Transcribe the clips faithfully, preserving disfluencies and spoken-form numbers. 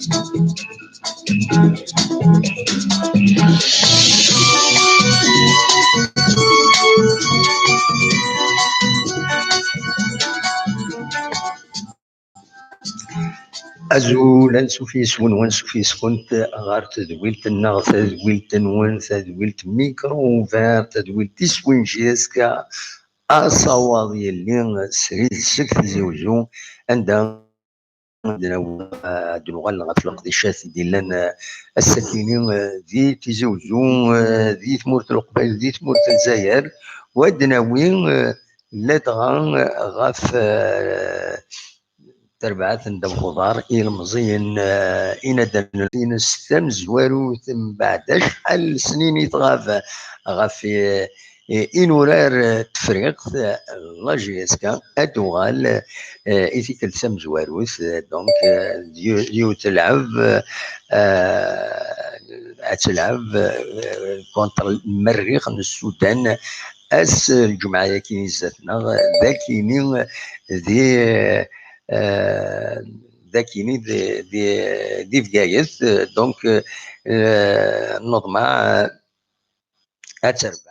Azul, ansuf yes-wen, wansuf yes-kent ɣer tedwilt-nneɣ, tadwilt-nwen, tadwilt Micro Ouvert, tadwilt iswin J S K, asawaḍ yelli srid seg Tizi Uzzu, anda ad nuɣal ɣef leqdicat i d-yellan, eh, ass-akini, eh, di Tizi Uzzu, eh, di tmurt n Leqbayel, di tmurt n Lezzayer, u ad d-nawi, eh, ladɣa, eh, ɣef, eh, terbaɛt n ddabex uḍar ilemẓiyen, eh, inaddalen-ines tamezwarut mbeɛd acḥal n snin i tɣab ɣef, eh, eh, inurar, eh, n Tefriqt, eh, la J S K, ad d-tuɣal, eh, i tikkelt tamezwarut, eh, donc, eh, d yu-, yiwet telɛeb, eh, ad telɛeb, eh, contre Lmerrix n Sudan, ass, eh, lǧemɛa-yaki i zdat-neɣ, d akini di, eh, d akini di, di, di Bgayet, eh, donc, eh, neḍmeɛ, eh, ad terbeḥ.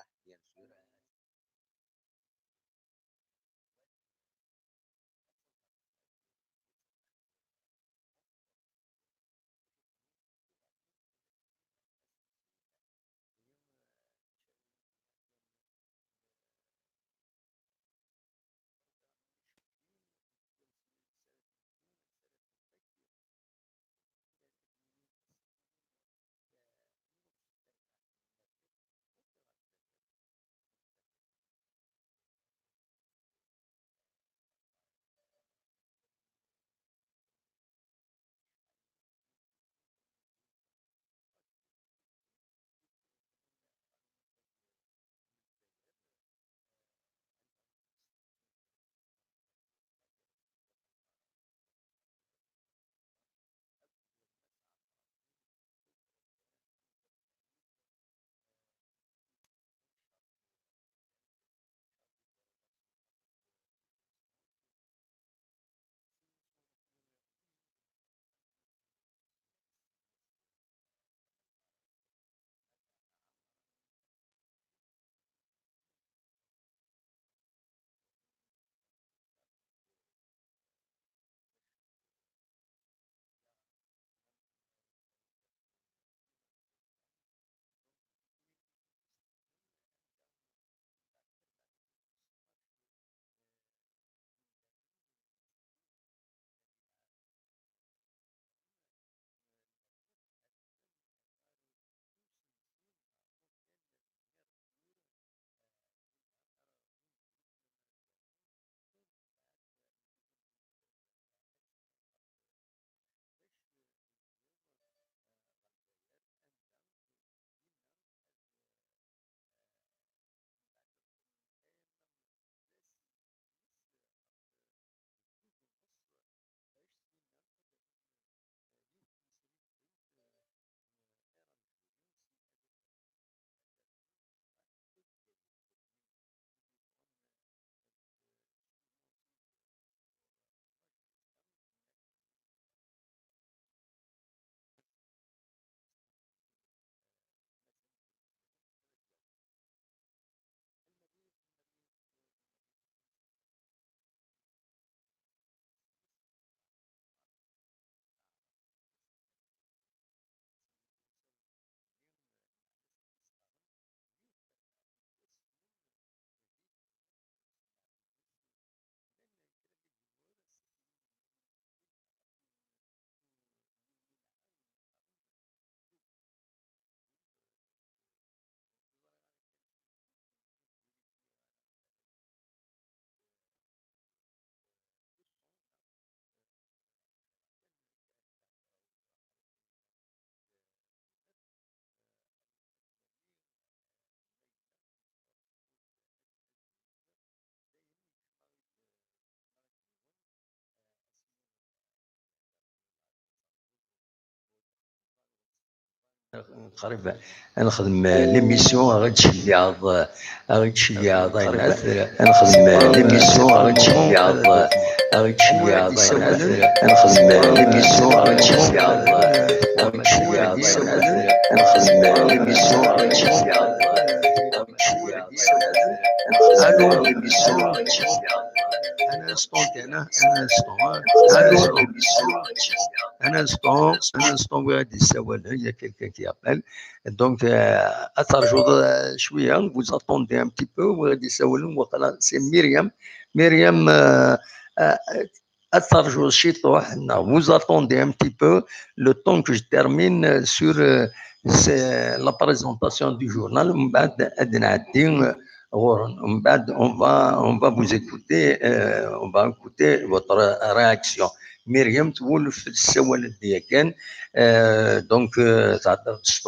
Qrib ad nexdem l'émission, ad ɣ-d-tceyyeɛḍ, ad ɣ-d-tceyyeɛḍ ayennat. Ad nexdem l'émission, ad ɣ-d-tceyyeɛḍ, ad ɣ-d-tceyyeɛḍ ayennat. Ad nexdem l'émission, ad ɣ-d-tceyyeɛḍ, ad ɣ-d-tceyyeɛḍ ayennat. Ad nexdem l'émission, ad ɣ-d-tceyyeɛḍ, ad ɣ-d-tceyyeɛḍ ayennat. Allô, allô. Un instant, un instant, hein. Allô. Un instant, un instant, oui, il y a quelqu'un qui appelle. Donc, euh, attends, je voudrais, je suis, hein, vous attendez un petit peu, vous attendez, c'est Myriam. Myriam, euh, euh, attends, je suis, vous attendez un petit peu le temps que je termine sur euh, c'est la présentation du journal. ومن بعد, on va, on va vous écouter, euh, on va écouter votre réaction. Myriam, tu veux le faire, c'est euh, donc, euh, ça, c'est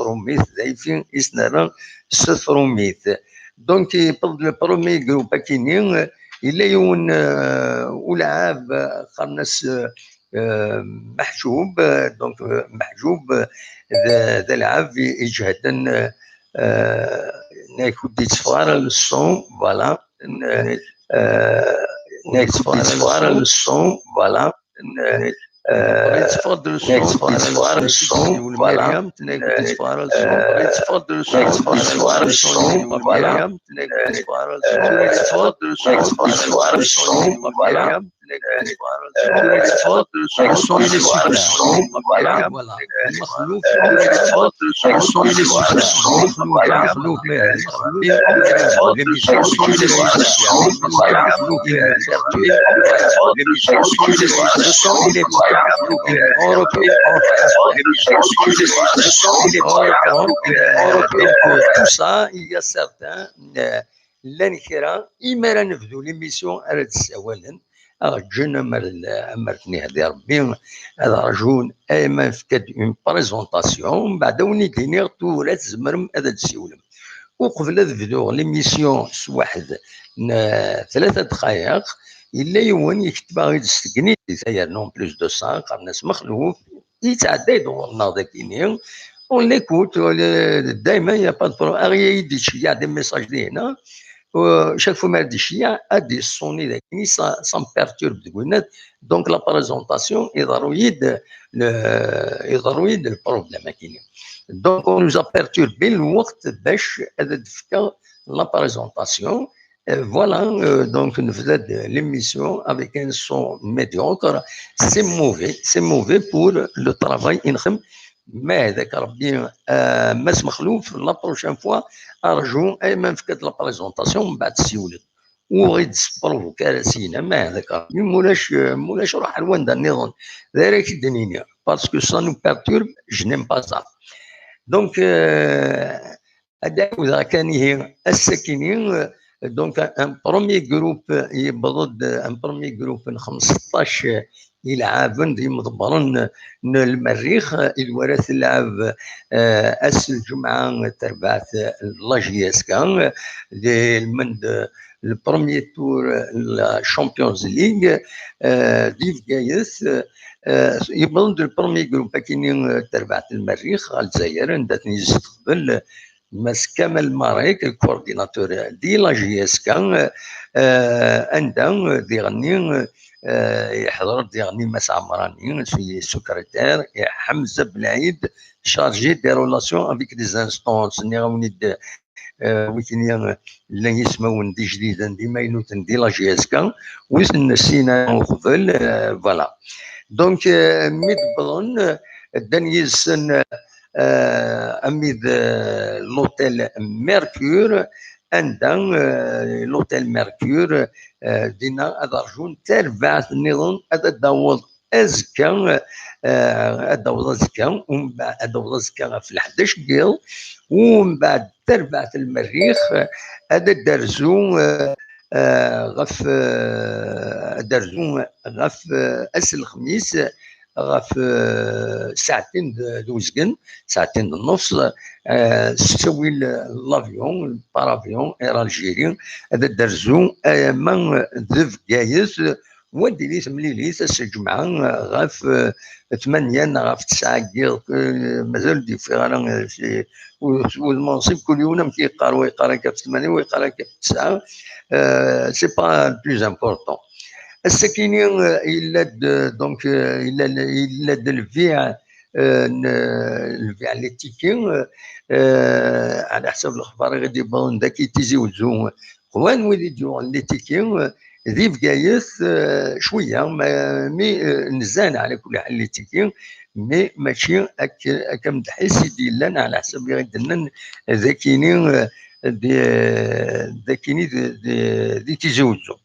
Donc, yewweḍ-d le premier groupe akini, yella yiwen, euh, ulɛab, euh, qqaren-as, euh, euh, Meḥjub, euh, donc, euh, Meḥjub, euh, d, d alɛab i, iǧehden, euh, euh, nekk ur d-yetteffeɣ ara le son, voilà. Euh, nekk ur d-yetteffeɣ ara le son, voilà. Euh, nekk ur d-yetteffeɣ ara le son, voilà. Nekk ur d-yetteffeɣ ara le son, voilà. Voilà. Voilà. Voilà. Voilà. Tout ça, il y a certains, euh, llan kra, imi ara nebdu l'émission ara d-ssawalen, ad ɣ-ǧǧen amar, amar ten-ihdi Rebbi, ad rjun, ama nefka-d une présentation, mbeɛd ad wen-id-iniɣ tura tzemrem ad d-ssiwlem. Uqbel ad bduɣ l'émission s waḥed n, eh, tlata dqayeq, yella yiwen yekteb-aɣ-id s tegnit, d'ailleurs, en plus de ça, qqaren-as Mexluf, yettɛedday-d ɣur-neɣ dagini, on l'écoute, euh, dayma, il y a pas de problème. Aɣ-iyi-d ittceyyiɛ des messages dinna, euh, chaque fois ma d-ittceyyiɛ, ad d-yessoni dagini, ça, ça me perturbe deg winat. Donc la présentation, iḍerru-yi-d le, iḍerru-yi-d le problème akini. Donc on nous a perturbé lweqt bac ad d-fkeɣ la présentation. Euh, voilà, euh, donc nebda-d l'émission avec un son médiocre. C'est mauvais, c'est mauvais pour le travail i nxeddem. Ma yehda-k Rebbi, euh, Mass Mexluf, la prochaine fois, arju, ay ma nefka-d la présentation, mbeɛd ssiwel-d. Ur ɣ-id-sprovoquer ara syin, ma yehda-k Rebbi, mulac, euh, mulac, ruḥ ar wanda nniḍen. D ara k-id-nini, parce que ça nous perturbe, je n'aime pas ça. Donc, euh, Ad d-ɛawdeɣ kan ihi ass-akini, euh, donc un, un premier groupe, euh, yewweḍ-d, euh, un premier groupe n xemseṭṭac, euh, ilɛaben d yimḍebbren n, n Lmerrix, euh, i d wara telɛeb, euh, ass n lǧemɛa, euh, terbaɛt, euh, n la J S K, euh, di lmend, euh, le premier tour, euh, n la Champions League, euh, di Bgayet, euh, euh, yewweḍ-d le premier groupe akini, euh, terbaɛt n Lmerrix ɣer Lezzayer, anda ten-yesteqbel, euh, Mass Kamal Marek, le coordinateur di la J S K, euh, anda, euh, diɣenni, euh, yeḥḍer-d diɣenni Mass Ɛemrani, secrétaire, et Hamza Belɛid, chargé des relations avec les instances. Nniɣ-awen-id, euh, wikini, euh, llan yismawen d ijdiden d imaynuten di la J S K, wissen sina uqbel, euh, voilà. Donc, euh, mi d-wwḍen, euh, ddan yid-sen, euh, euh, ami d, euh, l'hôtel Mercure, anda, euh, l'hôtel Mercure, euh, dinna ad rjun tarbaɛt nniḍen ad d-taweḍ azekka, euh, ad d-taweḍ azekka, umba-, ad d-taweḍ azekka ɣef leḥdac n yiḍ, umbeɛd tarbaɛt n Lmerrix, euh, ad d-terzu, euh, euh, ɣef, euh, ad d-terzu ɣef, euh, ass n lexmis, ɣef, eh, saɛtin d, d uzgen, saɛtin d nnefs, eh, s ttawil, eh, n l'avion, paravion, Air Algérie, ad d-terzu, eh, ama d Bgayet, Wa d-ili temlilit ass n lǧemɛa, eh, ɣef, eh, tmanya neɣ ɣef tesɛa n yiḍ, eh, mazal ur d-yeffiɣ ara, eh, si, u-, s wudem unṣib, kul yiwen amek yeqqar, wa yeqqar akka ɣef tmanya, wa yeqqar akka ɣef tesɛa, eh, c'est pas le plus important. Ass-akini, eh, yella-d, eh, donc, eh, yella, yella-d lbiɛ, eh, n, eh, lbiɛ n les tickets, eh, eh, ɛla ḥsab lexbar i ɣ-d-yewwḍen dagi Tizi Wezzu, qwan wid i d-yuɣen les tickets, eh, di Bgayet, eh, cwiya, ma, mi, eh, nzan ɛla kulli ḥal les tickets, mais mačči ak-, akka mdeḥ-is i d-yellan ɛla ḥsab i ɣ-d-nnan d akini, eh, di, d akini di, di, di Tizi Wezzu.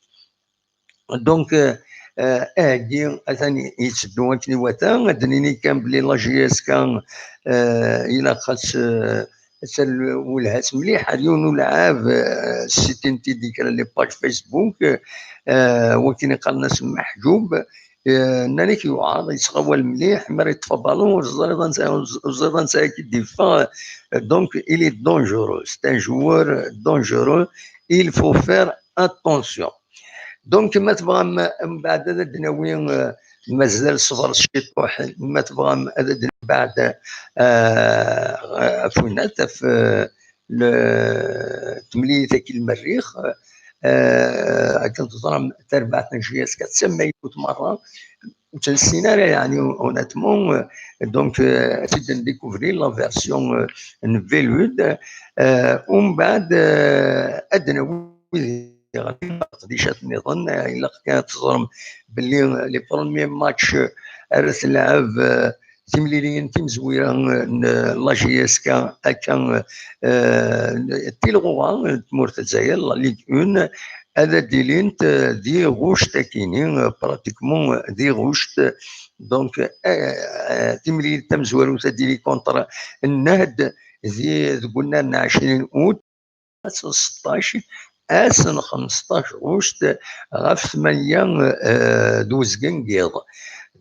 Donc, eh, eh, aheggi atan yetteddu akken iwata. Ad d-nini kan belli la J S K, eh, ilaq ad s-, ad s-, welha-s mliḥ ar yiwen ulɛab, eh, ssitint-id i kra les pages Facebook, eh, wakken iqqaren-as Meḥǧub, eh, nnan-ak yewɛer, yettɣawal mliḥ, mi ara yeṭṭef abalun, ur teẓriḍ ansa, ur teẓriḍ ansa ara k-id-yeffeɣ. Donc, il est dangereux, c'est un joueur dangereux, il faut faire attention. Donc, ma tebɣam, mbeɛd ad d-nawi, eh, mazal ṣṣber ciṭuḥ, ma tebɣam ad d-nbeɛd, eh, ɣef winat, ɣef, eh, le-, temlilit-agi n lmerrix, eh, akken teẓram, tarbaɛt n J S K d tamaynut merra, ur tt-nessin ara, yeɛni, honnêtement, eh, donc, eh, ad t-id-ndikuvri la version, eh, n Velud, eh, umbeɛd, eh, ad d-nawi leqdicat nniḍen, eh, ilaq kan ad teẓrem belli, eh, les premiers matchs, eh, ara tleɛb, eh, timliliyin timezwira, eh, n la J S K, akka, eh, tilɣuɣa n tmurt n Lezzayer, la Ligue un, ad d-ilint, eh, di ɣuct akini, eh, pratiquement, eh, di ɣuct. Donc, eh, eh, timlilit tamezwarut ad d-tili contre Nnehd di, deg unnar n ɛecrin août. Ass n seṭṭac, ass n xmesṭac ɣuct ɣef tmanya, eh, d uzgen n yiḍ.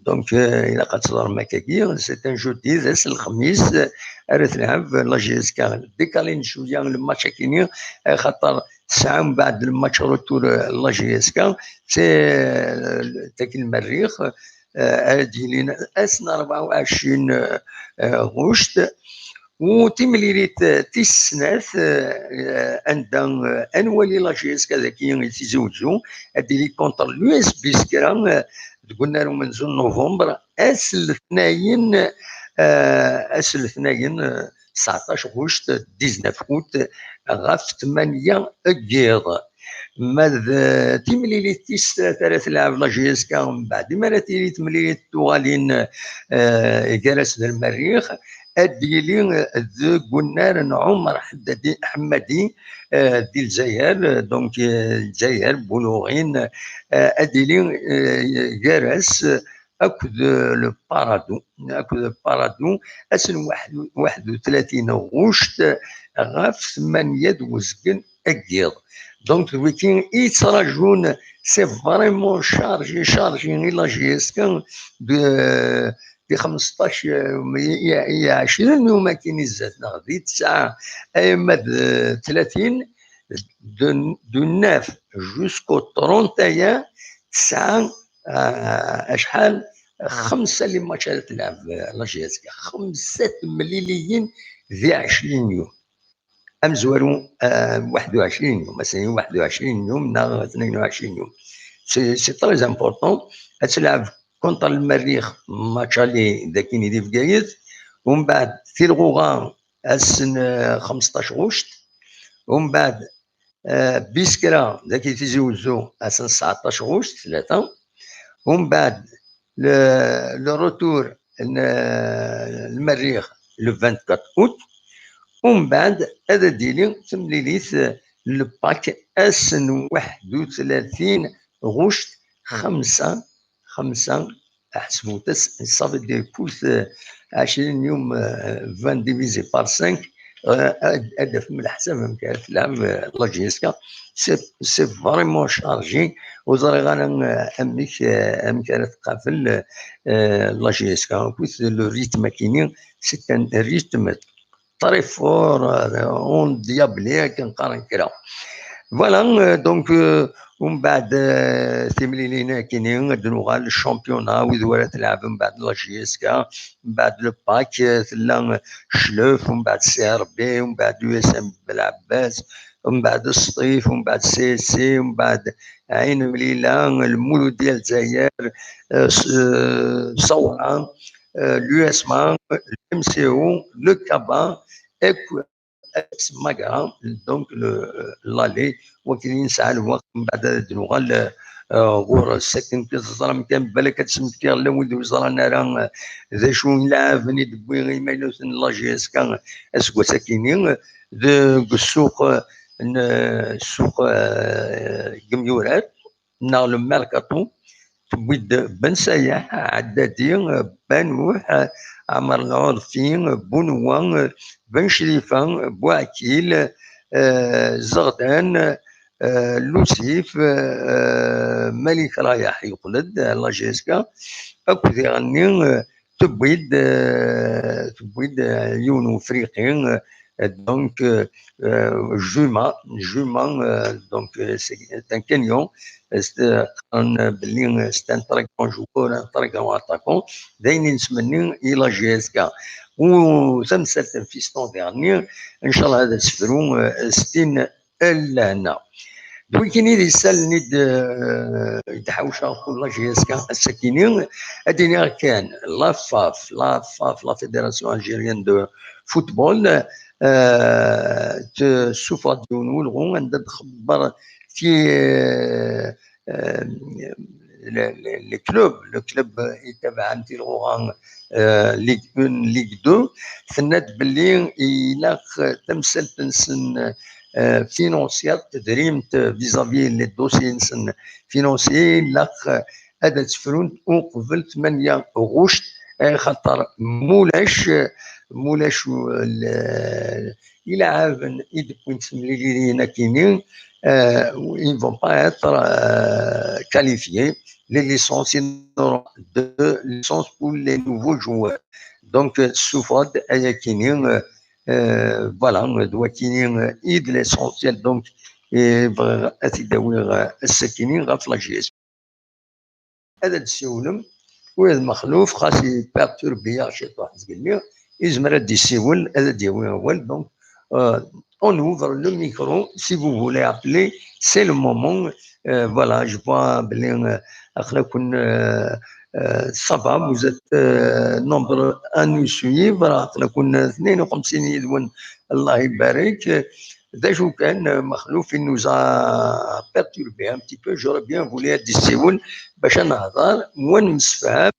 Donc, eh, ilaq ad teẓrem akkagi, c'est un jeudi, d ass n lexmis, eh, ara tleɛb la J S K. Décalé-n cwiya le match akini, eh, xaṭer tesɛa mbeɛd le match retour, eh, la J S K, c'est, eh, tagi n lmerrix, eh, ara d-yilin ass n rebɛa u ɛecrin, eh, eh, ɣuct. U timlilit, eh, tis snat, eh, eh, anda, eh, ad nwali la J S K dagi i Tizi Wezzu, ad d-tili contre l'U S B Biskra, eh, deg unnar umenzu n novembre, ass n letnayen, eh, ass n letnayen, eh, tseɛṭac ɣuct, dix-neuf août, ɣef tmanya n yiḍ. Ma d timlilit tis snat ara tleɛb la J S K, mbeɛd mi ara tili temlilit tuɣalin, eh, gar-as d lmerrix, ad d-yili deg unnar n Ɛumer Ḥeddadi, Ḥemmadi, eh, di Lezzayer, donc, eh, Lezzayer, Buluɣin, eh, ad d-yili, eh, gar-as akked, eh, le Paradou, akked le Paradou, ass n waḥed u tlatin ɣuct ɣef tmanya d uzgen n yiḍ. Donc, d wiki i yettrajun, c'est vraiment chargé, chargé i la J S K de, di xmesṭac, eh, i, i, i ɛecrin yum akkin i zdat, neɣ di tesɛa, ayma d tlatin, de, de neuf jusqu'au trente et un, tesɛa, eh, acḥal, xemsa les matchs ara tleɛb, eh, la J S K, xemsa temliliyin di ɛecrin yum. Amezwaru, eh, waḥed u ɛecrin yum, ass-agi waḥed u ɛecrin yum neɣ tnayen u ɛecrin yum. C'est, c'est très important. Ad tleɛb contre lmerrix, match aller dagi di Bgayet. Umbeɛd, tilɣuɣa, ass n, eh, xmesṭac ɣuct. Umbeɛd, eh, Biskra, dagi Tizi Wezzu, ass n tseɛṭac ɣuct, tlata. Umbeɛd, le, le retour n, eh, lmerrix, le vingt-quatre août. Umbeɛd, ad d-tili temlilit, eh, le Pâques, ass n waḥed u tlatin ɣuct, xemsa, xemsa, ḥesbut-as, ça veut dire plus, eh, ɛecrin yum, eh, vingt divisé par cinq, eh, ad, ad d-tafem leḥsab amek ara tleɛb, eh, la J S K. C'est, c'est vraiment chargé. Ur ẓriɣ ara, eh, amek, eh, amek ara tqabel, eh, la J S K. En plus, le rythme akini, c'est un rythme très fort, euh, endiablé, akken qqaren kra. Voilà, euh, donc, euh, Umbeɛd, eh, timlilin akini, ad nuɣal le championnat, wid wara tleɛbem mbeɛd la J S K, mbeɛd le Pac, eh, tella Cclef, umbeɛd C R B, umbeɛd U S M Belɛebbas, umbeɛd Sṭif, umbeɛd C S C, umbeɛd Ɛin Mlila, Lmuludya Lezzayer, eh, s-, eh, Sawra, eh, l'U S M A, l'M C O, le Kaba, akk Magra, donc le, l'Aller, wakken i nesɛa lweqt, mbeɛd ad d-nuɣal, eh, ɣur-s. Akken teẓram kan, balak ad smektiɣ la wid ur ẓran ara, eh, d acu n lɛaben i d-wwi imaynuten n la J S K aseggas-akini, deg ssuq, eh, n, ssuq, eh, Gemyurar, neɣ le mercato, tewwi-d Ben Sayaḥ, Ɛeddadi, Banuḥ, Ɛmer Lɛurfi, Bunwa, Ben Crifa, Buɛkil, eh, Zeɣdan, eh, Lusif, eh, Malik Rayaḥ yeqqel-d, la J S K, akked iɣenni, eh, tewwi-d, eh, tewwi-d, eh, yiwen n Ufriqi, eh, donc, eh, eh, Juma, Juma, eh, donc, eh, c'est, c'est un Kenyan, eh, c'est, eh, qqaren belli, eh, c'est un très grand joueur, un très grand attaquant, d ayen i nettmenni i la J S K. U tamsalt n Fiston diɣenni, ncallah ad as-tefru, eh, Stin lehna. D wigini d isallen i d, eh, i d-ḥawceɣ pour la J S K ass-akini, ad iniɣ kan la FAF, la FAF, la Fédération Algérienne de Football, eh, tessufeɣ-d yiwen n ulɣu anda d-txebber ti, eh, eh, le, le, le club, le club itabaɛen tilɣuɣa, eh, Ligue un, Ligue deux, tenna-d belli ilaq tamsalt-nsen, eh, financière, tedrimt, vis-à-vis les dossiers-nsen financiers, ilaq ad tt-frunt uqbel tmanya ɣuct, eh, xaṭer mulac, mulac, eh, le, ilɛaben i d-wwin temlilin-akini, euh, ils ne vont pas être, euh, qualifiés. Les licences, il y aura deux licences pour les nouveaux joueurs. Donc, euh, tessufeɣ-d ayakini, euh, euh, voilà, d wakini, euh, i d l'essentiel. Donc, eh, bɣiɣ ad t-id-awiɣ, euh, ass-akini ɣef la J S K. Ad d-ssiwlem. Ula d Mexluf, xas iperturbi-yaɣ ciṭuḥ zgelli, izmer ad d-issiwel, ad d-yawi awal. Donc, euh, on ouvre le micro, si vous voulez appeler, c'est le moment. Euh, voilà, je vois belli, euh, aql-aken, euh, euh, ça va, vous êtes, euh, nombreux à nous suivre, aql-aken, euh, tnayen u xemsin yid-wen, Allah ibarek. D acu kan, euh, Mexluf, il nous a perturbé un petit peu, j'aurais bien voulu ad d-issiwel bac ad nehḍer, u ad nemsefham,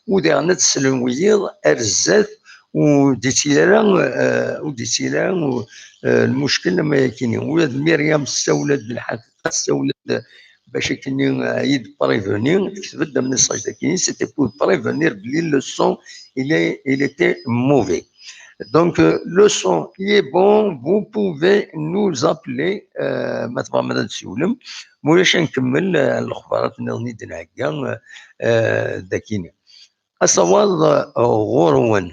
u diɣen ad teslen wiyiḍ ar zdat, ur d-ittili ara, euh, ur d-ittili ara, euh, lmuckel am ayakini. Ula d Myriam tessawel-d lḥaqiqa, tessawel-d bac akkenni, euh, ad yi-d-prévenir, tekteb-d amessage d akkenni, c'était pour prévenir belli le son, il est, il était mauvais. Donc, euh, le son, il est bon, vous pouvez nous appeler, euh, ma tebɣam ad d-tsiwlem. Ma ulac, ad nkemmel, euh, lexbarat nniḍen i d-nhegga, euh, euh, d akkenni. Asawaḍ, euh, ɣur-wen.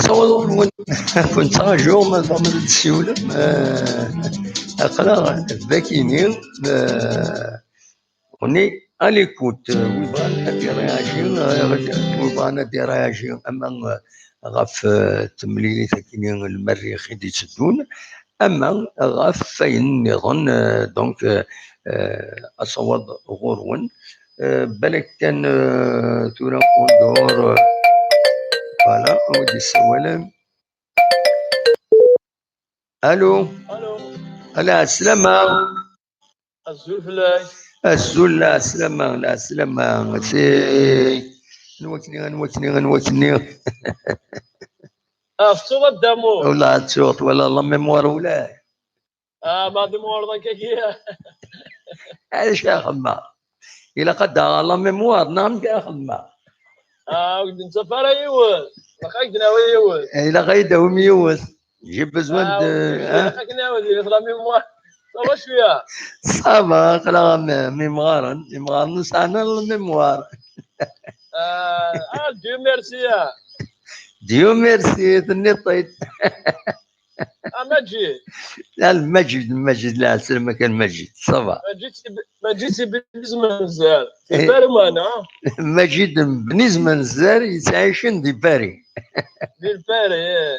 Asawaḍ-nwen, ad ken-ttṛajuɣ ma tebɣam ad d-tsiwlem. Euh, aql-aɣ d akkenni, euh, on est à l'écoute. Euh, wi bɣan ad d-iréagi, euh, wi bɣan ad d-iréagi, ama, euh, ɣef, euh, temlilit akkenni n lmerrix i d-itteddun, ama ɣef wayen nniḍen, euh, donc, euh, euh, asawaḍ ɣur-wen. Euh, balak kan, euh, tura on dehors, euh, voilà, ur d-issawalen. Allô? Allô? Ala, ɛeslama. Azul fell-ak. Azul, ɛeslama, ɛeslama. C'est, anwa-kni, anwa-kni, anwa-kni? Ah, tettuḍ a Dda Mur? Wala tettuḍ, wala la mémoire wala. Ah, ma d mémoire d akka-agi. Acu ara xedmeɣ? Ilaq ad d-aɣeɣ la mémoire, neɣ amek ara xedmeɣ? Ah, ur d-nettaf ara yiwen. Ilaq ad k-d-nawi yiwen. Eh, ilaq ad yi-d-tawim yiwet. J'ai besoin de, hein? Ilaq ad k-nawi di la mémoire. Ça va cwiya? Ça va, aql-aɣ am imɣaren. Imɣaren ur sɛan ara la mémoire. Ah, ah, Dieu merci, ah. Dieu merci, tenniḍ-t-id. Ah, Maǧid. Ah, Maǧid, Maǧid, la, salam kan Maǧid, ça va. Maǧid si, Maǧid si Bnizem n Zzar. Eh. Di Paris, mana? Maǧid n Bnizem n Zzar, yettɛicen di Paris. Di Paris, eh.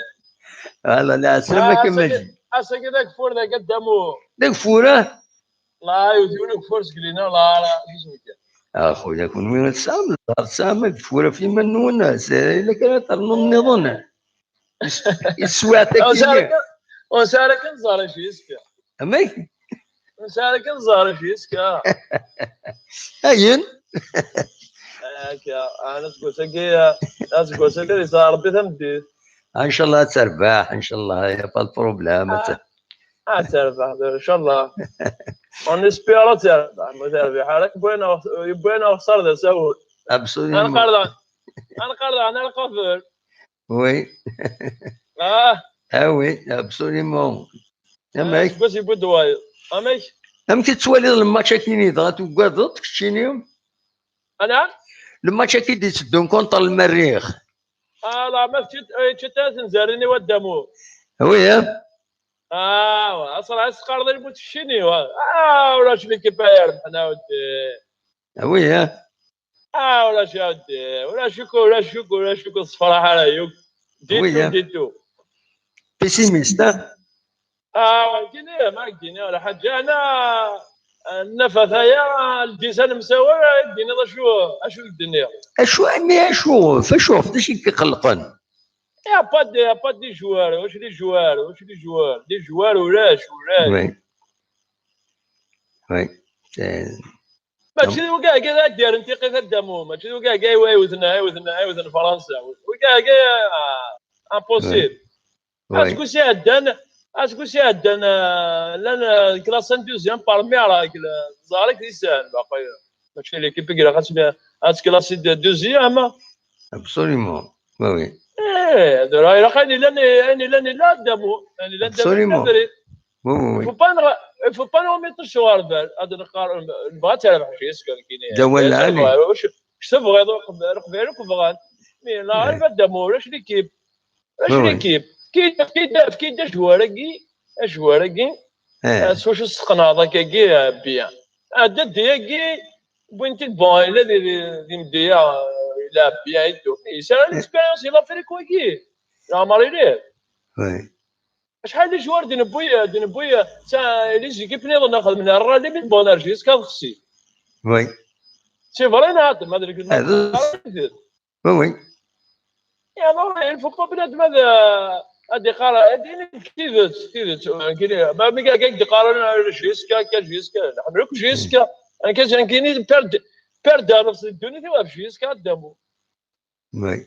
Voilà, la, salam kan Maǧid. Ass-agi d ageffur dagi a Dda Mu. D ageffur, ah? La, yiwen ugeffur seg lina, la, la, isem kan. Ah, xuya, kunwi tesɛam zzher, tesɛam ageffur ɣef iman-nwen, s-, ila kan ad ternum nniḍen. Yeswiɛt akkin. Ur nesɛi ara kan ẓẓher acu yeska. Amek? Ur nesɛi ara kan ẓẓher acu yeska. Ayen? Akka, ana seg wass-agi, aseggas-agi yesɛa Rebbi tameddit. Inchallah ad terbeḥ, inchallah, y a pas de problème. Ah, ad terbeḥ, inchallah. On espère ad terbeḥ, ma terbiḥ ara, yewwi-aneɣ, yewwi-aneɣ lexsar d asawen. Absolument. Ad nqerḍeɛ, ad nqerḍeɛ, ad nqabel. Oui. Ah. Ah oui, absolument. Amek? Aseggas yewwi-d wayeḍ. Amek? Amek i tettwaliḍ lmatch-agi-nni, dɣa tugadeḍ keččini? Ana? Lmatch-agi d-itteddun contre Lmerrix. Ah, la, ma teččiḍ, eh, teččiḍ ara tenzarin i waddamo. Oui, hein? Ah, wa, asra, asqarḍ i lmut keččini, wa. Ah, ulac l'équipe ay yerbeḥen, a weddi. Ah oui, hein? Ah, ulac a weddi, ulac akk, ulac akk, ulac akk, tessefraḥ ara yakk. Ditu, oui, hein. Ditu. Pessimiste, hein? Ah, wagini, ma ak-d-iniɣ lḥaǧa, ana, ah, nafat aya, ldisan msawal, ad d-tiniḍ acu, acu i k-d-nniɣ. Acu, mais acu, acu, d acu i k-iqellqen? Y a pas de, y a pas de joueurs, wacu d joueurs, wacu d joueurs, d joueurs ulac, ulac. Oui. Oui. C'est Mačči d wigagi ara d-yerren tiqit a Dda Mu, mačči d wigagi ay, ay wten, ay wten, ay wten Fransa. Wigagi, ah, impossible. Oui. Aseggas iɛeddan, aseggas iɛeddan, ah, llan, ah, classé en deuxième par miracle. Ẓer-ik di sahel, baqi. Mačči l'équipe i ilaq ad tt-, ad tt-classé de deuxième. Absolument. Oui, oui. Eh, d-, ilaq ayen illan, ayen illan illa a Dda Mu. Ayen illan a Dda Mu, absolument. Abrid. Oui, oui, oui. Il faut pas nous, il faut pas nous mettre sur arbel. Ad nqar, nebɣa ad terbeḥ J S K nekkini. D awal lɛali. Ur s-, s tebɣiḍ, Leqbayel akk bɣan. Mais la, oui, a Dda Mu, ulac l'équipe. Ulac, oui, oui, l'équipe. Efk-iyi-d, efk-iyi-d, efk-iyi-d ajwar-agi, ajwar-agi. Eh. Ah, s wacu tesqenɛeḍ akkagi, ah, bien. Ɛedda-d dagi, wwin-t-id, bon, yella di, di, di Mdiya, ah, yella bien et tout. Yesɛa l'expérience di l'Afrique wagi. Leɛmer ilih. Oui. Acḥal n joueurs d-newwi, d-newwi, d les équipes nniḍen xedmen rrali mi d-wwḍen ar jusqu'à xsi. Oui. C'est vrai, neɣ ad, ma d-, ah, d-, oui, oui. Alors, il faut pas bnadem ad, ad iqqar, ad yini tidet, tidet. Nekkini, ma mi akka i d-qqaren, ah, J S K, akka J S K, nḥemmel akk J S K. Akka, nekkini, perd, perda ɣef ddunit-iw ɣef J S K, a Dda Mu. Oui.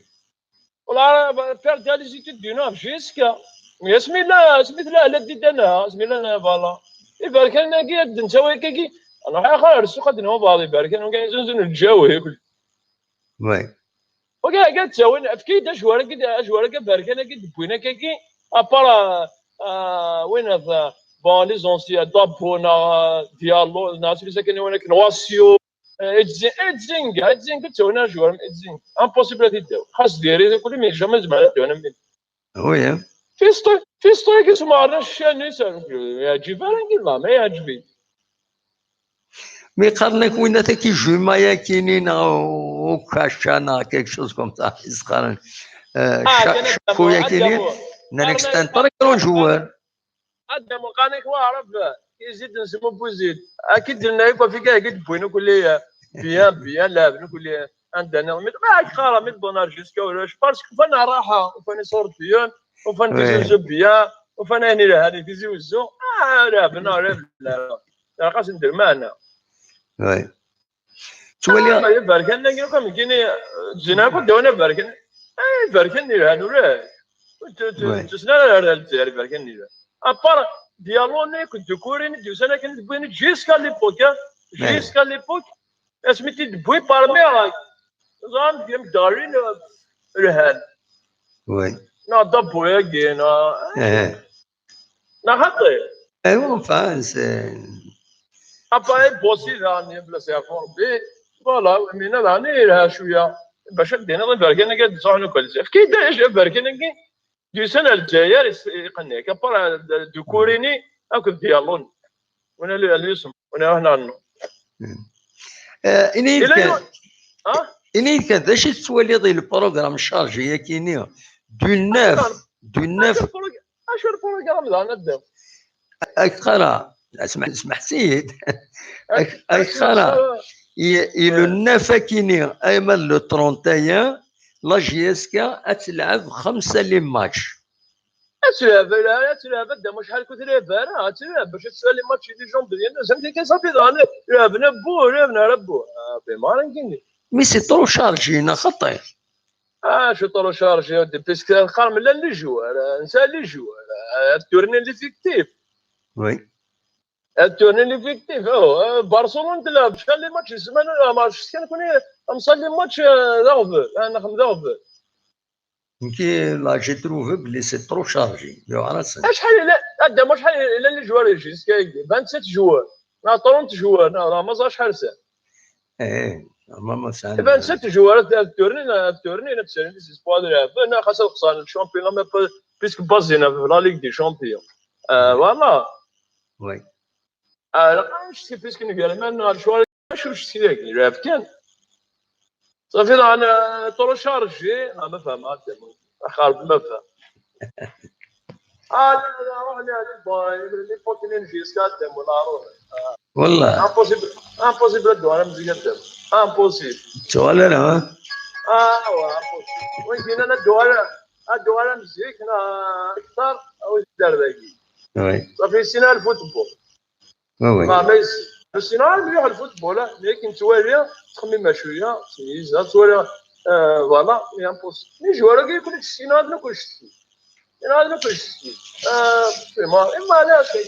Wala, perda les études du Nord jusqu'à. Mais asmi la, asmi tella la didana, asmi la, voilà. Iberkanen-agi, ad d-ntawi akkagi, nruḥ axir ar ssuq ad d-nuɣal iberkanen, agi zunzun lǧawi. Oui. Wagi, agi ad ttawin, efk-iyi-d ajwar-agi, ajwar-agi aberkan-agi d-wwin akkagi, à part, euh, euh, win of, euh, bon, les anciens, Dabo, neɣ, euh, Diallo, neɣ asmi sakin i win akken, Wasio. Eh, Etzinga, Etzinga, Etzinga, ttawin ajwar am Etzinga. Impossible ad t-id-tawi. Xas diri, kul mi jamais zemreɣ ad ttawin am Etzinga. Oui, hein. Fisto, Fisto-agi smeɣren ccan-is, yeɛǧib ara, ngi la, ma yeɛǧib-iyi. Mi qqaren-ak winna taki Juma yakini, neɣ Ukaca, neɣ quelque chose comme ça, i s-qqaren, euh, ah, Cha-, Chaco yakini, nnan-ak c'est un très grand joueur. Ad d-amuqan-ik waɛrab, izid n Smu Buzid. Ad k-id-nna akk afika, ad k-id-wwin akk lli, bien, bien, lɛeb n akk lli, anda nniḍen. Mi d-, ma ak-qqareɣ, mi d-wwḍen ar jusqu'à ulac, parce que ufan rraḥa, ufan iṣurdiyen, ufan tizi wezzu bien, ufan ayen ilhan i tizi wezzu. Ah, lɛeb, neɣ lɛeb, lɛeb. Ilaq-asen-d lmeɛna. Ttwaliɣ. Ah, iberkan-agi akk am nekkini, zzin akk ad d-awin aberkan. Ah, iberkan yelhan ulac. Ur t-, ur t-, ur tttusen ara ar Lezzayer iberkan yelhan. À part Diallo-nni akked Dukuri i d-yusan akken i d-wwin jusqu'à l'époque, hein. Jusqu'à l'époque, asmi t-id-wwi par miracle. Ẓran deg yamdarin lhan. Oui. Neɣ dabbu-agi, neɣ, eh, neɣ xaṭi. Eh, enfin, c'est appareil bossé daɣen, yebla si ɣef Rebbi. Voilà, mina daɣen yelha cwiya. Bac ad d-tiniḍ iberkan-agi ad d-sɛun akk. Efk-iyi-d acu iberkan-agi. Yusan ar Lezzayer, is-, iqqen-ak, apart d, d ukurini akked d yalun. Wina li, li yusem, wina hna nnu. Eh, ini-yi-d kan, ini-yi-d kan, d acu i tettwaliḍ i le programme chargé-agi-ni? Du neuf, du neuf. Acu le programme daɣen, a Dda? Ak qqareɣ, smeḥ-, smeḥ-iyi-d. Ak, ak qqareɣ, i, i le neuf akini, ayma d le trente et un, la J S K ad telɛeb xemsa les matchs. Ad telɛeb, ad telɛeb, a Dda, acḥal ur telɛib ara, ad telɛeb, bac ad tesɛu les matchs i les gens bien, zan tikin, safi daɣen, lɛeben abbu, lɛeben ara abbu. Ah, fehmeɣ ara nekkini. Mais c'est trop chargé, neɣ xaṭi? Ah, je suis trop chargé, puisque qqaren llan les joueurs, euh, nesɛa les joueurs, euh, ad turnin l'effectif. Oui. Ad turnin l'effectif, oh, euh, Barcelone tella, acḥal les matchs, ssmana, ma nafeɣ kan kuni, xemsa les matchs, euh, d aɣbel, ah, nexdem d aɣbel. Nekk, là, j'ai trouvé belli c'est trop chargé. Yuɛer-asen. Acḥal yella, a Dda, acḥal yella les joueurs jusqu'à vingt-sept joueurs, neɣ trente joueurs, neɣ, neɣ ma ẓer acḥal sɛan. Eh, normalement, sɛan vingt-sept joueurs ad, ad turnin, ad turnin, ad sɛun les espoirs ad lɛeben, neɣ xas ad xesren le championnat, mais pas, puisque basé-na ɣef la Ligue des Champions. Euh, voilà. Oui. Ah, la, je sais plus ce que nous gagnons, mais je suis allé, je suis allé, je suis allé, safi daɣen, euh, trop chargé, ah, ma fehmeɣ, ah, c'est bon. Axir ma fehmeɣ. Ah, la, la, روح لي على الباي، les potes-nni n J S K, a Dda, ولا روح. Ah. والله. Impossible, impossible ad d-uɣaleɣ am zik, a Dda. Impossible. Tuɣal ara, ha? Ah, ouais, impossible. Win yennan ad d-uɣaleɣ, ad d-uɣaleɣ am zik, neɣ akter, awi d-ar dagi. Oui. Safi, yessin ara le football. Oui, oui. Ma, ma yessin. Yessin ara mliḥ le football, ah, mi akken ttwaliɣ, ttxemmimeɣ cwiya, ttmeyyizeɣ, ttwaliɣ, euh, voilà, mais impossible. Les joueurs-agi, kul ttessin ara, ad nukk ncetki. Ad nukk ncetki. Euh, ima, ima ala, cay.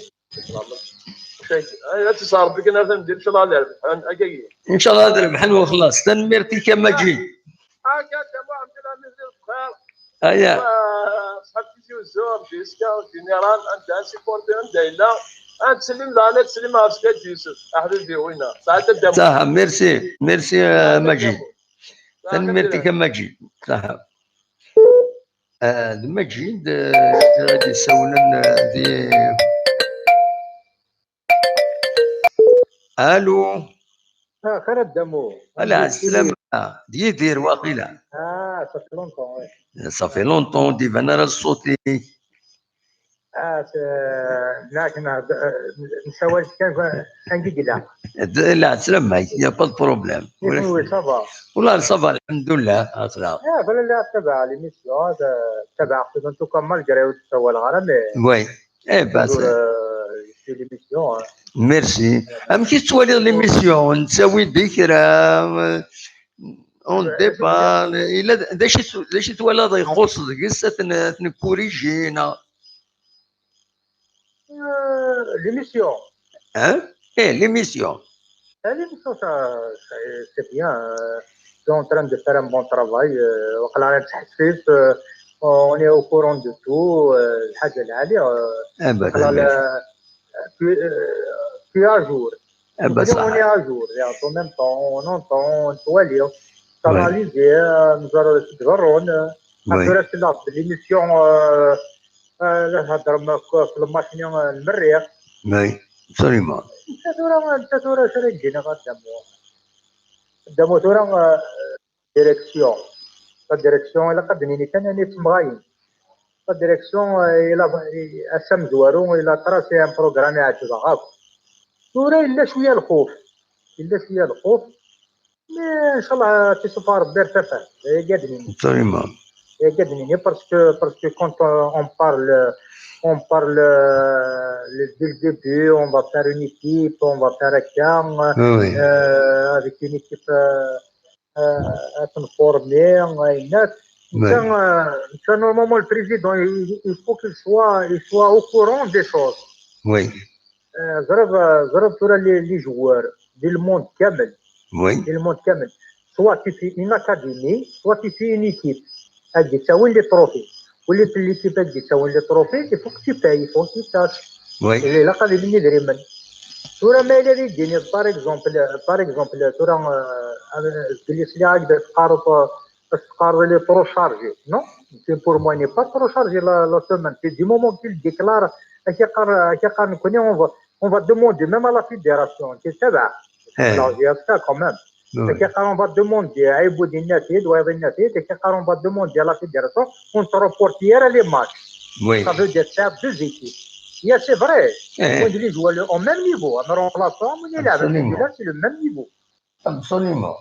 Cay. Ay, ad tesɛa Rebbi kan ar tameddit, ncallah ad rebḥen, akka-yi. Ncallah ad rebḥen, wa xlaṣ. Tanemmirt-ik a Maǧid. Akka, tamam, alhamdulillah, bxir. Aya. Ṣṣeḥ Tizi Uzzu, Rebbi yezga, général, anda supporter, anda yella. Ad ttsellim daɣen, ad ttsellim ɣef Skype Yusef, aḥbibi, winna. Saɛad a Dda Muḥ. Saha, merci, merci, euh, Maǧid. Tanemmirt-ik a Maǧid. Saha. Euh, d Maǧid, euh, ad d-yessawlen, euh, di Allô. Ah, xir a Dda Muḥ. Ala, amek i sslam. D Yidir, waqila. Ah, ça fait longtemps, ouais. Ça fait longtemps, d-iban ara ṣṣut-ik. Ah, c'est, là, كنا نسوي كان un guignol. D-, la, sslam, il y a pas de problème. Oui, oui, ça va. Wallah, ça va, alhamdoulilah, ça va. Ah, voilà, là, تبع l'émission, euh, تبع, en tout cas, malgré tout ça, voilà, mais oui. Eh ben, toujours, c'est, euh, je suis l'émission, hein. Merci. Amek i tettwaliḍ l'émission? Nettawi-d kra, euh, on débat, yella d, d acu i t-, d acu i twalaḍ ixuṣṣ deg-s, ad t-n-, ad t-nkuriji, neɣ? Euh, l'émission. Hein? Eh, l'émission. Ah, l'émission, ça, ça, c'est bien, euh, ils sont en train de faire un bon travail, euh, وقيلا راه تحسيس, euh, on est au courant de tout, euh, الحاجة العالية, euh, eh ben, وقيلا, tu, euh, tu es à jour. Eh ben, ça, on est à jour, et en même temps, on entend, on voit, s'analyser, euh, نزار تدبرون, euh, oui. Après, c'est là, l'émission, euh, euh, la هضر ما ك-, في الماتش, euh, المريخ. Oui, absolument. انت ثورة, انت ثورة شريك جينا غير دمو. دمو ثورة, euh, direction. La direction, إلا قد نيني كان يعني تمغاين. La direction, euh, إلا, أسام زوارو, إلا tracé un programme يعجبها غاف. ثورة إلا شوية الخوف. إلا شوية الخوف. Mais إن شاء الله تشوف ربي ارتفع. يا قادني. Absolument. يا قادني, parce que, parce que quand, euh, on parle, on parle, euh, le, dès le début, on va faire une équipe, on va faire un camp, oui, oui, euh, avec une équipe, euh, euh, à se former, euh, net. Oui. Ça, euh, ça, normalement, le président, il, il faut qu'il soit, il soit au courant des choses. Oui. آه، ضرب، آه، ضرب ثورة les, les joueurs, دي le monde كامل. Oui. دي le monde كامل. Soit tu fais une académie, soit tu fais une équipe. Ad d-ittawin les trophées. Ou les, l'équipe ad d-ittawin les trophées, il faut que tu payes, il faut que tu tâches. Oui. Ilaq ad ilin idrimen. Tura ma yella ad yi-d-tiniḍ, par exemple, par exemple, tura, euh, zgel sliɣ-ak-d ad teqqareḍ, euh, ad teqqareḍ il est trop chargé. Non, c'est pour moi, il n'est pas trop chargé la, la semaine. C'est du moment que tu le déclares, ak iqqar, ak iqqar nekkni, on va, on va demander même à la fédération, c'est ça, bah, Eh. La J S K quand même. Oui. Ak iqqar, on va demander à Iboudi Nafid, ou Iboudi Nafid, ak iqqar, on va demander à la fédération, on ne reporte pas les matchs. Oui. Ça veut dire faire deux équipes. Yeah, c'est vrai. Eh. Quand les joueurs au même niveau, en remplaçant, on est là, Absolument. Là, c'est le même niveau. Absolument.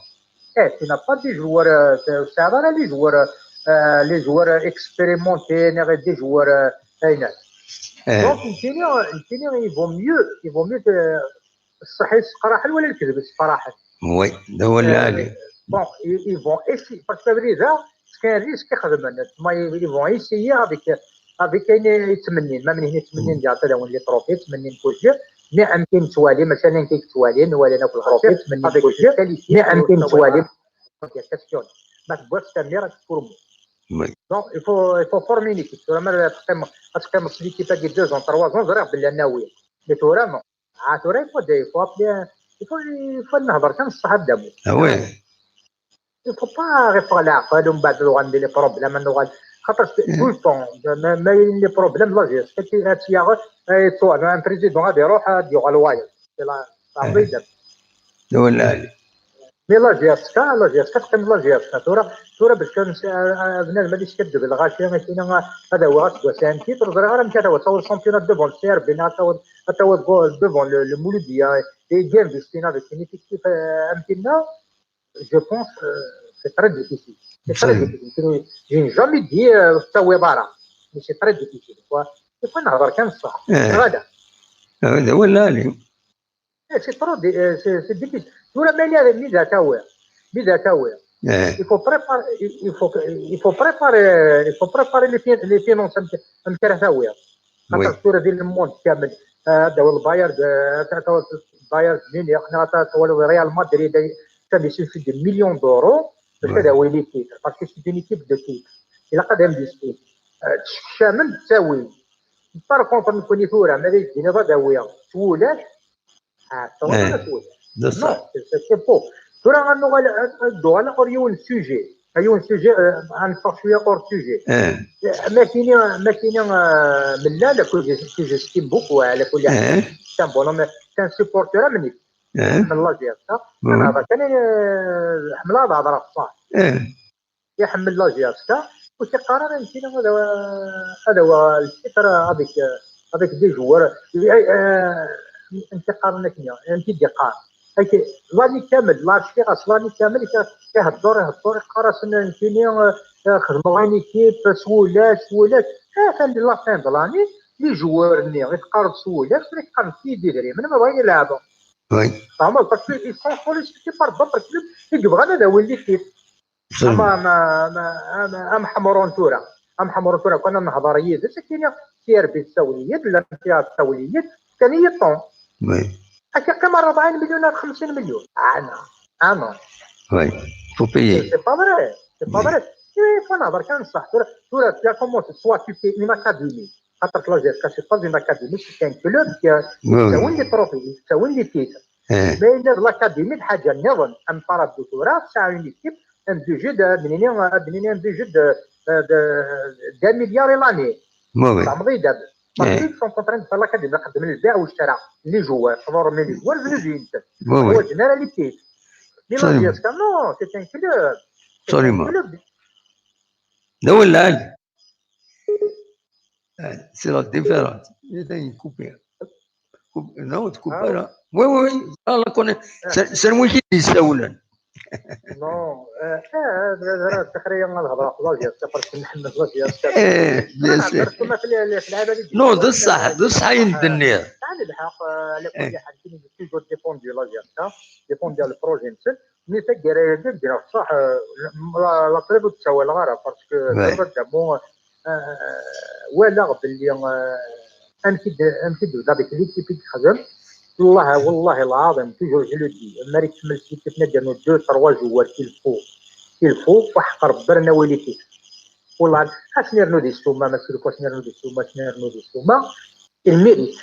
Eh, tu n'as pas des joueurs, euh, c'est c'est vrai, les joueurs, euh, les joueurs expérimentés, des joueurs, euh, eh, Eh. Donc, il vaut mieux, il vaut mieux que الصح يسقى راحل ولا الكذب يسقى راحل. Oui, d awal lɛali. Bon, ils, ils vont essayer, parce que ça veut dire, c'est un risque يخدمن. Mais ils vont essayer avec, avec un يتمنين, même هنا يتمنين ديال هذا وين les trophées, يتمنين كل شيء. Mais يمكن توالي، مثلا كي توالي، نوالي ناكل trophées, يتمنين كل شيء. Mais يمكن توالي. Question. ما تبغاش تمير تفورمو. Oui. Donc, il faut, il faut former une équipe. ثورة ما تقيم، تقيم l'équipe هذه deux ans, trois ans, ضريغ بالله ناوي. Mais ثورة non. Ah, ثورة il faut des, il faut appeler, il faut, il faut نهضر كان الصح دابا. Ah oui. Il faut pas répondre à la ومن بعد نوغ عندي les problèmes, نوغ خاطر tout le temps ما ما les problèmes la J S K كي هاد الشيء un président غادي يروح غادي يوغ الواير. C'est la, ça Eh. veut dire. D awal lɛali. Mais la J S K, la J S K تقيم la J S K. ثورة، ثورة باش كان بنادم ما يديش يكذب الغاشي، ماشي هذا هو غاس بوسان كي ترزر غير مشى هذا هو تصور championnat devant le C R B, تصور تصور devant le Mouloudia. Et bien ديستينا avec une effectif أمكننا. Je pense, euh, c'est très difficile. C'est très difficile. J'ai jamais dit تسوي ضرر. Mais c'est très difficile. Quoi. Il faut نهضر كان الصح. Eh. هذا. هذا هو lɛali. Eh, c'est trop, di- eh, c'est c'est difficile. ثورة ما لها ميزة تاوي. ميزة تاوي. Eh. Il faut préparer, il faut, il faut préparer, il faut préparer les, fin- les finances. أمكرة تاوي. Oui. خاطر ثورة ديال le monde كامل. هذا هو البايرن، هذا هو بايرن ميونخ، هذا هو ريال مدريد. Ça nécessite des millions d'euros. باش Oui. هذا هو les titres. Parce que c'est une équipe de titres. إلا قد investir. تشكشامن تساوي. Par contre نكوني ثورة ما دايش ديني غدا ويا. سولات. Ah, Eh. D ṣṣeḥ. C'est faux. ثورة غنوغ ندوغ على اور يون sujet. يون sujet, غنفخ شوية اور sujet. Eh. ما كاينين ما كاينين ملا لا كو جي كو جي ستيم بوكو على كل حال. Eh. C'est un bonhomme, c'est un supporter مني. Eh. من la J S K. انا هذا كان حمل هذا هضره صح. Eh. يحمل la J S K وتيقرر يمكن هذا هذا هو الفكره هذيك هذيك des joueurs. انت قارن كنيا انت دي قار. L'année كامل la J S K l'année كامل يهضر يهضر يقرا سنه يمكن خدموا une équipe سولات سولات. كان la fin de l'année les joueurs ني يتقارب سولات يتقارب في يدي دري من ما بغا يلعبوا. Oui. فهمت؟ Parce que ils sont sollicités par d'autres clubs. يجي بغانا هذا هو اللي كيف. اما اما اما اما حمرون تورا اما حمرون تورا كنا نهضر يد سكينه. سي ار بي تساوي يد لا فيها تساوي يد. كان يطون. Oui. اكي قيمه أربعين مليون ولا خمسين مليون. انا انا Oui. Faut payer. C'est pas vrai. C'est pas vrai. Il faut نهضر كان صح تورا تورا تيا كومون سوا tu fais une académie. خاطر la J S K c'est pas une académie, c'est un club qui a Oui, oui. تساوي les trophées, تساوي les titres. Eh. Mais il y a l'académie الحاجه نظن ام بارا دو تورا تساوي une équipe un budget de منين منين un budget de de d'un milliard l'année. Oui, oui. فهمتي دابا. Parce que ils sont en train de faire l'académie نقدم البيع والشراء les joueurs, former les joueurs, venus du Inter. Oui, oui. هو généralité. Mais la Absolument. J S K non, c'est un club. C'est un Absolument. club. D awal lɛali. Eh, c'est la différence. Il est coupé. Coupe- Non, tu coupes Ah pas oui. Là. Oui, oui, oui. Ah, la conne- C'est c'est le mouillé qui s'est roulé. Non, euh, euh, euh, تخريا نهضر في la J S K parce que نحمل la J S K. Eh, bien sûr. كما في ال- في العباد Non, d ṣṣeḥ, d ṣṣeḥ ayen d-tenniḍ. عندك الحق. آه، على كل حال كاين toujours défendu la J S K, défendu le projet نسل. Mais تاكيرا هذيك ديال الصح. لا تريد تساوي الغرض parce que Ouais. ضربة دمو ولا باللي امشي امشي avec l'équipe اللي تخدم. Wallah, wallah العظيم, toujours je le dis, ma rek kemmel si kif nader no deux, trois joueurs qu'il faut, qu'il faut, وحق ربي رنا ويلي كيف. والله, أسنير نودي السومة, ما سيركو أسنير نودي السومة, أسنير نودي السومة, il mérite.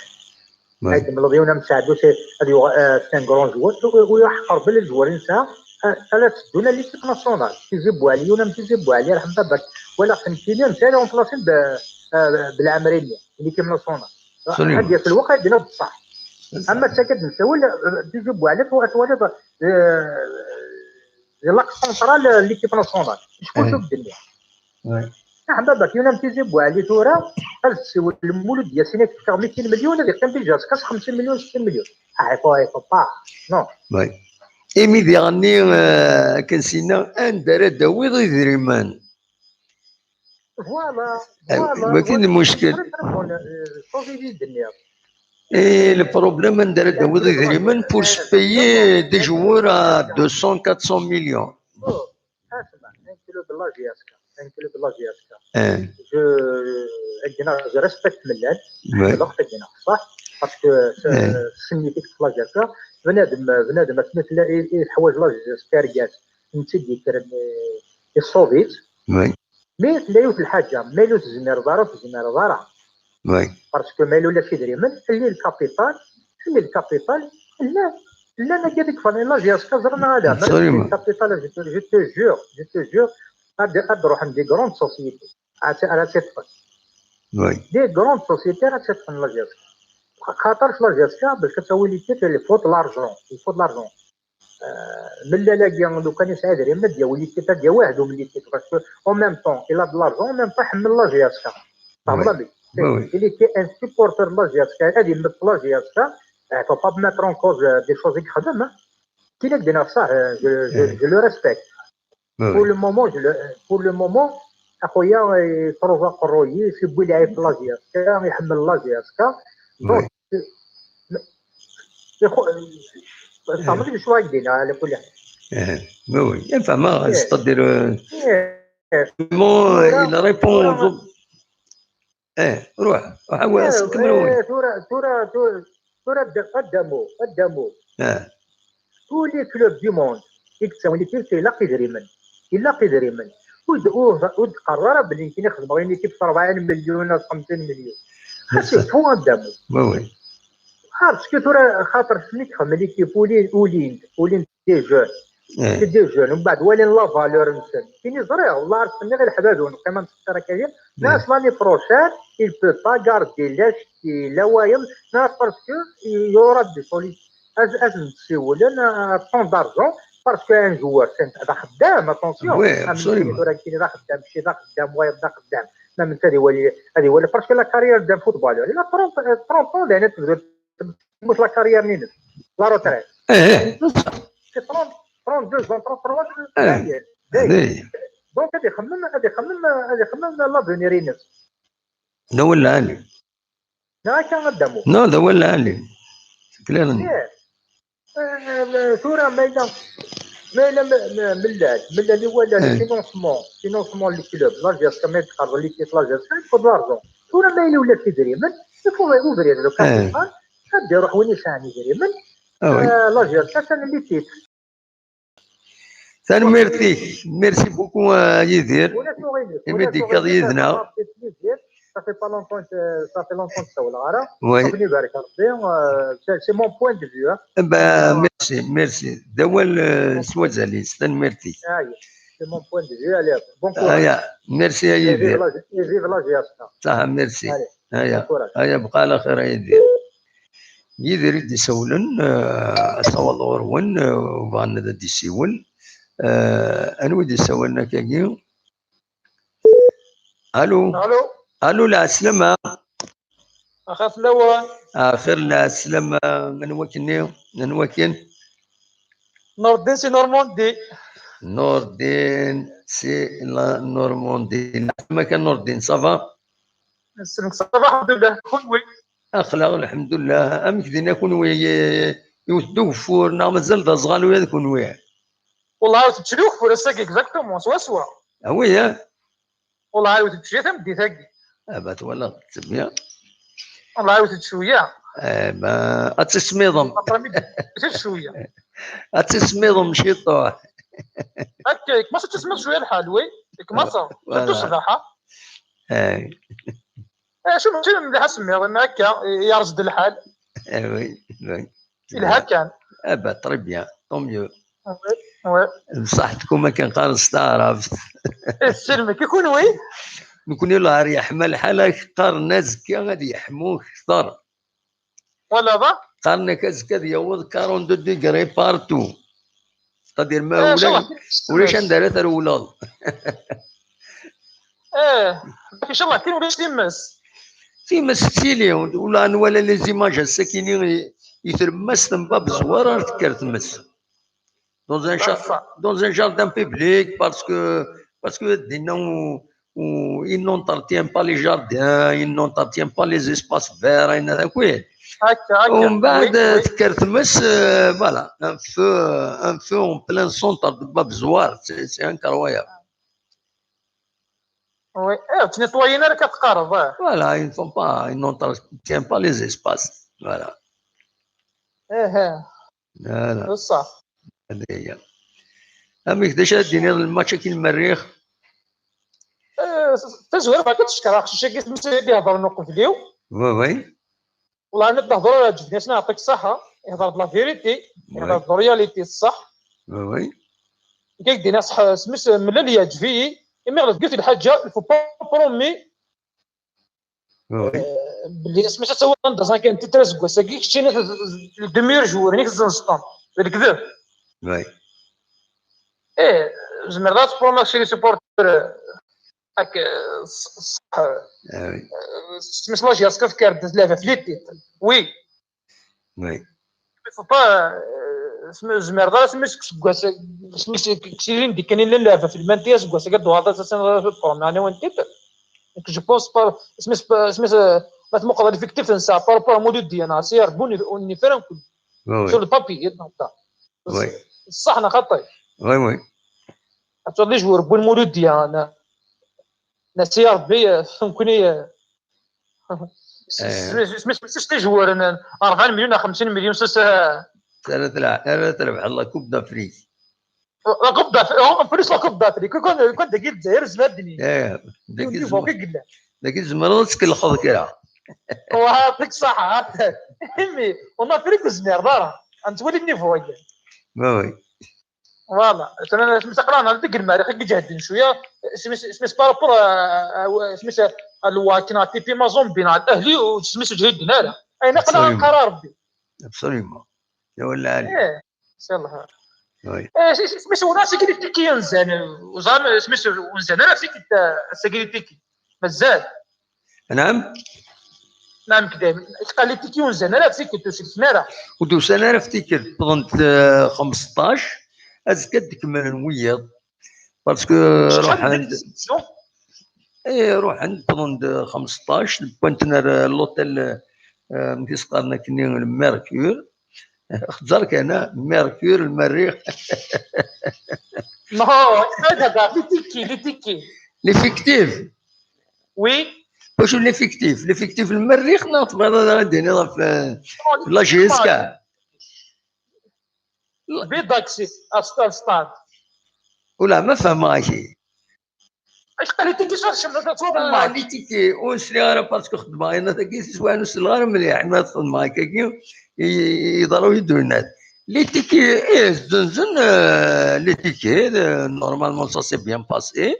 هاد ملوضيون مساعدو سي, هاد يو, آه, c'est un grand joueur, ويحق ربي les joueurs نسا, آه, ألا تسدونا l'équipe nationale, تيزي بوعلي, ولا تيزي بوعلي, رحم بابك, ولا خمسين يوم سالي remplacer ب, آه, بالعمرينية, l'équipe nationale. هاد في الوقت هادي بصح. أما تاكد نساول, آه, تيزي بوعلي, تو أتوالي, آه, l'axe central, آه, l'équipe nationale. شكون شوف الدنيا؟ نعم بابا, كي ينام تيزي بوعلي ثورة, هل تسوي المولود ياسين يكفي ميتين مليون, هذا كان déjà سكاس خمسين مليون, ستين مليون. آه, يفو, يفو, با. Non. Imi diɣenni, euh, akken sinna, anda ara d-tawiḍ idrimen? Voilà, voilà, wagi d lmuckel. Et le problème, anda ara d-tawiḍ idrimen pour se payer des joueurs à deux cents, quatre cents millions? Asma, un club de la J S K, un club de la J S K. Je, je respecte Mellal, je respecte Mellal, صح, parce que c'est une équipe de la J S K, بنادم, بنادم, asma tella, il, il, تحواج la J S K, regarde, نتي ديك, يصوفيت. Mais tella yiwet lḥaǧa, ma yella ur tezmireḍ ara, ur tezmireḍ ara. Parce que ma yella ulac idrimen, lli lkapital, lli lkapital, llan, llan akka deg famille la J S K, ẓran ala, ma lli lkapital, je te, je te jure, je te jure, ad, ad ruḥen des grandes sociétés. Ad, ad tt-iṭṭfen. Des grandes sociétés ad tt-iṭṭfen la J S K. Xaṭer la J S K, parce que ça, il faut de l'argent, il faut de l'argent. Mellal-agi, lukan yesɛa idrimen, ad yawi l'équipe, ad yawi ahdum l'équipe, parce que en même temps il a de l'argent, en même temps iḥemmel la J S K. Tfehmeḍ amek? Il était un supporter de la J S K, ad immet la J S K, eh, faut pas mettre en cause, euh, des choses i yexdem, hein. Kina k-d-iniɣ ṣṣeḥ, euh, je, je, je le respecte. Pour le moment, je le, pour le moment, axuya, eh, yetruẓ aqerruy-is, yewwi lɛib la J S K, iḥemmel la J S K. Donc, Tfehmeḍ d acu ara k-d-iniɣ, ɛla kulli ḥal. Eh, mais oui, fehmeɣ, c'est-à-dire, euh, bon, euh, il répond. Eh, ruḥ, ruḥ, a Waɛs, kemmel. Tura, tura, tura, tura ad d-, ad d-amu, ad d-amu. Tous les clubs du monde i yettawin équipe, ilaq idrimen. Ilaq idrimen. Ur d-, ur d-, ur d-qqar ara belli nekkini xedmeɣ une équipe s rebɛin million, s xemsin million. C'est faux, ad d-amu. Oui, oui. Parce que tura, xaṭer mi txemmel équipe, ulin, ulin, ulin des jeunes. C'est des jeunes. Mbeɛd walin la valeur-nsen. Kini ẓriɣ, والله عرفت-nni غير ḥbab-wen, qqim ad nseqsir akka-yi. Nas, l'année prochaine, il peut pas garder l'âge, la wayeḍ, nas, parce que il y aura des solutions. Ad, ad nsiwlen, euh, tant d'argent, parce que un joueur, c'est d axeddam, attention. Oui, absolument. Tura kini d axeddam, mačči d axeddam, wayeḍ d axeddam. Ma netta ad iwali, ad iwali, parce que la carrière d'un footballeur, il a trente, euh, trente ans, لأن تبدو تموت la carrière-nni, la retraite. C'est trente, trente-deux ans, trente-trois ans, ça y est. Donc, ad ixemmem, ad ixemmem, ad ixemmem l'avenir-ines. D awal lɛali. Neɣ akka ad d-amu. Non, d awal lɛali. C'est clair. Eh, eh, tura ma yella, ma yella m-, m-, Mellal, Mellal iwala le financement, financement n club, la J S K, ma tqerreb l'équipe la J S K, il faut de l'argent. Tura ma yella ulac idrimen, il faut ouvrir le capital, ad d-iruḥ win yesɛan idrimen, eh, la J S K, atan l'équipe. Tanemmirt-ik. Merci beaucoup, euh, Yidir. Imi d-tekkiḍ yid-neɣ. Ça fait pas longtemps que, ça fait longtemps que ssawleɣ ara. Oui. Ad ken-ibarek Rebbi. Euh, c'est, c'est mon point de vue, hein. Ben, merci, merci. D awal, euh, s wazal-is. Tanemmirt-ik. C'est mon point de vue. Allez, bon courage. Merci a Yidir. Et vive la, et vive la J S K. Ṣaḥa, merci. Allez, bon courage. Aya, bqa ɛla xir a Yidir. Yidir i d-isawlen, euh, asawaḍ ɣur-wen, euh, bɣan ad d-isiwel. Euh, anwa i d-isawlen akkagi? Allô? Allô? Allô, lɛeslama. Axir fell-awen. Axir lɛeslama, anwa-k-nni? Anwa-ken? Nordin si Normandie. Nordin si la Normandie. Lɛeslama kan Nordin, ça va? Sslam, ça va, alḥemdulillah. Kunwi? Aql-aɣ, alḥemdulillah. Amek dinna kunwi? Yewwet-d ugeffur neɣ mazal d aẓɣal uya d kunwi? Wellah, yewwet-d ugeffur ass-agi, exactement, swaswa. Ah oui, hein? Wellah, yewwet-d cwiya tameddit-agi. Ah, bah, twalaḍ, c'est bien. Wellah, yewwet-d cwiya. Eh ben, ad tismiḍem. Après-midi, c'est cwiya. Ad tismiḍem ciṭuḥ. Akka, yekkmaṣ ad tismiḍ cwiya lḥal, oui. Yekkmaṣ. Voilà. Surtout ṣṣbeḥ, ha? Eh. Eh, acu mačči mliḥ asemmiḍ, ma akka, yerẓ-d lḥal. Eh oui, oui. Yelha kan. Eh ben, très bien, tant mieux. Oui, oui. Bṣaḥ tkum akken qqaren s taɛrabt. Eh, sselmek i kunwi. Nekni lɛar yeḥma lḥal, ak qqaren azekka ad yeḥmu kter. Voilà, va. Qqaren-ak azekka ad yaweḍ quarante-deux degrés partout. C'est-à-dire, ma Eh, ulac, inchallah, ulac anda ara trewleḍ. Eh, inchallah, kan ulac times. Times tettili, ula nwala les images ass-akini i, i tlemmast n bab Zwar ar tekker tmes. Dans un, ja- dans un jardin public, parce que, parce que dinna où, où il n'entretient pas les jardins, il n'entretient pas les espaces verts, ayen akk. Akka, akka. Umbeɛd, oui, oui, tekker tmes, euh, voilà, un feu, un feu en plein centre de Bab Zwar, c'est, c'est incroyable. Oui, eh, ur ttnitwayin ara, akka teqqareḍ, eh. Voilà, ils ne font pas, ils n'entretiennent pas les espaces. Voilà. Eh, eh. Voilà. D ṣṣeḥ. Hadi hiya. Amek, d acu ara d-tiniḍ n lmatch-agi n Lmerrix? Eh, tazwara, bɣiɣ ad tcekkreɣ aqcic-agi, tmes i d-iheḍren uqbel-iw. Oui, oui. Wallah, ma d-nehḍer ur yeɛǧibni, ad s-nɛṭik ṣṣeḥḥa. Ihḍer-d la vérité, ihḍer-d la réalité, ṣṣeḥ. Oui, oui. Nekk ak-d-iniɣ ṣṣeḥ, smis mlal yeɛǧeb-iyi, imi ɣer deg yiwet lḥaǧa, il faut pas promis, oui, oui, euh, belli smis ad tawiḍ anda ẓan kan titra seg wass-agi, keččini d, d, d, le meilleur joueur, nek tzenzeṭ-am. D lekdeb. Oui. Eh, zemreḍ ad tpromiḍ chez les supporters, euh, Ak, euh, s-, s-, euh, smis la J S K tekker-d tlaba f les titres. Oui. Oui. Il faut pas, euh, smi-, zemreḍ ara smis seg wass, smis k-, k-, silin di kan illan laba f lmantiya seg wass, akka d-uɣaḍ asasen ɣer promier n titre. Donc, je pense pas, smis, smis, euh, ma tmuqleḍ l'effectif nsa par rapport à Mouloudi, neɣ si Rebbi, on est, on est franc. Oui, oui. Sur le papier, donc, ça. Oui. Ṣṣeḥ neɣ xaṭi? Oui, oui. Ad tawḍ les joueurs n Mouloudi, na, na si Rebbi, euh, nekkni, euh, s-, eh, s-, s-, s-, s-, les joueurs n rebɛa n millions neɣ xemsin millions, s-, s-, ara tla-, ara trebḥeḍ la Coupe d'Afrique. La Coupe d'Afrique, en plus la Coupe d'Afrique, kan, kan dagi Lezzayer zla ddin. Eh, dagi niveau tzem-, i yella. Dagi tzemreḍ ad tkellxeḍ kra. Wa, yeɛṭik ṣṣeḥḥa. Imi, en Afrique ur zmireḍ ara. Ad nettwali niveau-agi. Ma oui. Voilà. Tura, smis aql-aɣ deg Lmerrix i iǧehden cwiya, smis, smis par rapport à, à, smis à Lwak, neɣ T P Mazembe, neɣ Ahli, u smis ur ǧhiden ara. Ayen aql-aɣ, absolument, neqqar a Rebbi. Absolument. Ya wala Ali. Eh, inchallah. Oui. Eh, s-, s-, smis ur nzan ara tikki, ur nzan, ur ẓran, smis ur nzan ara tikki, eh, ass-agi tikki. Mazal. Naɛam? Naɛam, k-, dayem. Tqal les tickets ur nzan ara f tikkelt, ur sletfen ara. Ur d-usan ara f tikkelt, wwḍen-d, eh, xmesṭac, azekka ad d-kemmlen wiyaḍ. Parce que ruḥen-d, eh, ruḥen-d, wwḍen-d xmesṭac, wwin-ten ar, eh, l'hôtel, eh, amek i s-qqaren akkenni, le Mercure. Xezzar kan, ah, Mercure, Lmerrix. Non, les tickets, les tickets. L'effectif. Oui. Wacu l'effectif? L'effectif n Lmerrix neɣ tebɣiḍ ad d-tiniḍ ɣef, eh, la J S K? Bid d'accès à st-, à stade. Ula ma fehmeɣ-ak. Acḥal i tiki sar cemma ta tuḍ. Ah, les tickets, ur sliɣ ara parce que xeddmeɣ ayen tagi, s wayen ur sliɣ ara mliḥ, ma xeddmeɣ akkagi, i, i, yeḍra-yi-d winat. Les tickets, eh, zzenzen, eh, les tickets, eh, normalement ça s'est bien passé.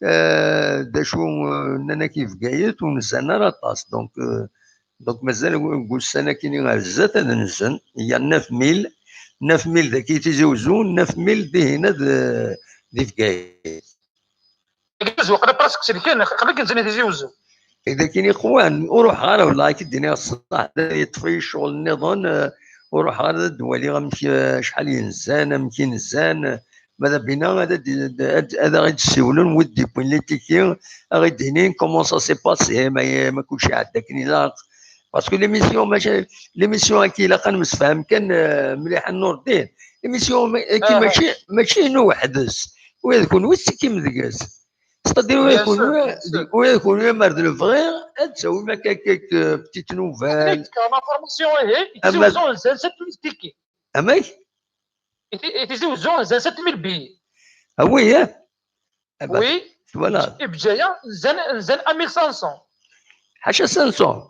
Eh, d acu, eh, nnan-ak i Bgayet, ur nzan ara aṭas. Donc, eh, donc mazal deg ussan-agi ar zdat ad nzen, il y a neuf mille, neuf mille dagi Tizi Uzzu, neuf mille dihin ad, eh, di Bgayet. Tizi Uzzu, aql-i presque selken, aql-i nzan i Tizi Uzzu. Dagi iqwan, ur ruḥeɣ ara, walaɣ ad k-id-iniɣ ṣṣeḥ, yeṭṭef-iyi ccɣel nniḍen, eh, ur ruḥeɣ ara ad d-waliɣ amek, eh, acḥal yenzan, amek i nzan, eh, ma d abina ad, ad, ad, ad aɣ-id-ssiwlen wid d-yewwin les tickets, ad aɣ-id-inin comment ça s'est passé, ma, ma kulci iɛedda akken ilaq. Parce que l'émission, mačči, l'émission-agi ilaq ad nemsefham kan, eh, mliḥ a Nurdin. L'émission-agi, ah, mačči, mačči inu weḥd-s. Ula d kunwi tettekkim deg-s. C'est C'est-à-dire, ur yakun ur yakun ur yamar d lebɣi ad tawim akka quelques petites nouvelles. L'information ihi, tizi uzzu nzan sept mille tickets. Amek? I tizi uzzu nzan sept mille billets. Ah oui, hein? Ah bah, oui. Voilà. I Bgaya nzan nzan un mille cinq cents. Ḥaca cinq cents.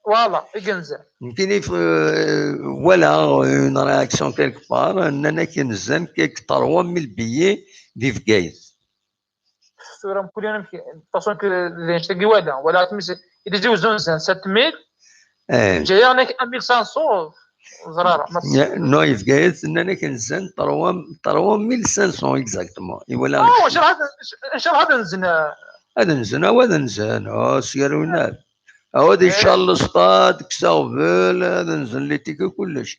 Voilà, i yenza. Nekkini, euh, voilà, une réaction quelque part, nnan-ak nzan quelques trois mille billets di Bgayet. Tura mkul amek, de toute façon, que d annect-agi wala, wala tmis, i d-izi uzzu nzan sept mille, eh. Ǧǧiɣ-ak un mille cinq cents, ẓriɣ, ma... Non, i Bgayet nnan-ak nzan trois, trois mille cinq cents exactement. I wala. Ah, ncallah ad, ncallah ad nzen. Ad nzen, awa ad nzen, oh, sgar winat. Awad, eh, icallac ṭṭad, kkes aɣbel, ad nzen les tickets kullec.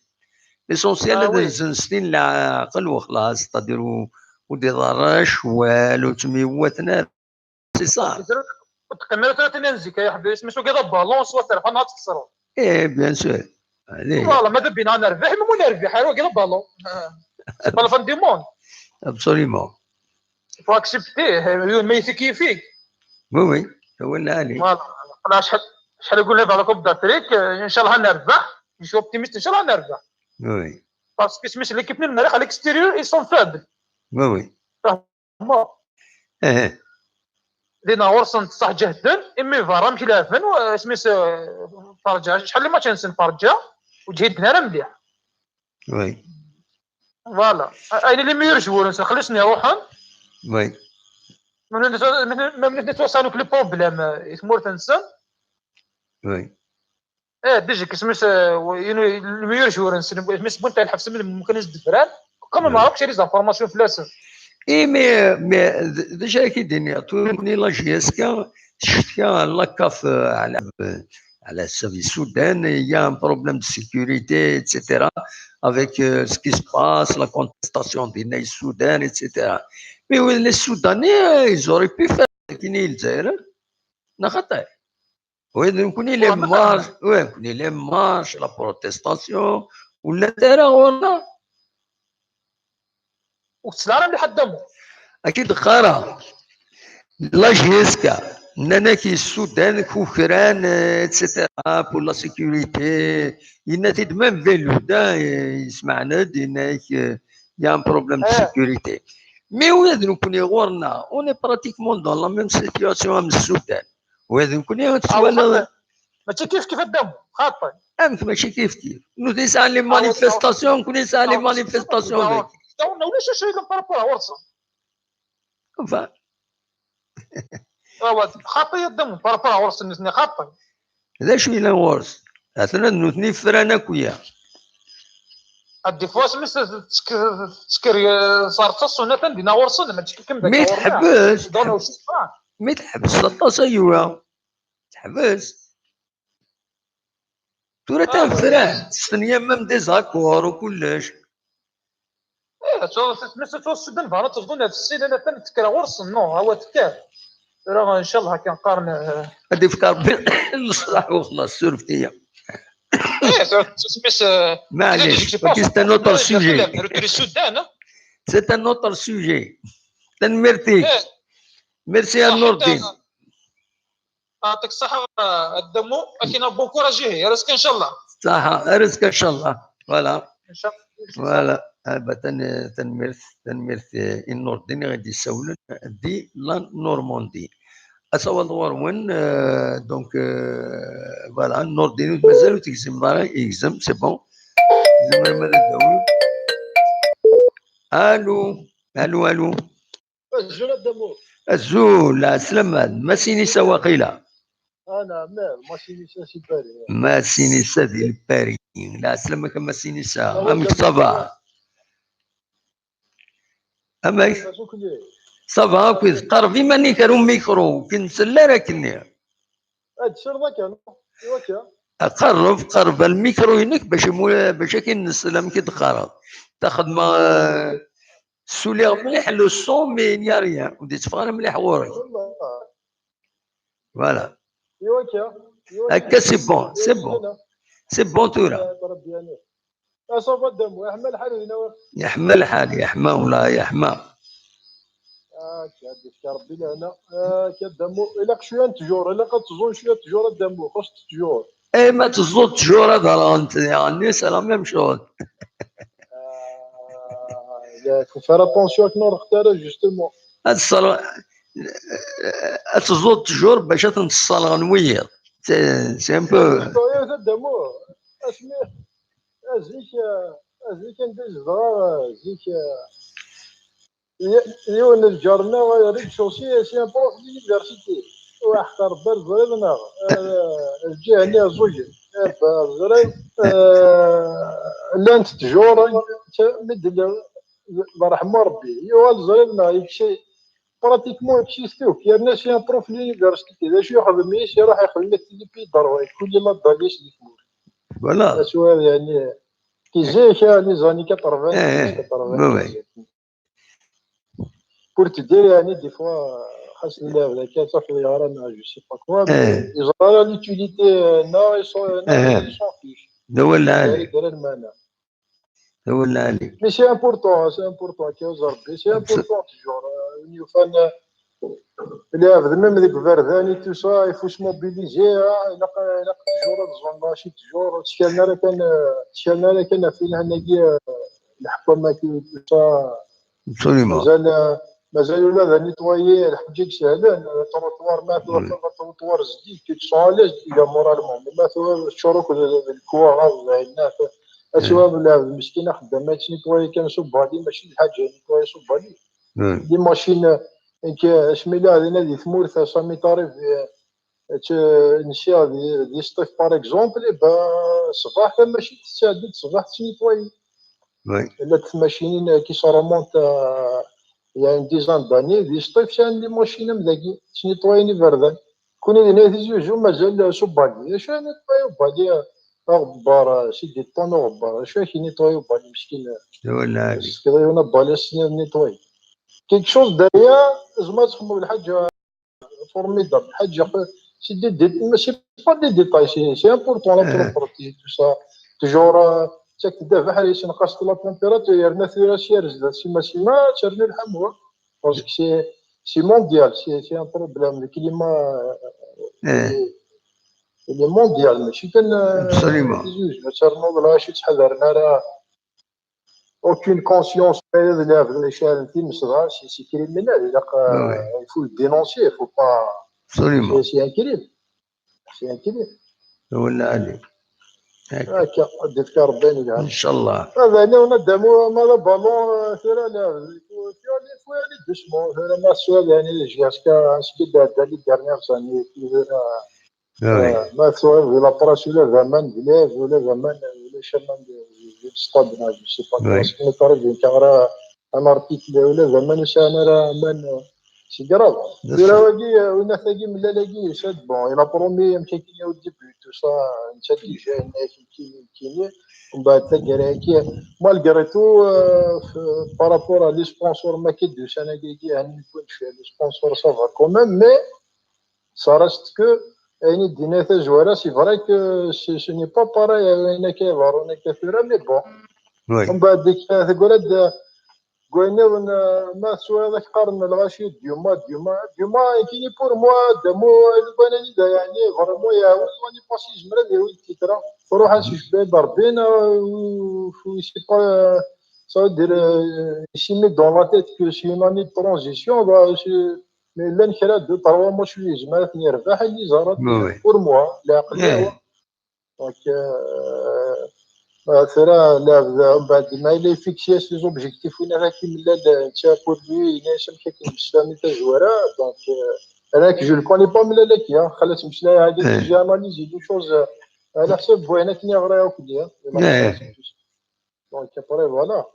L'essentiel, ah, ad nzen s tin leɛqel wexlaṣ, c'est-à-dire ur, ur d-iḍerr ccwal, ur ttemyewwaten ara. C'est ça. Ur teqqim ara tura tin n zik, ay aḥbib, isem-is wagi d abalun, s waterfan ad txesreḍ. Eh, bien sûr. Allez. Voilà, ma d abina ad nerbeḥ, ma ur nerbiḥ ara, wagi d abalun. C'est pas la fin du monde. Absolument. Il faut accepter, eh, ma yif-ik yif-ik. Oui, oui. Voilà. Acḥal, acḥal i yella la Coupe d'Afrique, eh, ncallah ad nerbeḥ. Je suis optimiste, ncallah ad nerbeḥ. Oui. Parce que isem-is l'équipe n Lmerrix à l'extérieur, ils sont faibles. Oui, oui. Fehmeḍ? Eh. Dinna ɣur-sen ṣṣeḥ ǧehden, imi berra amek leɛben, isem-is, eh, Ferǧa, acḥal n match-nsen Ferǧa, ur ǧhiden ara mliḥ. Oui. Voilà. Ayen les meilleurs joueurs-nsen, xellisen iruḥen. Oui. Ma nitni ttwaṣṣan akk les problèmes, eh, i tmurt-nsen. Oui. Eh, déjà, isem-is, eh, les meilleurs joueurs-nsen, isem-is Bountaï Lḥebs, mumkin ad s-d-bran. Quand même, ma rakesh les informations fell-asen. Eh, mais, mais, d-, déjà, qui dit, tout le monde, la J S K, la CAF, euh, على, على حساب السودان, il y a un problème de sécurité, et cetera, avec, euh, ce qui se passe, la contestation du Soudan, et cetera. Mais oui, les Soudanais, euh, ils auraient pu faire ce qu'ils disent, hein. Neɣ xaṭi? Oui, donc, les marches, oui, les marches, la protestation, ولا ترى ولا. Ur tesla ara mliḥ a Dda Mu. Ad k-id-qqareɣ, la J S K, nnan-ak Sudan kukran, eh, et cetera, pour la sécurité. Yenna-t-id même Belluda, eh, yesmeɛna-d, yenna-ak, eh, il y a un problème de sécurité. Mais ula d nekkni ɣur-neɣ, on est pratiquement dans la même situation am Sudan. Ula d nekkni ad twaliḍ. Mačči kif kif a Dda Mu, xaṭi. Amek mačči kif kif? Nutni sɛan les manifestations, nekkni nesɛa les manifestations dagi. Ulac acu yellan par rapport ɣur-sen. Enfin. Awa, xaṭi a Dda Mu, par rapport ɣur-sen nutni xaṭi. D acu yellan ɣur-s? Atan ad nutni fran akk ya. Ad d-iffeɣ asmi s-, tesker, tesker, eh, ṣṣerṣa ṣṣunat anda dinna ɣur-sen, mačči kan dagi ɣur-neɣ. Mi teḥbes, mi teḥbes aṭas aywa. Teḥbes. Tura atan fran, testen yamma am désaccord u kullec. Eh, tura, tura, tura, tura, Sudan bɣan ad tebḍun ɣef ssilan, atan tekker ɣur-sen, non, awa tekker. Tura, ncallah, akken qqaren, eh, ad d-ifk Rebbi leṣlaḥ u xlaṣ, surfet-iyi. Eh, tura, tura, tura, eh, maɛlic, c'est un autre sujet. C'est un autre sujet. Tanemmirt-ik. Eh. Merci a Nurdin. Yeɛṭik ṣṣeḥḥa a Dda Mu, akken bon courage ihi, ar azekka ncallah. Ṣṣeḥḥa, ar azekka ncallah. Voilà. Voilà. Ah, bah, tan-, tanemmirt, tanemmirt, eh, i Nurdin i ɣ-d-yessawlen di la Normandie. Asawaḍ ɣur-wen, eh, donc, eh, voilà, Nurdin ur t-mazal ur tegzim ara, yegzem, c'est bon. Tzemrem ad d-tawim. Allô, allô, allô. Azul a Dda Mu. Azul, ɛeslama, d Masinisa waqila. Ah, neɛmal, Masinisa si Paris. Masinisa di Paris. Ɛeslama-k a Masinisa. Amek ça va? Amek? Ça va, akk qerreb iman-ik ar umikru, ur k-nsell ara akkenni. Ad tecreḍ akka, iwa akka. Qerreb, qerreb ar lmikru-inek bac imu-, bac akin nsell amek i d-qqareḍ. Taxedma, eh, suliɣ mliḥ le son, mais il n'y a rien. Ur d-itteffeɣ ara mliḥ ɣur-k. Voilà. Iwa akka, iwa akka. Akka, c'est bon, c'est bon. C'est bon tura. Ah, Rebbi, yani. Ah, ça va, Dda Mu, yeḥma lḥal dinna? Yeḥma lḥal, yeḥma, wala yeḥma. Akka, ad yefk Rebbi lehna. Akka, Damo, ilaq cwiya n ttjur, ilaq ad teẓẓun cwiya n ttjur, a Damo, xas ttjur. Eh, ma teẓẓuḍ ttjur ad rɣent, yeɛni, c'est la même chose. Faut faire attention akken ur rɣent ara, justement. Ad tesserɣ-, ad teẓẓuḍ ttjur bac ad tent-sserɣen wiyiḍ. C'est, c'est un peu. Damo, asmi, azik, azik anda i zedɣeɣ, zik, yiwen n lǧar-nneɣ, rez-d-chaussée, c'est un prof d'université. Waḥed Rebbi ur teẓriḍ neɣ? Lǧiha-nni ẓugen. Rebbi ur teẓriḍ, llant ttjur, mi d-, d ṛṛeḥma Rebbi. Yuɣal teẓriḍ neɣ yekcem, pratiquement yekcem s tuk. Yerna c'est un prof d'université. D acu yexdem yis, iruḥ ixdem-it di pays d'Arway. Kul la dalis di tmurt. Voilà. Aswir, yani, ti zik, les années quatre-vingt, Eh, eh, quatre-vingt. Oui, oui. Pour te dire, yani, des fois, xas lɛebd akka, tafeḍ yeɣra, neɣ je sais pas quoi, mais Eh. Yeẓra l'utilité, euh, non, ils sont, non, Eh. Ils s'en fichent. D awal Yeɛni, lɛali. Dara lmana. D awal lɛali. Mais c'est important, c'est important, kya Rebbi, c'est important, toujours. Euh, win yufan, euh, lɛebd, même deg iberdan et tout ça, il faut se mobiliser, hein, ilaq, ilaq toujours ad ẓẓun, mačči toujours, ttkalen ara kan, euh, ttkalen ara kan ɣef lehna-agi, euh, leḥkwama-agi, tout ça. Absolument. Mazal, euh, mazal ula d nettoyer lḥaǧa i isehlen, euh, trottoir, ma tura Oui. Trottoir zeddig, tu te sens à l'aise déjà moralement. Mais ma tura teččur akk d, d lkuwaɣ, d ayen, ad twaɣeḍ lɛebd meskin axeddam ad yettnitwayi kan s ubali, mačči d lḥaǧa ad nettoyer s ubali. Oui. Des machines, nekk asmi lliɣ dinna di tmurt, ça m'est arrivé, euh, tt-, nsiɣ di, di Sṭif, par exemple, eh ben, ṣṣbeḥ tamacint tettɛeddi-d ṣṣbeḥ tettnitwayi. Oui. Llant tmacinin qui se remontent à, il y a une dizaine d'années, di Sṭif sɛan des machines am dagi, ttnitwayin iberdan. Kuni dinna Tizi Uzzu mazal s ubali. D acu ara nettoyer ubali, aɣebbar, c'est des tonnes aɣebbar. D acu ara k-nettoyer ubali meskin? D awal lɛali. Tefkiḍ yiwen abali ad s-nettoyer. Quelque chose derrière, tzemreḍ ad txedmeḍ lḥaǧa formidable. Lḥaǧa, c'est des dé-, mais c'est pas des détails, c'est, c'est important, la Eh. propreté, tout ça. Toujours, euh, ttaket-d abeḥri, senqaset la température, yerna tura s yar zdat, sima sima, ternu lḥamwa. Parce que c'est, c'est mondial, c'est, c'est un problème. Le climat, euh, Eh. il est, il est mondial, mačči kan, euh, Absolument. Tizi Uzzu, ad ternuḍ lɣaci ttḥadaren ara. Aucune conscience, ma d lɛebd n iceɛlen times, dɣa c'est, c'est criminel, ilaq, euh, Oui, oui. Il faut le dénoncer, il faut pas, Absolument. C'est, c'est un crime. C'est un crime. D awal lɛali. Akka. Akka, ad d-yefk Rebbi ayen yelhan. Inchallah. Hada, on a Damo, ma d aballon, euh, tura, là, il faut, il faut aller, il faut aller doucement. Tura, ma teswiḍ, yani, jusqu'à ce que dans, dans les dernières années, puis, euh, Ah oui. euh, ma teswiḍ di la presse, ula d aman d lɛib, ula d aman, ulac aman di, di, di stade, là, je sais pas quoi. Oui. Ce qui m'est arrivé, quand un article, ula d aman ur sɛin ara aman, euh, c'est grave. D Tura acu? Wagi, euh, winat-agi, mlal-agi, c'est bon, il a promis, amek akken, au début, tout ça, netta déjà, yenna-yak nekkini, nekkini, mbeɛd taggara-agi, malgré tout, euh, f-, par rapport à les sponsors, ma k-id-usan agi, agi, ayen n les sponsors, ça va quand même, mais ça reste que, ayen i d-yenna tazwara, c'est vrai que ce, ce n'est pas pareil à wayen akka iḍerrun akka tura, mais bon. Oui. Mbeɛd dik, euh, taggara d-, deg wayen nniḍen, euh, ma teswiḍ ad k-qqaren lɣaci Duma, Duma, Duma, kini pour moi, Damo, lukan anida, yani, vraiment, yeɛwi, on est passé, yezmer ad yawi titre. Truḥ-as icebba-d Rebbi, neɣ, euh, c'est pas, euh, ça veut dire, euh, il s'est mis dans la tête que c'est une année de transition, bah, c'est, mais llan kra deux, trois matchs i yezmer ad ten-yerbeḥ, ad yeẓer, Oui, oui. Pour moi, leɛqel-iw. Eh. Donc, euh, euh, tura, lɛebd, mbeɛd ma yella yefixi-as les objectifs, win ara k-imlal, netta pour lui, yenna-as amek akken yesfami tazwara, donc, euh, راك je le connais pas, mlal akya, xalas meslay, hadi Eh. J'ai analysé des choses, euh, على حسب wayen akken yeɣra akk-nni. Eh. Donc, après, voilà.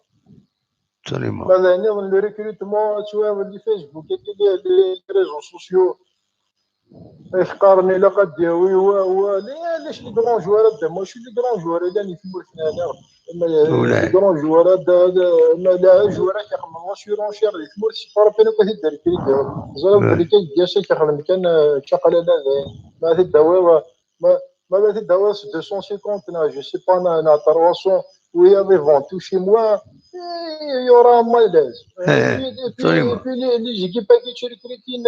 Absolument. Ma d ayen nniḍen, le recrutement, tu vois, di Facebook, les, les, les réseaux sociaux. Qqaren ilaq ad d-yawi wa, wa, les, les grands joueurs, ad d-, mačči les grands joueurs, yellan di tmurt-nneɣ. Les grands joueurs, ad, ad, ma la joueur ad ixedmen la surenchère di tmurt, c'est pas la peine ad t-id-recruter. Ẓriɣ belli kan deg-s ad ixdem kan, euh, čaqlala d, ma t-id-tawiḍ, ma, ma la t-id-tawiḍ s deux cent cinquante, neɣ, je sais pas, neɣ, neɣ trois cents, oui, ils vont toucher moins. Il y aura un malaise. Et puis, et puis les, les équipes qui recrutent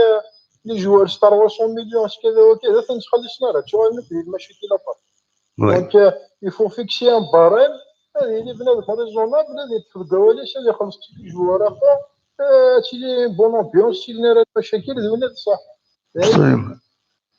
les joueurs, c'est trois cents millions, c'est كذا وكذا, ثم خلصنا راه شو عندك في المشاكل لابار. Donc, euh, il faut fixer un barème. هذه اللي بنادم raisonnable, هذه تبدا ولا شي اللي خلص شي joueur اخر. آه، تشيلي bonne ambiance, تشيلي راه المشاكل ذونا بصح.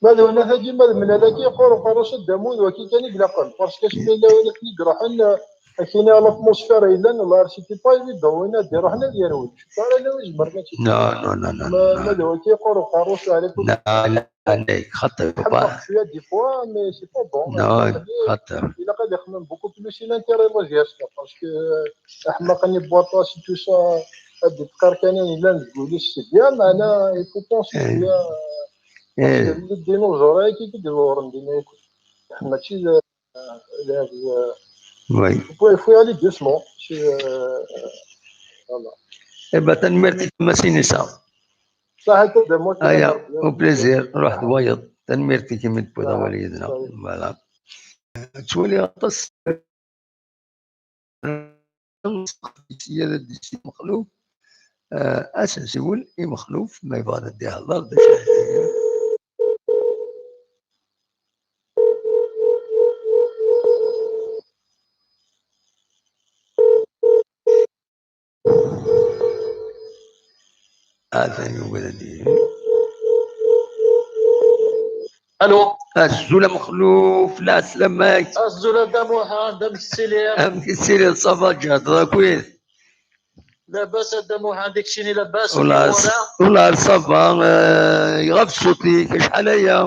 ما ذونا هادي ما من هذاك يقول قروش الدمود وكي كان يقلقن. Parce que شكون لا ولا كي يقرحن. كاين l'atmosphère الا لا سيتي با ايفيدون وين هادي راه هنا ديال وجه. صار انا واش مرنا شي. Non, non, non, non, ما non. ما دوا كيقولوا قروش عليكم. لا، لا، عليك خطر. نحب شويه des fois, mais c'est pas bon. Non, خطر. الا قاعد يخمم beaucoup plus, c'est l'intérêt ما جاش. Parce que احنا قاني بواطاس tout ça, هاد الدقار كان الا نقول السبيان, انا il faut penser شويه. Parce que les dinosaures كي كيديروا ندينا ماشي. Oui. Il faut, il faut y aller doucement. C'est, euh, voilà. Eh ben, tanemmirt-ik a Masinisa. صح, تبدا موت. Aya, au plaisir. Ruḥ d wayeḍ. Tanemmirt-ik imi d-tewwiḍ awal yid-neɣ. Voilà. Ttwaliɣ aṭas. Ad d-yessi Mexluf. Ah, ad s-nsiwel i Mexluf, ma yebɣa ad d-ihḍer, d acu ara d-yini. Atan yugi ad d-yini. Allo. Azul a Mexluf, lɛeslama-k. Azul a Dda Muḥend, amek tettiliḍ? Amek tettiliḍ, ça va, ǧehdeḍ akkit? Labas a Dda Muḥend, i keččini labas? Ula, ula ça va, eh, iɣab ṣṣut-ik, acḥal aya?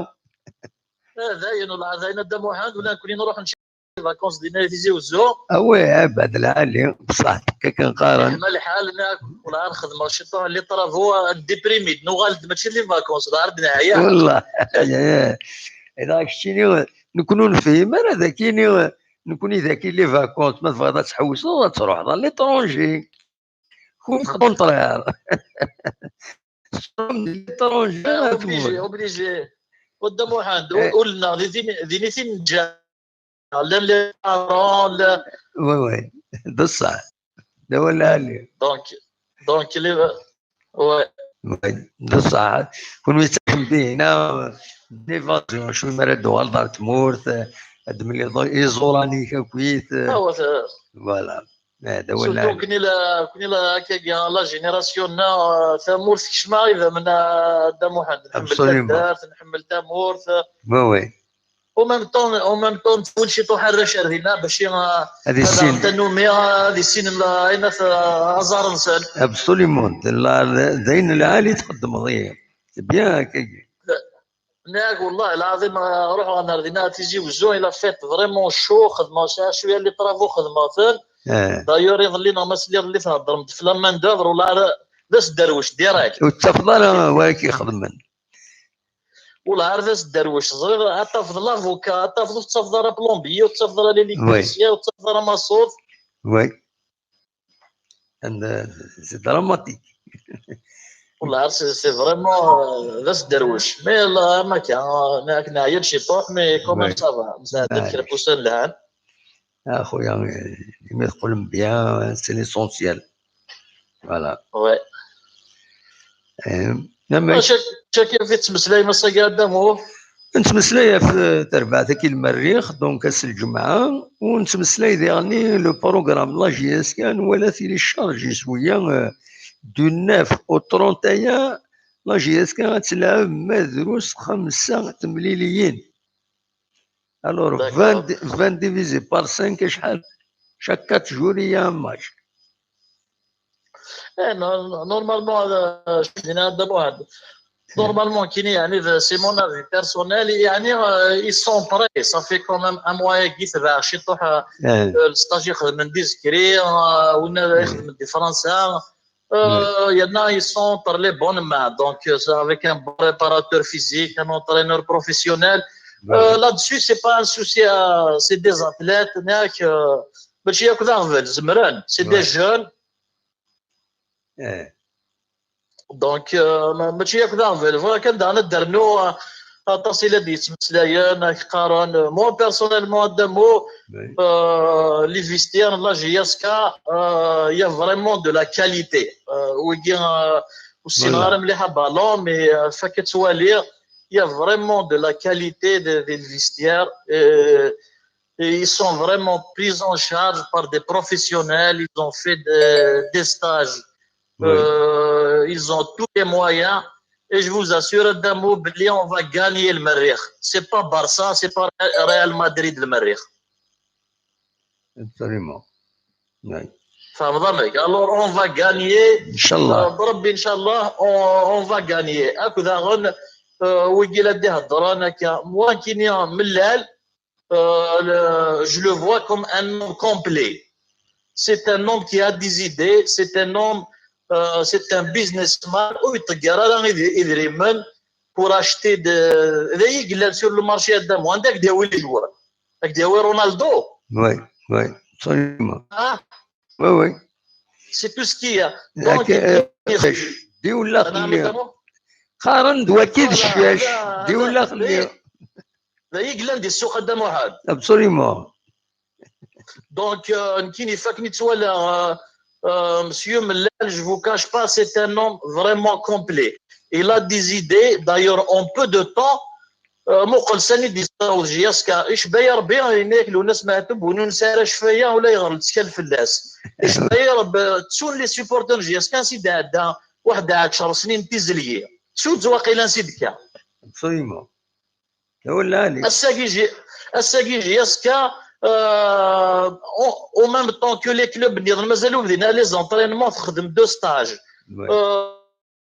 Eh, dayen, ula dayen a Dda Muḥend, ula nekni nruḥ nečči les vacances dinna di Tizi Wezzu. Ah ouais, eh, بعد العالي, بصح هكا كنقارن. Yeḥma lḥal, nek, ula nxedmeɣ ciṭuḥ les travaux, ndéprimé-d, nuɣal-d mačči les vacances, ula neɛya. والله, eh, eh. Ila keččini, nekni ur nefhim ara d akini, nekni d akini les vacances, ma tebɣiḍ ad tḥewseḍ, ad truḥeḍ à l'étranger. Au contraire. L'étranger, obligé, obligé. A Dda Muḥend, ul-nneɣ di tin, di nitin n lǧameɛ, llan les parents, la. Oui, oui. D ṣṣeḥ. D awal lɛali. Donc, donc, les, ouais. Oui, d ṣṣeḥ. Kunwi tettakfem-d hina, des vacances, cwi mi ara d-tuɣaleḍ ɣer tmurt, ad d-temliḍ iẓuran-ik akkit. Ah, ouais, ça. Voilà. Eh, d awal lɛali. Surtout nekni la, nekni la, akkagi, la génération-nneɣ, eh, tamurt tekcem-aɣ idammen, a Dda Muḥend. Nḥemmel taddart, nḥemmel tamurt. Oui, oui. En même temps, en même temps, nettwali ciṭuḥ arrac ar dinna, bac i, eh, ad issinen, ad aɣen-tanumi, eh, ad issinen la, ayen at, eh, aẓar-nsen. Absolument. La, d, d ayen lɛali txeddmeḍ, ihi. C'est bien, akkagi. Nek, والله العظيم, eh, ruḥeɣ ɣer dinna, Tizi Wezzu, il a fait vraiment chaud, xedmeɣ, sɛiɣ cwiya les travaux xedmeɣ-ten. Eh. D'ailleurs, iḍelli neɣ ma sliɣ lli theddrem-d f la main d'œuvre, ula ara d asderwec, direct. Ur tettafeḍ ara wara k-ixedmen. Ula ara d asderwec, ẓriɣ, ad tafeḍ l'avocat, ad tafeḍ, ur tettafeḍ ara plombier, ur tettafeḍ ara l'électricien, ur tettafeḍ ara maṣut. Oui. And, uh, c'est dramatique. Wallah, c'est, c'est vraiment, euh, d asderwec. Mais la, am akka, euh, nek neɛya-d ciṭuḥ, mais quand même ça va. Nesɛedda-d kra n wussan lhan. A xuya, imi teqqlem bien, c'est l'essentiel. Voilà. Ouais. Eh, amek? Caki fi tettmeslayem ass-agi a Dda Muḥ? Nettmeslay ɣef, eh, terbaɛt-agi n lmerrix, donc ass n lǧemɛa, u nettmeslay diɣenni le programme n la J S K, nwala tili chargé cwiya, eh, du neuf au trente et un, la J S K ad telɛeb ma drus xemsa temliliyin. Alors, vingt, vingt divisé par cinq, acḥal? Chaque quatre jours, il y a un match. Eh, no-, normalement, euh, je viens de moi. Normalement, كاين يعني, c'est mon avis personnel, يعني, euh, ils sont prêts. Ça fait quand même un mois يتبع شي طوح, euh, le stage يخدم من ديزكري, euh, ونا يخدم من دي فرنسا. Euh, il y en a, ils sont entre les bonnes mains. Donc, euh, c'est avec un bon préparateur physique, un entraîneur professionnel. Euh, là-dessus, c'est pas un souci, euh, c'est des athlètes, nek, euh, ماشي ياك ذا غفل, زمران, c'est des jeunes. Donc, euh, ma-, ماشي ياك ذا غفل, voilà, كان دعنا درنو, euh, aṭas i la d-yettmeslayen, ak qqaren, moi, personnellement, Adamo, Oui. euh, les vestiaires, la J S K, euh, il y a vraiment de la qualité. Euh, wigi, euh, ur ssineɣ Voilà. ara mliḥ aballon, mais euh, fakk ad twaliɣ, il y a vraiment de la qualité de, des vestiaires. Et, et ils sont vraiment pris en charge par des professionnels. Ils ont fait de- des stages. Oui. Euh, ils ont tous les moyens. Et je vous assure, Adamo, belli, on va gagner le Merrikh. C'est pas Barça, c'est pas Real Madrid, le Merrikh. Absolument. Oui. فهمت عليك؟ Alors, on va gagner. ان شاء الله. بربي ان شاء الله on, on va gagner. Akked daɣen, euh, wigi la d-iheddren akka, moi, kini Mellal, euh, le- je le vois comme un homme complet. C'est un homme qui a des idées, c'est un homme, euh, c'est un businessman, ur yeṭṭeggar ara id- idrimen pour acheter de, d ayi yellan sur le marché, Adamo, anda ak d-yawi les joueurs? Ak d-yawi Ronaldo? Oui, oui, absolument. Ah, Oui, oui. C'est tout ce qu'il y a. Donc, Ak- d iwlax-nni. Qqaren-d waki d ccac. D iwlax-nni. D ayi yellan di ssuq, Adda Muḥend. Absolument. Donc, euh, nekkini fakken i ttwalaɣ, euh, euh, Monsieur Mellal, je vous cache pas, c'est un homme vraiment complet. Il a des idées. D'ailleurs, en peu de temps, euh, muqel sani d-yessaweḍ J S K. Icba-yi Rebbi, yenna-yak Lwennas Meɛtub, win ur nesɛi ara ccfaya, ula yeɣer lettkal fell-as. Icba-yi Rebbi, ttun les supporters n J S K, ansi d-ɛedda, waḥed ɛecr snin tizelyi. Ttun-tt waqila ansi d-tekka. Absolument. Wallani. Ass-agi J-, ass-agi J S K, euh, en, en même temps que les clubs, nniḍen mazal ur bdin ara les entraînements, texdem deux stages. Ouais. Euh,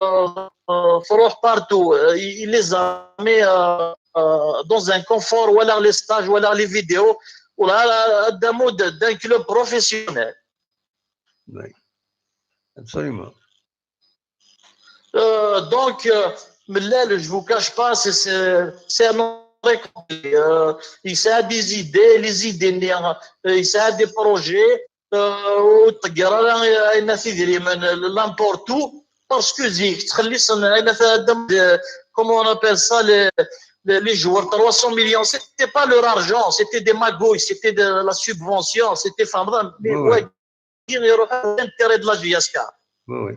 euh, euh, تروح partout, euh, il les a mis, euh, euh, dans un confort, ولا les stages, ولا les vidéos, ولا هذا مود d'un club professionnel. Ouais. Absolument. Euh, donc, euh, Mellal, je vous cache pas, c'est, c'est, c'est un homme très complet. Euh, il a des idées, les idées, euh, il a des projets. Euh, ur ṭṭegger ara ayen ɣef idrimen, n'importe où, parce que zik ttxelliṣen ayen ɣef, euh, comment on appelle ça, les, les, les joueurs, trois cents millions, c'était pas leur argent, c'était des magouilles, c'était de la subvention, c'était, enfin, vraiment, mais Ouais, ouais. Ouais, il y aura l'intérêt de la J S K. Oui, oui.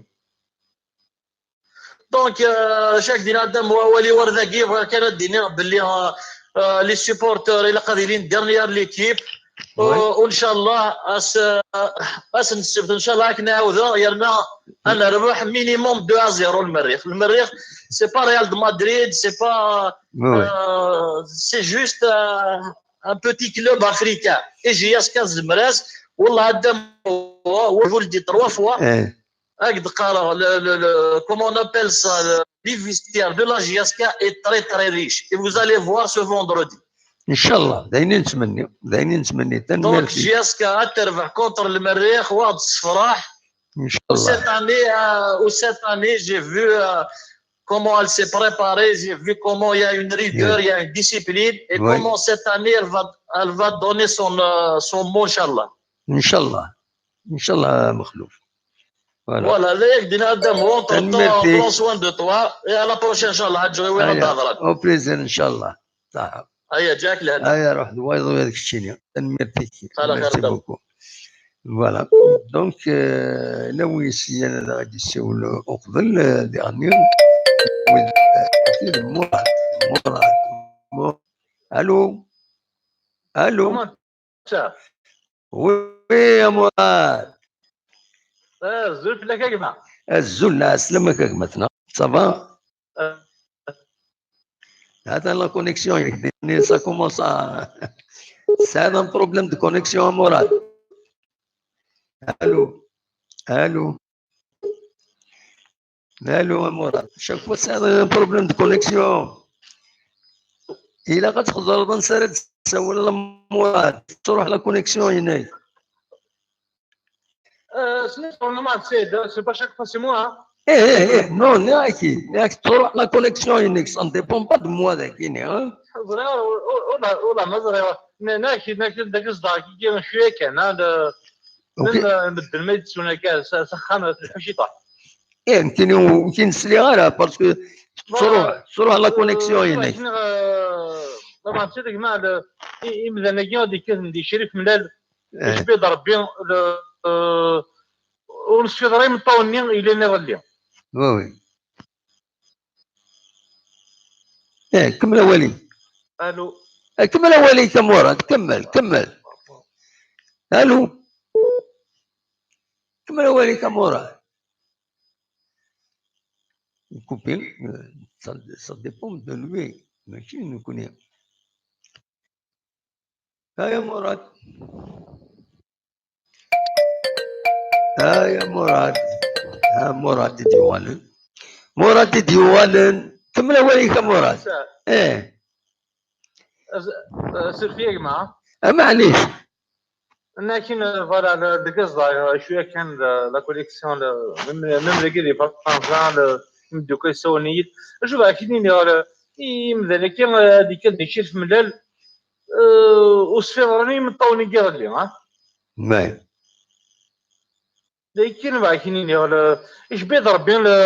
Donc, euh, chaque دينا دم وولي ورداقي, بغا كان ديني باللي, euh, euh, les supporters, il a قادرين dernière l'équipe. Oui. Euh, وإن شاء الله, أس, أس السبت, إن شاء الله, راك نعاودها, يرنا, أنا ربح minimum deux à zéro المريخ. المريخ, c'est pas Real de Madrid, c'est pas, Oui, oui. euh, c'est juste, euh, un petit club africain. Et J S K زمراس, والله هذا, je vous le dis trois fois. Eh, هاك دقارة, le, le, le, comment on appelle ça, le, les vestiaires de la J S K est très, très riche. Et vous allez voir ce vendredi. إن شاء الله. D ayen i nettmenni. D ayen i nettmenni. Donc, Tanemmirt-ik. J S K à terbex contre le Merrikh, واحد الصفراح. إن شاء الله. Cette année, euh, ou cette année, j'ai vu, euh, comment elle s'est préparée, j'ai vu comment il y a une rigueur, Oui. Il y a une discipline, et Oui. Comment cette année, elle va, elle va donner son, euh, son mot, إن شاء الله. إن شاء الله. إن شاء الله, Mexlouf. Voilà. Voilà, les gars, entre temps, Tanemmirt-ik. Prends soin de toi, et à la prochaine, إن شاء الله, هاد الجويرة Aya. تهضرك. Au plaisir, إن شاء الله. صح. هيا, جاك لهنا. Aya, روح دوايض وياك الشينيا. Tanemmirt-ik. على خير Merci دابا. Beaucoup. Voilà. Donc, euh, là où ici, il y a la question, le, au, le dernier. Oui, euh, Mourad. Mourad. Mourad. Allô? Allô? Comment ça? Oui, يا مراد. آه، الزول في الحكمة. الزول, لا, سلمك يا كمتنا. Ça va? آه، هذا la connexion, يعني, ça commence à, c'est un problème de connexion, يا مراد. Allô? Allô? Allô, يا مراد. Chaque fois, c'est un problème de connexion. إلا غتخزر نسال تسول مراد, تروح la connexion هناك. آه، c'est normal, c'est, c'est pas chaque fois, c'est moi, hein. ايه ايه ايه, non, ناكي ناكي تروح la connexion هناك, ça ne dépend pas de moi ذاك, hein. زرير، ولا، ولا، ما زرير. ناكي، ناكي، داك الصداع كي كاين شوية كان، ها، ال-، Ok. من، من الدم يدسونا كان، س-، سخان الحوشي طاح. ايه, يمكن، يمكن نسلي غير parce que Truḥ, truḥ la connexion-inek. Ḍabɛa d gma, imdanen-agi ad d-kkaten di Crif Mlal, icbi-d Rebbi, ur nesfiḍ ara imeṭṭawen-nni yellan iḍelli. Oui, oui. Eh, kemmel awal-ik. Allô. Eh, kemmel awal-ik a Murad, kemmel, kemmel. Allô. Kemmel awal-ik a Murad. Coupé, euh, ça, ça dépend de lui, mačči d nekkni. Aya Murad. Aya Murad. Ha Murad i d-yuɣalen. Murad i d-yuɣalen. Kemmel awal-ik a Murad. Eh. Suref-iyi a gma. Ah, maɛlic. Lakin, euh, voilà, le, deg iẓday, euh, cwiya kan, le, la connexion, le, même, même dagi di Fransa, le, imeddukal ssawalen-iyi-d. Acu bɣa k-id-iniɣ, le, imdanen-agi, euh, ad d-kkan di Crif Mlal, euh, ur sfiḍ ara imeṭṭawen-agi iḍelli, ha? May. D akken bɣa k-id-iniɣ, le, icbi-d Rebbi, le,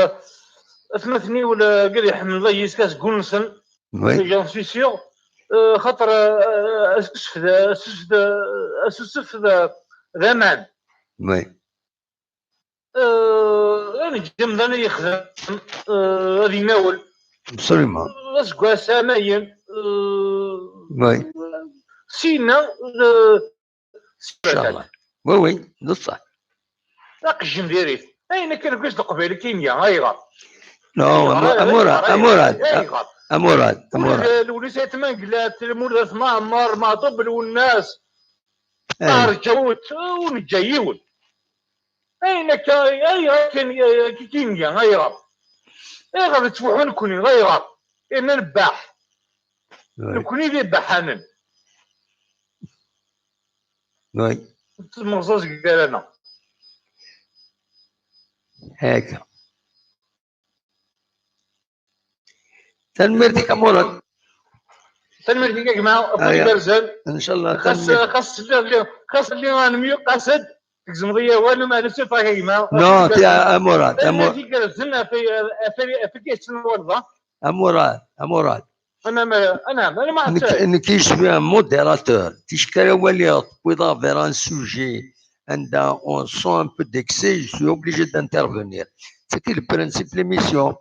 atmaten-iw, le, gad iḥemmel yis-k asgun-nsen. Oui. J'en suis sûr. Euh, xaṭer, euh, asusef d, asusef d, asusef d, d aman. Oui. Euh, ad neǧǧ amdan ad yexdem, euh, ad inawel. Absolument. Aseggas amayen, euh, oui. Sina, euh, Inchallah. Oui, oui, d ṣṣeḥ. Aqjim diri-t. Ayen akka deg leqbayel akken iga, ayɣer? Non, ayɣer, a Murad, ayɣer, a Murad, ayɣer? A Murad, a Murad. Lewnis Ayt Mengellat, Lmulud At Mɛemmer, Meɛtub Lwennas, Ṭaher Ǧawet, ur neǧǧa yiwen. Ayen akka, ayɣer akken, akken iga, ayɣer? Ayɣer nettfuḥu nekkni, ayɣer? Irna nebbaḥ. Nekkni d ibaḥanen. Temẓaẓ gar-aneɣ. Akka. Tanemmirt-ik a Murad. Tanemmirt-ik a gma, afud igerrzen. Inchallah. Xas, xas lliɣ, xas lliɣ anmi qased, tgezmeḍ-iyi awal, ma ala sifak a gma. Non, a Murad, a Murad. Tanemmirt igerrzen, afud, afud, afud yettnawaleḍ. A Murad, a Murad. Nekk, je suis un modérateur. Ticki ara waliɣ tewwiḍ-aɣ vers un sujet anda on sent un peu d'excès, je suis obligé d'intervenir. C'est le principe de l'émission.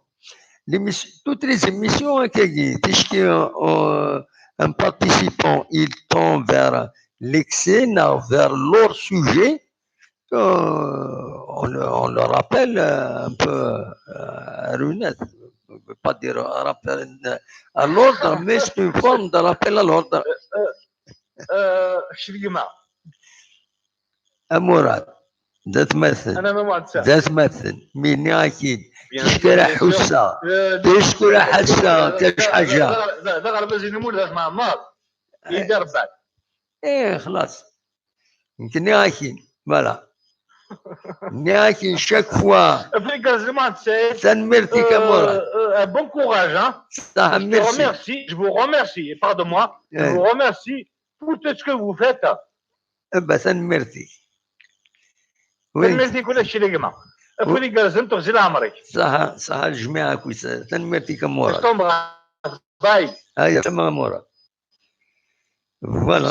L'émission, toutes les émissions, akkagi, ticki, euh, un participant, il tend vers l'excès, non, vers l'hors-sujet, euh, on, le- on le rappelle, euh, un peu, euh, à l'ordre. Je veux pas dire rappel, euh, à l'ordre, mais c'est une forme de rappel à l'ordre. Euh, euh, euh, A Murad, d atmaten, d atmaten, mi nniɣ-ak-id, ticki ara ḥusseɣ, ticki ara ḥusseɣ, d acu ḥaǧa. D aɣerbaz-inu Mulud At Mɛemmer, i d-irebban. Eh, xlaṣ. Nekk nniɣ-ak-in, voilà. Nniɣ-ak-in chaque fois. Afrika Zilman Saïd. Tanemmirt-ik a Murad. Euh, euh, bon courage, hein. Je te remercie, je vous remercie, pardonne-moi, je vous remercie pour tout ce que vous faites. Eh ben, tanemmirt-ik. Oui. Tanemmirt-ik ulac a gma. Afud igerrzen, teɣzi leɛmer-ik. Ṣaḥa, ṣaḥa lejmiɛ akk-is. Tanemmirt-ik a Murad. Je t'embrasse. Bye. Aya, tama a Murad. Voilà.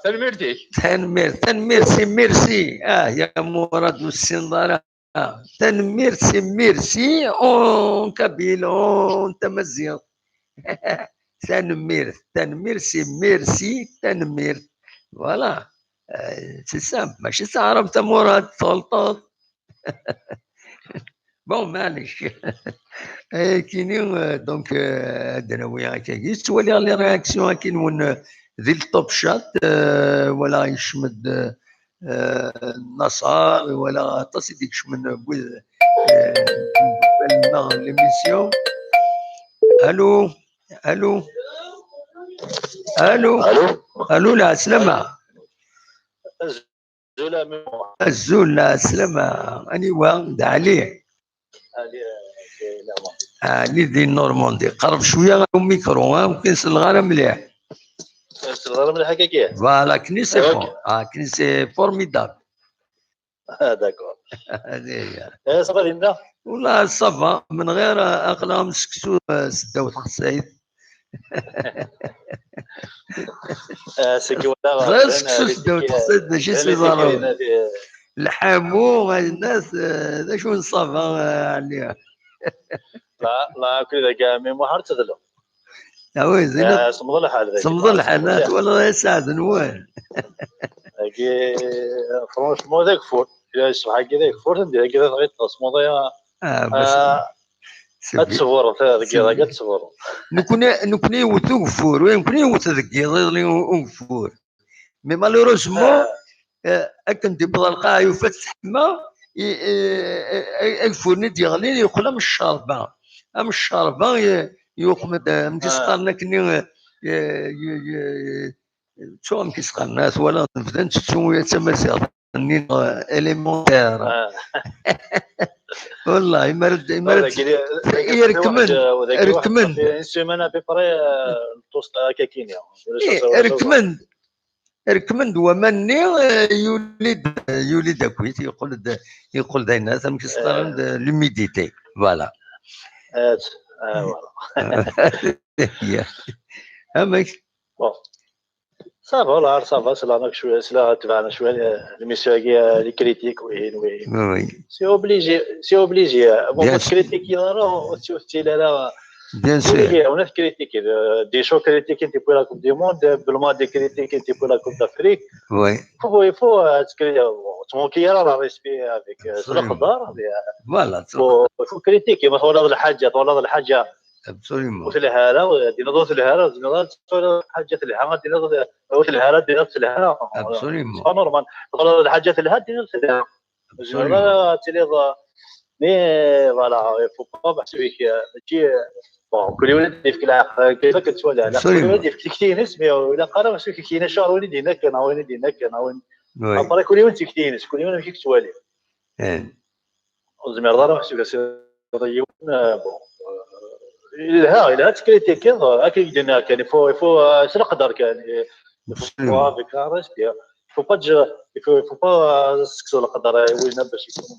Tanemmirt-ik. Tanemmirt, tanemmirt, c'est merci. Ah, ya Murad, ur tessineḍ ara. Tanemmirt, c'est merci en kabyle, en tamaziɣt. Tanemmirt, tanemmirt, c'est merci, tanemmirt. Voilà. Euh, c'est simple. Mačči d taɛrabt a Murad, tɣelṭeḍ. Bon, maɛlic. Ayakini, euh, donc, euh, ad d-nawi akkagi. Ttwaliɣ les réactions akkin-nwen, euh, di le top chat, euh, wala yekcem-d, euh, Naṣar, wala aṭas i d-ikecmen n wid, euh, n l'émission. Allô? Allô? Allô? Allô? Allô, lɛeslama. Azul, a Murad. Azul, lɛeslama. Aniwa? D Ɛli. Ɛli, eh, di Normandi. Ɛli di Normandi. Qerreb cwiya ɣer umikru, ha? Ur k-selleɣ ara mliḥ. Ur selleɣ ara mliḥ akkagi. Voilà, akken i c'est bon. Ah, akken i c'est formidable. Ah, d'accord. هذه هي. Eh, ça va, Linda? والله ça va، من غير اقلام سكسو سداو تخصيت. Eh, c'est que voilà, غير سكسو سداو تخصيت، ماشي سيزارون. الحامو الناس، آه، ذا شو ça va عليها. لا لا، كل ذاك مي محر تذلو. Ah oui, زين. سمض الحال ذاك. سمض الحال، لا ولا يساعد نوال. Franchement ذاك فور، يا شو حاجه ذاك فور، ندير هكا غير تصمض يا. اه بس هاد تصور، هذاك هذاك تصور. نكون نكون يوت وقفور، وين نكون يوت ذكي وقفور. Mais malheureusement، آه، اكن دي بضل قاع يفت حما، يكفوني ديغلين يقول من الشاربه، ام الشاربه يقوم متسقرنا كني. شو ام كيسقرنا ولا نبدا نتسو يا تمازيغ. Élémentaire. والله ما رد ما رد. يركمن، يركمن. Une semaine à peu près. ركمن، ركمن دوا مني. يولد يولد اكويت يقول د... يقول داينا ثم كيسقرن l'humidité. Voilà. Voilà. يا امك. Ça va, là, ça va, c'est là, شوية، c'est là, تبعنا شوية، l'émission هي les critiques, oui, oui. Oui. C'est obligé, c'est obligé. Bon, tu critiques, il y a, tu sais, là, Bien sûr. On a critiqué, des gens critiquent depuis la Coupe du Monde, le monde des critiques depuis la Coupe d'Afrique. Oui. Il faut, il faut, euh, tu manques hier le respect avec, euh, Absolument. الخضار, mais, euh, Voilà. faut, faut critiquer, mais on a de la حاجة, on a de la حاجة. Absolument. وثلها لا، دينا ضوء ثلها لا، دينا ضوء حاجة ثلها، دينا ضوء ثلها لا. Absolument. C'est pas normal. والله الحاجة ثلها، دينا ضوء ثلها. Absolument. تيلي ضا. Mais voilà, il faut pas parce que ماشي, bon, كل ولد يفك العقل، كيف كتسوى العقل. كل ولد يفك كتينس، mais ولا قرا parce que كاين شهر وين دينا كان، وين دينا كان، وين. Après كل يوم تكتينس، كل يوم ماشي كتوالي. زمير ضرب حسب سي ضيون، bon. لها، لها تكريتيكي، هاك يدينا كان، il faut, il faut, آه، شنو نقدر كان. Il faut avec un respect. Il faut pas, il faut, il faut pas, آه، سكسو القدر، آه، وين باش يكون.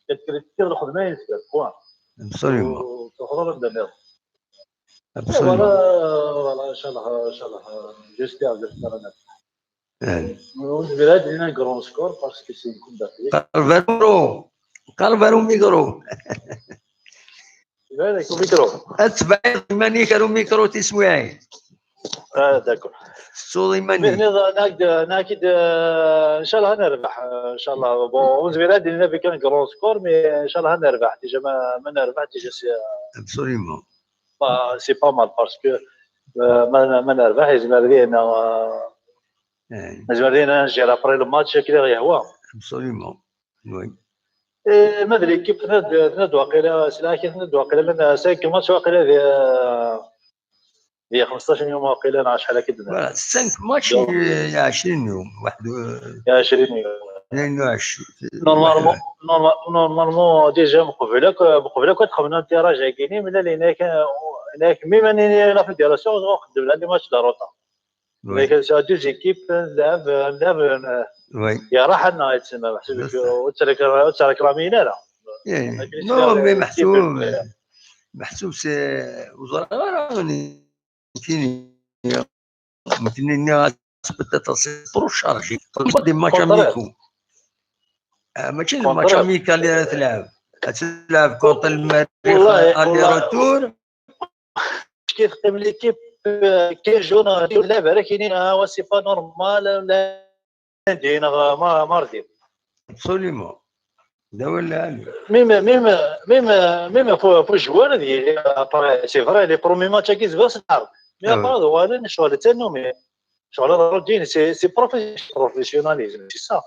كتكريتيكي الخدمة يسكت، point. Absolument. وتخرج الدماغ. Absolument. Voilà, ان شاء الله, ان شاء الله. J'espère, j'espère. يعني. On dirait un grand score parce que c'est une Coupe d'Afrique. قرب الميكرو، قرب الميكرو. بالك الميكرو. اتبع ماني كانوا ميكرو تسويعي. اه, d'accord. صوتي ماني. ناكد ناكد, آه, ان شاء الله نربح, آه, ان شاء الله. Bon, on dirait un grand score, mais ان شاء الله نربح. Déjà ما, ما نربح, déjà c'est, Absolument. Bah, c'est pas mal parce que, آه, ما, ما نربح يزمر لينا, آه, يزمر لينا نجير après le match كي يهوى. Absolument. Oui. إيه, ما ادري كيف تناد تناد واقيلا سلاح كيف تناد واقيلا من cinq matchs واقيلا ذي, ذي خمسطاش يوم واقيلا انا شحال هكا. Voilà, cinq matchs, عشرين يوم, واحد, عشرين يوم. اثنين وعشرين. Normalement, normalement, déjà مقبله مقبله كنت خمنا انت راجع كيني من اللي هناك, هناك même انا la fédération نخدم لها les matchs de retard. Mais c'est deux équipes, نلعب نلعب, Oui. يا راح لنا يتسمى محسوب وترك وترك رامينا لا. Non, mais محسوب, محسوب c'est وزراء راه كاين, كاين, c'est peut-être trop chargé. Des matchs amicaux. ماشي des matchs amicaux اللي تلعب, تلعب contre المريخ aller retour. كيف تقيم l'équipe, quinze jours تلعب على كاينين, ها, c'est pas normal, لا, lundi, ما, mardi. Absolument. لا ولا لا. Même, même, même, même pour, pour joueur, après, c'est vrai, les premiers matchs كي تبغى تلعب. Mais après, voilà, شغل تنو, mais شغل روتين, c'est, c'est professionnalisme, c'est ça.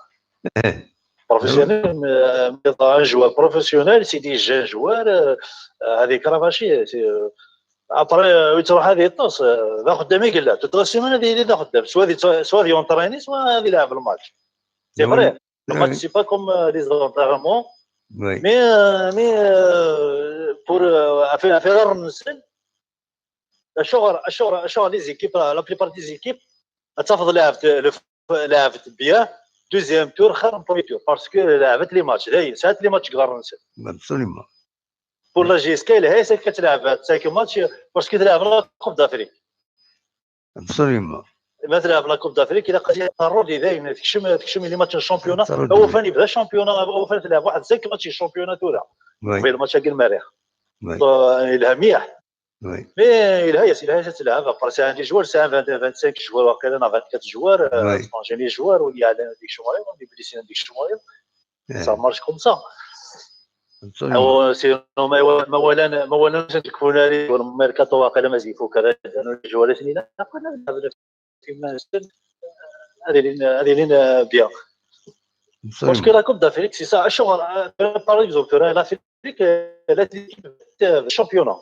Professionnel, un joueur professionnel, c'est des jeunes joueurs, هذيك راه ماشي, après, تروح هذه الطاس, ذا خدام يقول له, toute la semaine هذه ذا خدام, سوا ذي, سوا ذي يونطريني, سوا ذي يلعب الماتش. C'est vrai. Le match, c'est pas comme les entraînements. Mais, mais pour, في, في غير النسل, الشغل, الشغل, الشغل, les équipes, la plupart des équipes, تفضل لاعب, لاعب bien, deuxième tour xir n premier tour, parce que leɛbent les matchs, dayen sɛant les matchs deg iḍarren-nsen. Absolument. Pour la J S K, yelha-yas akka tleɛb cinq matchs, parce que tleɛb la Coupe d'Afrique. Absolument. Ma tleɛb la Coupe d'Afrique, ilaq ad terrudi dayen, tekcem, tekcem les matchs n championnat. Awufan yebda championnat, awufan tleɛb waḥed cinq matchs n championnat tura. Oui. Le match-agi n Lmerrix. Oui. Yelha mliḥ. Oui. Mais yelha-yas, yelha-yas ad tleɛb. Après, sɛan des joueurs, sɛan vingt, vingt-cinq joueurs, waqila neɣ vingt-quatre joueurs, Oui. Spanjin les joueurs, ur yeɛlan deg cumɛir, ur yeblisen deg cumɛir. Eh. Ça marche comme ça. Absolument. Sinon, ma walan, ma walan, ma walan, wala mercato waqila ma ifuk ara les joueurs ad ilin, ad ilin bien. Parce que Absolument. La Coupe d'Afrique, c'est ça. Acuɣer, euh, par exemple, tura l'Afrique, euh, la t-, euh, championnat.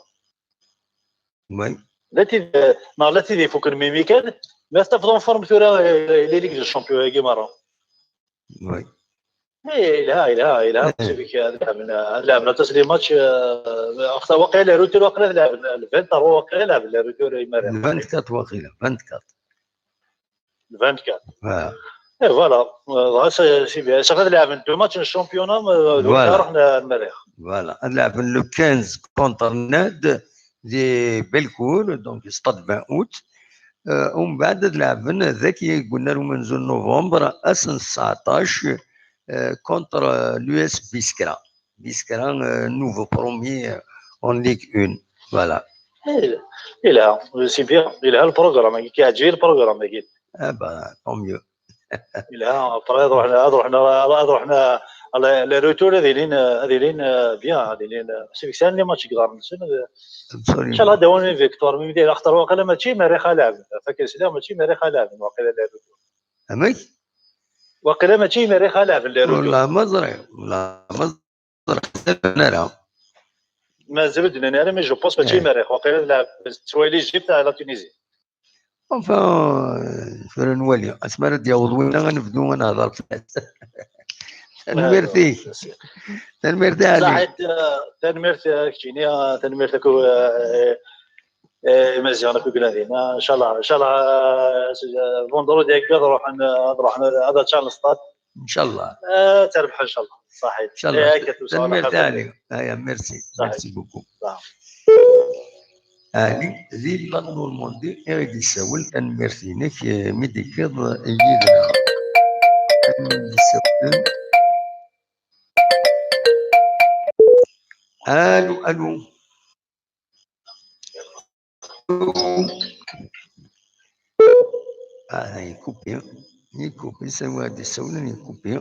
Oui. La t-, euh, non, la t-, il faut que le mimique, mais ça fait en forme tura, euh, les ligues de championnat, Guimara. Oui. Mais il a, il a, il a, Eh. c'est vrai que, euh, la, la, la, les matchs, euh, waqila les retours, waqila la, la, le vingt, waqila la, les retours, il m'a Le vingt-quatre, waqila, vingt-quatre. Le vingt-quatre. Voilà. Et voilà. Euh, c'est, c'est bien. Ça fait de la deux matchs de championnat, mais, euh, Voilà. نروح ن-، Lmerrix. Voilà. Ad leɛben le quinze contre Ned di Belcourt, donc stade vingt août. Euh, ومن بعد ad leɛben dagi i yeggan ar umenzu n novembre, ass n tseɛṭac, euh, contre, euh, l'U S Biskra. Biskra, euh, nouveau premier, euh, en Ligue un. Voilà. Et, et là, c'est bien. Il a le programme, il a le programme. Ah ben, tant mieux. Là, après, ad ruḥen, ad ruḥen, ad ruḥen, les, les retours, ad ilin, ad ilin, euh, bien, ad ilin, euh, c'est vrai que c'est un match grave, c'est, euh, Absolument. إن شاء الله ad d-awin une victoire, mais il a waqila mačči Lmerrix ara leɛben. Fakken sliɣ mačči Lmerrix ara leɛben, waqila les retours. Amek? Waqila mačči Lmerrix ara leɛben les retours. Wallah, ma ẓriɣ. Wallah, ma ẓriɣ. Ḥsaben ara. Mazal ur d-nnan ara, mais je pense mačči Eh. Lmerrix. Waqila ad leɛben soit l'Égypte, la Tunisie. Enfin, euh, tura nwali. Asmi ara d-yaweḍ winna, ad nebdu ad nehḍer fell-as. Tanemmirt-ik. Tanemmirt a Ali. Saḥit, euh, tanemmirt, euh, keččini, euh, tanemmirt akk, euh, euh, Imaziɣen akk i yellan dinna. Inchallah, inchallah, euh, vendredi akka ad ruḥen, ad ruḥen, ad ččan le stade. Inchallah. Euh, ad trebḥen, inchallah. Saḥit. Inchallah. Eh, akka tusa, Tanemmirt a ala Ali. Aya, merci. Saḥit. Merci beaucoup. Saḥit. Ali, di la Normandie i ɣ-d-yessawel, tanemmirt-inek, eh, mi d-tekkiḍ yid-neɣ. Ad d-yessawel. Allô, allô. Ah, il est coupé. Il est coupé, c'est moi qui sonne, il est coupé.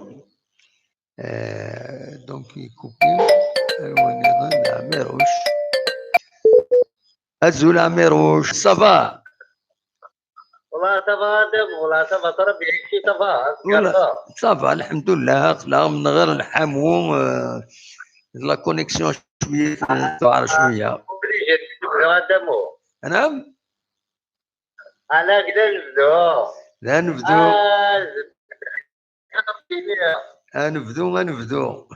Euh, donc, il est coupé. Allô, on est dans la Mérouche. Azul Amirouche, ça va? والله ça va Adamo, والله ça va très bien, ici ça va, والله ça va. Ça va, الحمد لله. لا، من غير الحمو، euh, la connexion شوية، تعرف شوية. Obligé de suivre Adamo. نعم؟ أنا كده نبدو. لا نبدو. آه، آه، نبدو، آه، نبدو.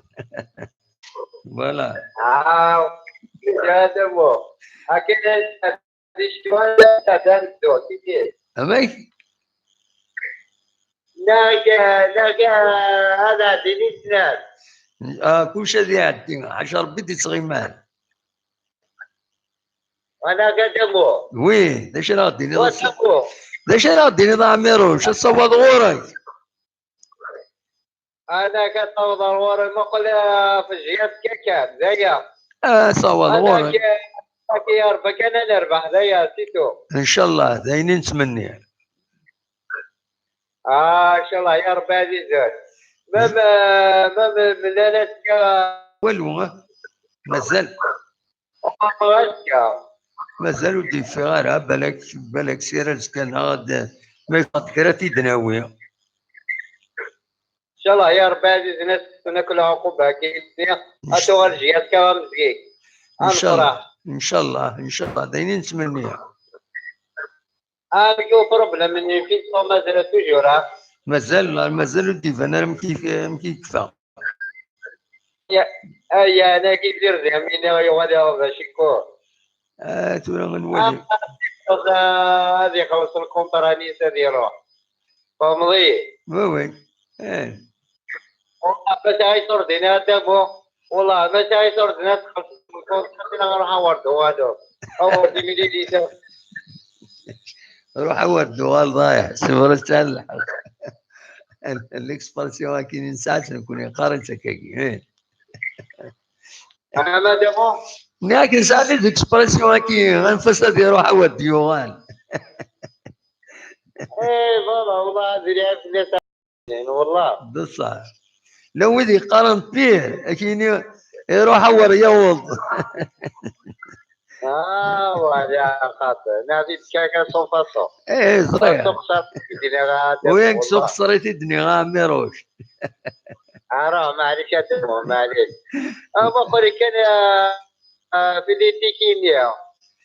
Voilà. آه، Adamo. أكيد هذه الشوية تاع نبدو، كيفاش؟ أمك؟ لا، لا، هذا ديني سنان. آه، كلشي غادي يعدي، عاش ربي دي صغيمان. أنا قدمو. Oui، داش راه ديني وتبو. داش راه ديني ضا عميروش، الصواد غوري. أنا كتصور ورا ما قول في الجهاز كيكان، زيا. آه، صواد أنا غوري. كي، كي يا ربك أنا نربح، زيا، c'est tout. إن شاء الله، داين نتمنى. آه، إن شاء الله، يا رب عزيز. ما، ما، ما، ما، من أنا سكا- والو، ها؟ مازال. آه، سكا. مازال ودي في غيرها، بالك، بالك سير السكان هاد، ما يفضل كرا تيدناوي. إن شاء الله، يا رب عزيز، ناس ناكل عقوبة، كي يصير. أتو غير جيات كرا مزكيك. إن شاء الله. أنفرح. إن شاء الله، إن شاء الله، داينين نتمنيها. آه، جو problème، من فين صار مازال toujours، ها؟ مازال، مازال ودي فانا مكيف، مكيف كفا. يا، آه، يا، أنا كي دير زعما، أنا يغادي هذا شي كور. آه، تورا من ولي. آه، هذه خلص الكونترا نيس هذه يروح. فهمتي؟ وي، وي. Eh. Wallah, ma sɛiɣ ordinateur, bon. Wallah, ma sɛiɣ ordinateur, xaṭi nruḥ ɣer Ddwala. Oh, di midi di ta. Ruḥ ɣer Ddwala, ḍayeɛ, c'est vrai, tesɛiḍ lḥeqq. L'expression-agi n ssaɛa nekkni qqaren-tt akkagi. Eh. Nniɣ-ak nesɛa l'expression-agi, anef-as ad iruḥ ad d-yuɣal. Eh, baba, wallah, ad iliɣ fell-as. Wallah. D ṣṣeḥ. Llan wid yeqqaren pire, ad k-yini, iruḥ awer yaweḍ. Ah, wa, ya xaṭi. Nadi-d kan, kan, sans façon. Eh, ẓriɣ. Suq ṣṣer-it i d-nniɣ a Dda Wemmu, wallah. Suq ṣṣer-it i d-nniɣ a Ɛmiruc. Ah, ruḥ, maɛlic a Dda Wemmu, maɛlic. Ah, ma qori kan, ah, ah, fi litiki-nni.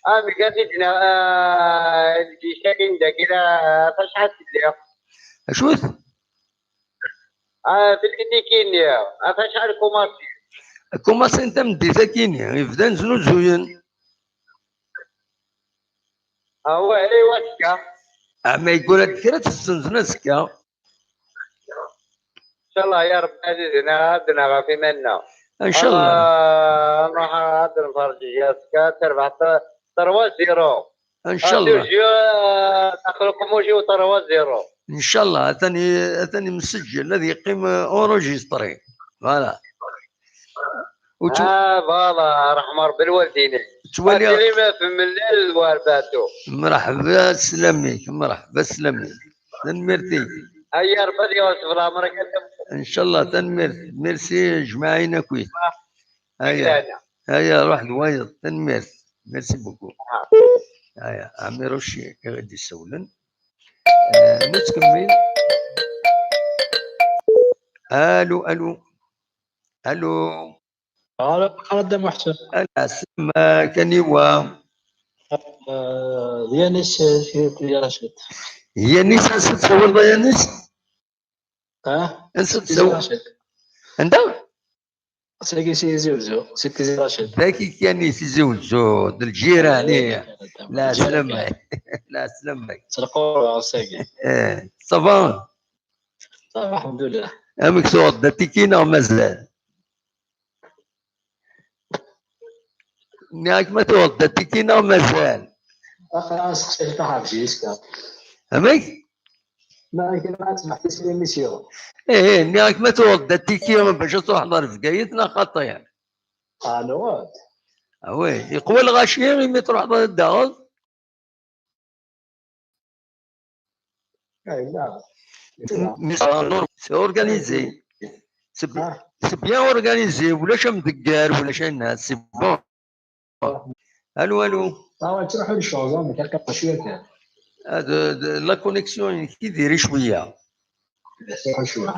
Ah, mi kan t-id-nniɣ, ah, lǧic-agi n dagi, ah, ɣef acḥal telliḍ? Acu-t? Ah, fi litiki-nni, ɣef acḥal kumaṣi? Kumaṣi n tameddit-agi-nni, ibdan znuzuyen. Ah, wa, eh, wa, azekka. Ah, ma yeggul-d kra, ad t-ssenzen azekka. Incallah, ya Rebbi ɛzizen, ad naɣ ɣef iman-nneɣ. Incallah. Ah, nruḥ ad nferǧ azekka, terbeḥ t-, trois zéro. Incallah. Deux jeux, ah, daxel uqemmuc-iw trois zéro. Incallah, atan i-, atan imsejjel, ad yeqqim, eh, enregistré. Voilà. Ur tt-, Ah, voilà, ṛeḥma Ṛebbi lwaldin-ik. Ttwaliɣ. Atili ma temmel lwar bato. Mreḥba, sslam-ik, mreḥba, sslam-ik. Tanemmirt-ik. Ay Ṛebbi ad yaɣ ṣṣber ɛemṛek a Dda Wemmu. Incallah, tanemmirt. Merci, jmaɛin akkit. Ah, aya. Aya, ruḥ d wayeḍ. Tanemmirt. Merci beaucoup. Ah. Aya, Ɛmiruc i ɣ-d-isawlen. Eh, nettkemmil. Allô, allô. Allô. Allô, Dda Muḥsen. Ala, sslam-ik, aniwa? Eh, d Yanis, eh, si Tizi Racid. Yanis, ansa tsawleḍ a Yanis? Ah? Ansa tsawleḍ? Tizi Racid. Anda? Sagi si Tizi Uzzu, si Tizi Racid. Dagi kan i Tizi Uzzu, d lǧiran, eh. La, sslam-ik. La, sslam-ik. S lqurba, sagi. Eh, ça va? Ça va, alḥemdulillah. Amek tuɣeḍ-d atiki neɣ mazal? Nniɣ-ak ma tuɣeḍ-d atiki neɣ mazal? Axir aseqsi taḥerci iska. Amek? Ma akken ad tebḥet si l'émission. Eh, eh, nniɣ-ak ma tuɣeḍ-d atiki bac ad truḥeḍ ɣer Bgayet neɣ xaṭi? Ah, nuɣ-d. Ah oui, yeqwa lɣaci imi truḥeḍ ad d-taɣeḍ? Ah, yella. Mais c'est normal, c'est organisé. C'est bi-, c'est bien organisé, ulac amdegger, ulac ayen, c'est bon. Allô, allô. Ah, ouais, ttruḥu lecɣal, amek akka, cwiya kan. Ah, de, de, la connexion-inek i diri cwiya. Ttruḥu cwiya.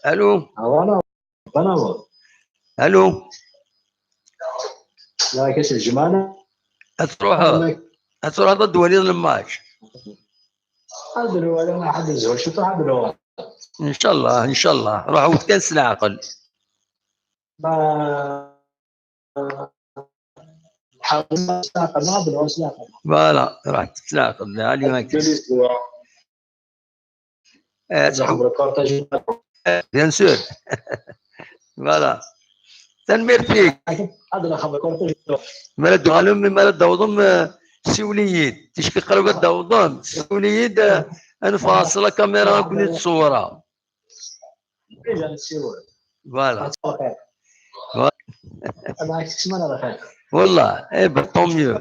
Allô. Ah, voilà. Allô. Yak, a Sidi Jmaɛna. Ad truḥeḍ. Ad truḥeḍ ad twaliḍ lmatch. Ad nwali, ad nzehhu ciṭuḥ, ad nwali. Incallah, incallah. Ruḥ wet kan s leɛqel. Ma, nḥawel s leɛqel, ad nwali s leɛqel. Voilà, ruḥ s leɛqel. Ɛli, ad nwali s leɛqel. Eh, bien sûr. Voilà. Tanemmirt-ik. Mi ara d-tuɣalem, mi ara d-tawḍem, eh, siwel-iyi-d. Ticki qrib ad d-tawḍem, siwel-iyi-d, eh, ad neffeɣ ɣer la caméra ad ken-id-ṣewwreɣ. Voilà. Voilà. Wallah, eh ben, tant mieux.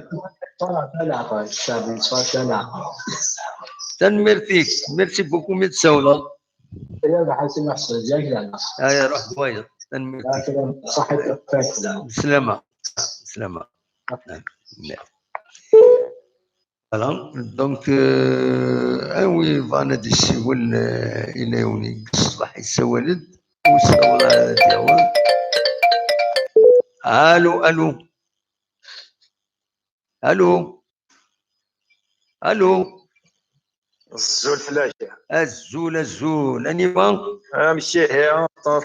Tanemmirt-ik. Merci beaucoup, mi d-tsawleḍ. Aya, ruḥ d wayeḍ. Tanemmirt-ik. Bislama. Bislama. Voilà. Donc, euh, a wi yebɣan ad d-yessiwel, euh, yella yiwen i ṣṣbeḥ yessawal-d, ur yessaweḍ ara ad d-yaweḍ. Allô, allô. Allô. Allô. Azul fell-ak. Azul, azul. Aniwa? Amek ihi?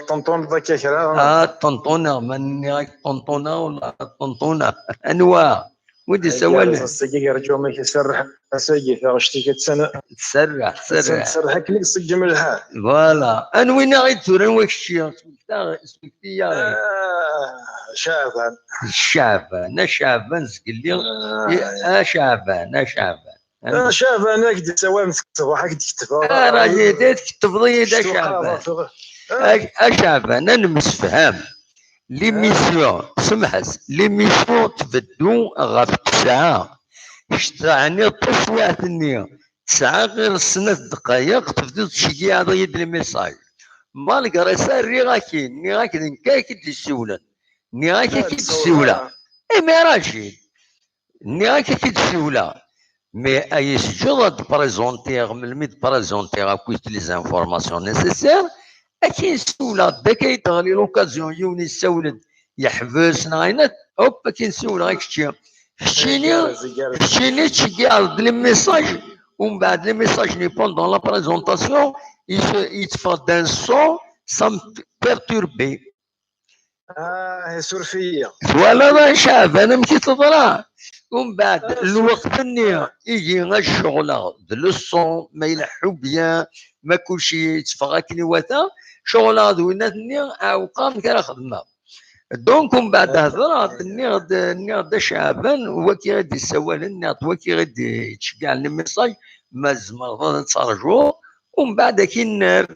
Ṭenṭuneḍ akka kra? Ah, ṭenṭuneɣ, ma nniɣ-ak ṭenṭuneɣ, wala ṭenṭuneɣ. Anwa? Wi d-isawalen? Ass-agi yerǧu amek iserreḥ, ass-agi taɣect-ik attan, tserreḥ, attan tserreḥ. Tserreḥ akken i iṣeggem lḥal. Voilà. Anwi neɣ i d-turan wa kečči? Smekta-, smekti-yaɣ. Ah, Caɛban. Caɛban, a Caɛban, zgelli. Ah. I-, a Caɛban, a Caɛban. Ah, Caɛban, ad k-d-isawalen seg ṣṣbeḥ, ad k-d-ketbeɣ. Ah, rajil, ad tkettbeḍ-iyi-d, a Caɛban. A, a Caɛban, ad nemsefham. L'émission, semḥet, l'émission tbeddu ɣef tesɛa. Kečč teɛniḍ taswiɛt-nni, tesɛa ɣir snat ddqayeq, tebdiḍ tceggiɛeḍ-iyi-d les messages. Malgré ça, rriɣ-ak-in, nniɣ-ak d nekk ara k-id-yessiwlen. Nniɣ-ak ad k-id-ssiwleɣ. Imi rajil, nniɣ-ak ad k-id-ssiwleɣ. Mais ay isǧuḍ ad d-présenteɣ, melmi d-présenteɣ akk les informations nécessaires, ad k-in-ssiwleɣ, deg akka i d-teɣli l'occasion, yiwen yessawel-d, yeḥbes, neɣ ayen, hop, ad k-in-ssiwleɣ i kečči. Keččini, keččini tettceggiɛeḍ-d les messages, umbeɛd les messages-nni pendant la présentation, yetteffeɣ-d un son, ça me perturbe. Ah, isuref-iyi. Twalaḍ a Caɛban amek i teḍra? Umbeɛd, ah, lweqt-nni, ah, ihi ad ceɣleɣ d le son, ma ileḥḥu bien, ma kulci yetteffeɣ akken iwata, ceɣleɣ d winnat-nni, ɛewqeɣ amek ara xedmeɣ. Donc, umbeɛd, ah, hedreɣ-d, nniɣ-d, nniɣ-d a Caɛban, waki i d-issawalen, nniɣ-d waki i d-yettceggiɛen les messages, ma tzemreḍ ad terjuḍ, umbeɛd ad k-in-nerr.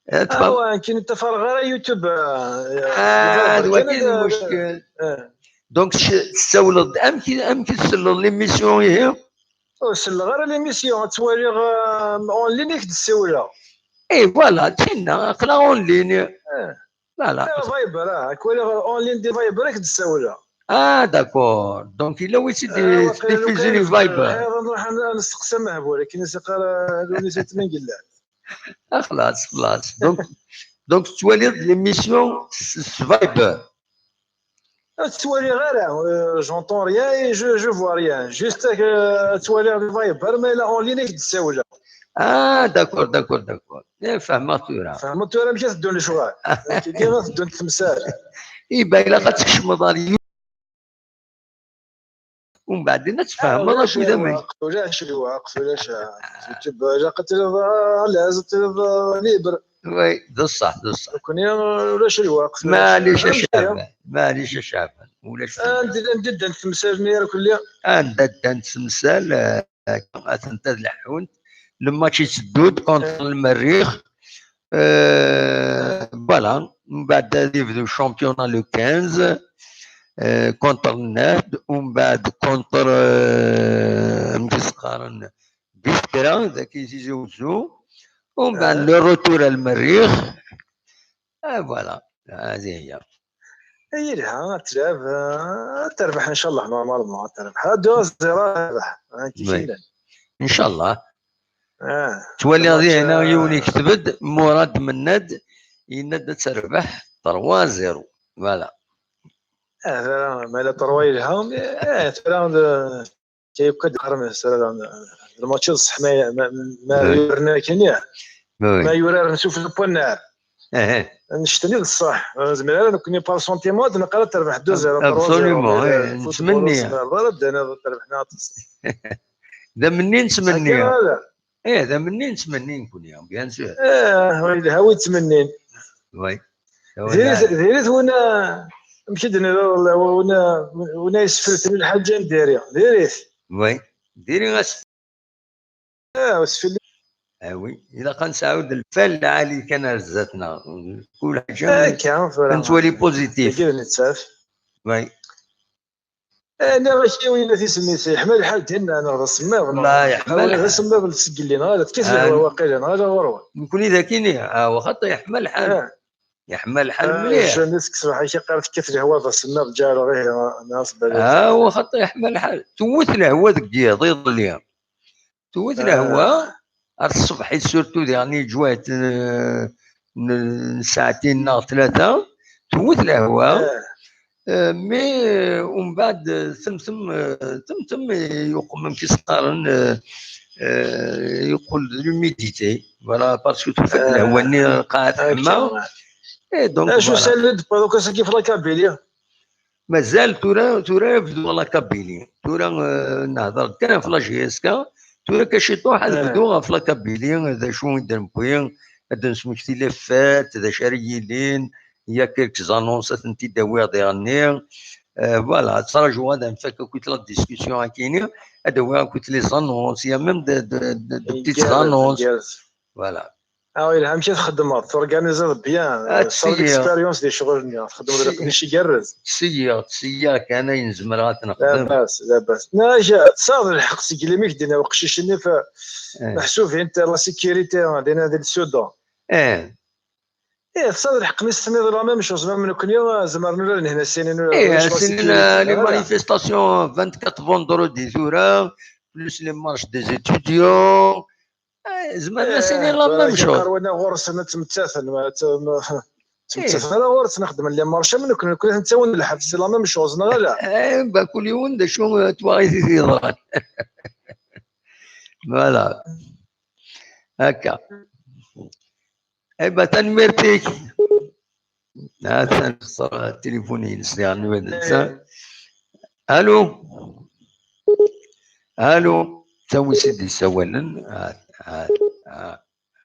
Eh, tfehmeḍ? Awa, nekkini ur ṭṭafareɣ ara YouTube, ah, ah, d wagi kan, d lmuckel. Eh. Donc, tessawleḍ-d, amek i, amek i tselleḍ l'émission ihi? Ur selleɣ ara l'émission, ad ttwaliɣ, ah, en ligne i k-d-ssiwleɣ. Eh, voilà, tinna, aql-aɣ en ligne. Eh. Voilà. Eh, Viber, ah, ad k-waliɣ en ligne di Viber i k-d-ssiwleɣ. Ah, d'accord. Donc, yella wi tt-id-, eh, ttdiffuzi di Viber. Nruḥ ad, ad nesteqsi amehbul, akken i s-iqqar, ah, Lewnis At Mengellat. Ah, xlaṣ, xlaṣ. Donc, donc, tettwaliḍ l'émission s, s Viber? Ur ttwaliɣ ara, euh, j'entends rien et je, je vois rien. Juste, euh, ad ttwaliɣ di Viber, ma yella en ligne i k-d-ssawleɣ. Ah, d'accord, d'accord, d'accord. Eh, fehmeɣ tura. Fehmeɣ tura amek i teddun lecɣal. Amek i teddun temsal. Eh ben, ilaq ad tkecmeḍ ar Umbeɛd ad tfehmeḍ acu d amek. Ulac lweqt, ulac, ah, YouTube, ilaq ad tiliḍ, ah, à l'aise, ad tiliḍ, ah, libre. Oui, d ṣṣeḥ, d ṣṣeḥ. Nekkni, ah, ulac lweqt, ulac, maɛlic a Caɛban, maɛlic a Caɛban, ulac lweqt. Anda, anda ddant temsal-nni irkelli? Anda ddant temsal, ah, atent ad leḥḥunt. Le match yetteddu-d contre le Merrix. Euh, voilà. Mbeɛd ad yebdu championnat le quinze, euh, contre Nahd, umbeɛd contre, euh, amek i s-qqaren, Biskra, dagi Tizi Wezzu, umbeɛd le retour à Lmerrix. Ah, voilà. هذه هي. Yelha, ad tlab, ad terbeḥ, ncallah, normalement, ad terbeḥ. Deux à zéro, ad terbeḥ. Inchallah. Ah, ttwaliɣ dihin yiwen yekteb-d, Murad Mennad, yenna-d ad terbeḥ trois zéro. Voilà. Ah, tura, ma yella trois yelha, ah, tura, d-, kayukka d-qqaren, tura, d-, d-, lmatch d ṣṣeḥ, ma, ma, ma yuraren akken, ya. Ma yuraren s ufella n wannar. Annect-nni d ṣṣeḥ. Ur nezmir ara nekkni par sentiment ad neqqar ad terbeḥ deux zéro, trois zéro. Absolument, eh, nettmenni. Ur nezmir ara ad d-niniḍ ad terbeḥ neɣ aṭas. D amenni nettmenni. Ih, d amenni nettmenni nekkni, bien sûr. Ih, yelha wi yettmennin. Oui. Diri-t, diri-t win, amek i d-nniḍ, win, win yesfelten lḥaǧa n diri. Diri-t. Oui. Diri as-, ah, usfel. Ah oui. Ilaq ad nesɛu d lfal lɛali kan ar zdat-neɣ. Kul ḥaǧa akka, tura ad nettwali positif. Dagi d nettat. Oui. Eh, nniɣ-ak i win tismit, yeḥma lḥal dinna, neɣ d asemmiḍ, neɣ la, yeḥma lḥal. D asemmiḍ n tseggellin, neɣ ala tekkat lehwa waqila, neɣ ala ɣur-wen. Nekkni d akini, ah, wa xaṭi yeḥma lḥal. Ah. Yeḥma lḥal mliḥ. Jani seg ṣṣbeḥ-ik iqqar tekkat lehwa d asemmiḍ, ǧaɛleɣ ihi, neɣ asbal. Ah, wa xaṭi yeḥma lḥal. Tewwet lehwa deg yiḍ, iḍelli. Tewwet lehwa, ar tṣebḥit, surtout diɣen yeǧwayet n, n, n saɛtin neɣ tlata, tewwet lehwa. Eh, mais, eh, umbeɛd, eh, temtem, eh, temtem, eh, yuqem, amek i s-qqaren, eh, eh, yeqqel d l'humidité. Voilà, parce que tufa-d lehwa-nni lqaɛa teḥma. Et donc, acu voilà. Sali d-tewwiḍ akk ass-agi ɣef la Kabylie? Mazal tura, tura ad bduɣ la Kabylie. Tura, eh, nehder kan ɣef la J S K, tura kan ciṭuḥ ad bduɣ ɣef la Kabylie, d acu i d-newwi, ad d-nesmekti les fêtes, d acu ara yilin, il y a quelques annonces ad tent-id-awiɣ diɣenni. Eh, voilà, ad ttṛajuɣ ad nfak akkit la discussion akini, ad awiɣ akkit les annonces, il y a même de, de, de, de petites annonces. Voilà. Ah, yelha amek i txeddmeḍ, torganizeḍ bien. Tesɛiḍ l'expérience di ccɣel-nni, txeddmeḍ lqenc igerrez. Ttṣeyyiɣ, ttṣeyyiɣ kan ayen zemreɣ ad t-nexdem. Labas, labas. Nniɣ-ak, tesɛiḍ lḥeqq seg limi k-d-yenna uqcic-nni, meḥsub int la sécurité dinna di le sud. Eh. Eh, tesɛiḍ lḥeqq mi s-tenniḍ la même chose, même nekkni zemren ula d nehna sinin ula d les manifestations vingt-quatre vendredi tura, plus les marches des étudiants. Eh, zemren ad s-inin la même chose. Ɣur-sen ad ttmettaten, ttmettaten ala ɣur-sen, xedmen les marches am nekkni, nekkni ad ten-ttawin lḥebs, la même chose, neɣ ala? Eh, ba, kul yiwen d acu, eh, twaɣit i t-yeḍran. Voilà. Akka. Eh, ba, tanemmirt-ik. Atan ṣṣa-, tilifun-ines diɣen ma d netta. Allô? Allô? Tawis i d-yessawalen. Ah, ah, ah,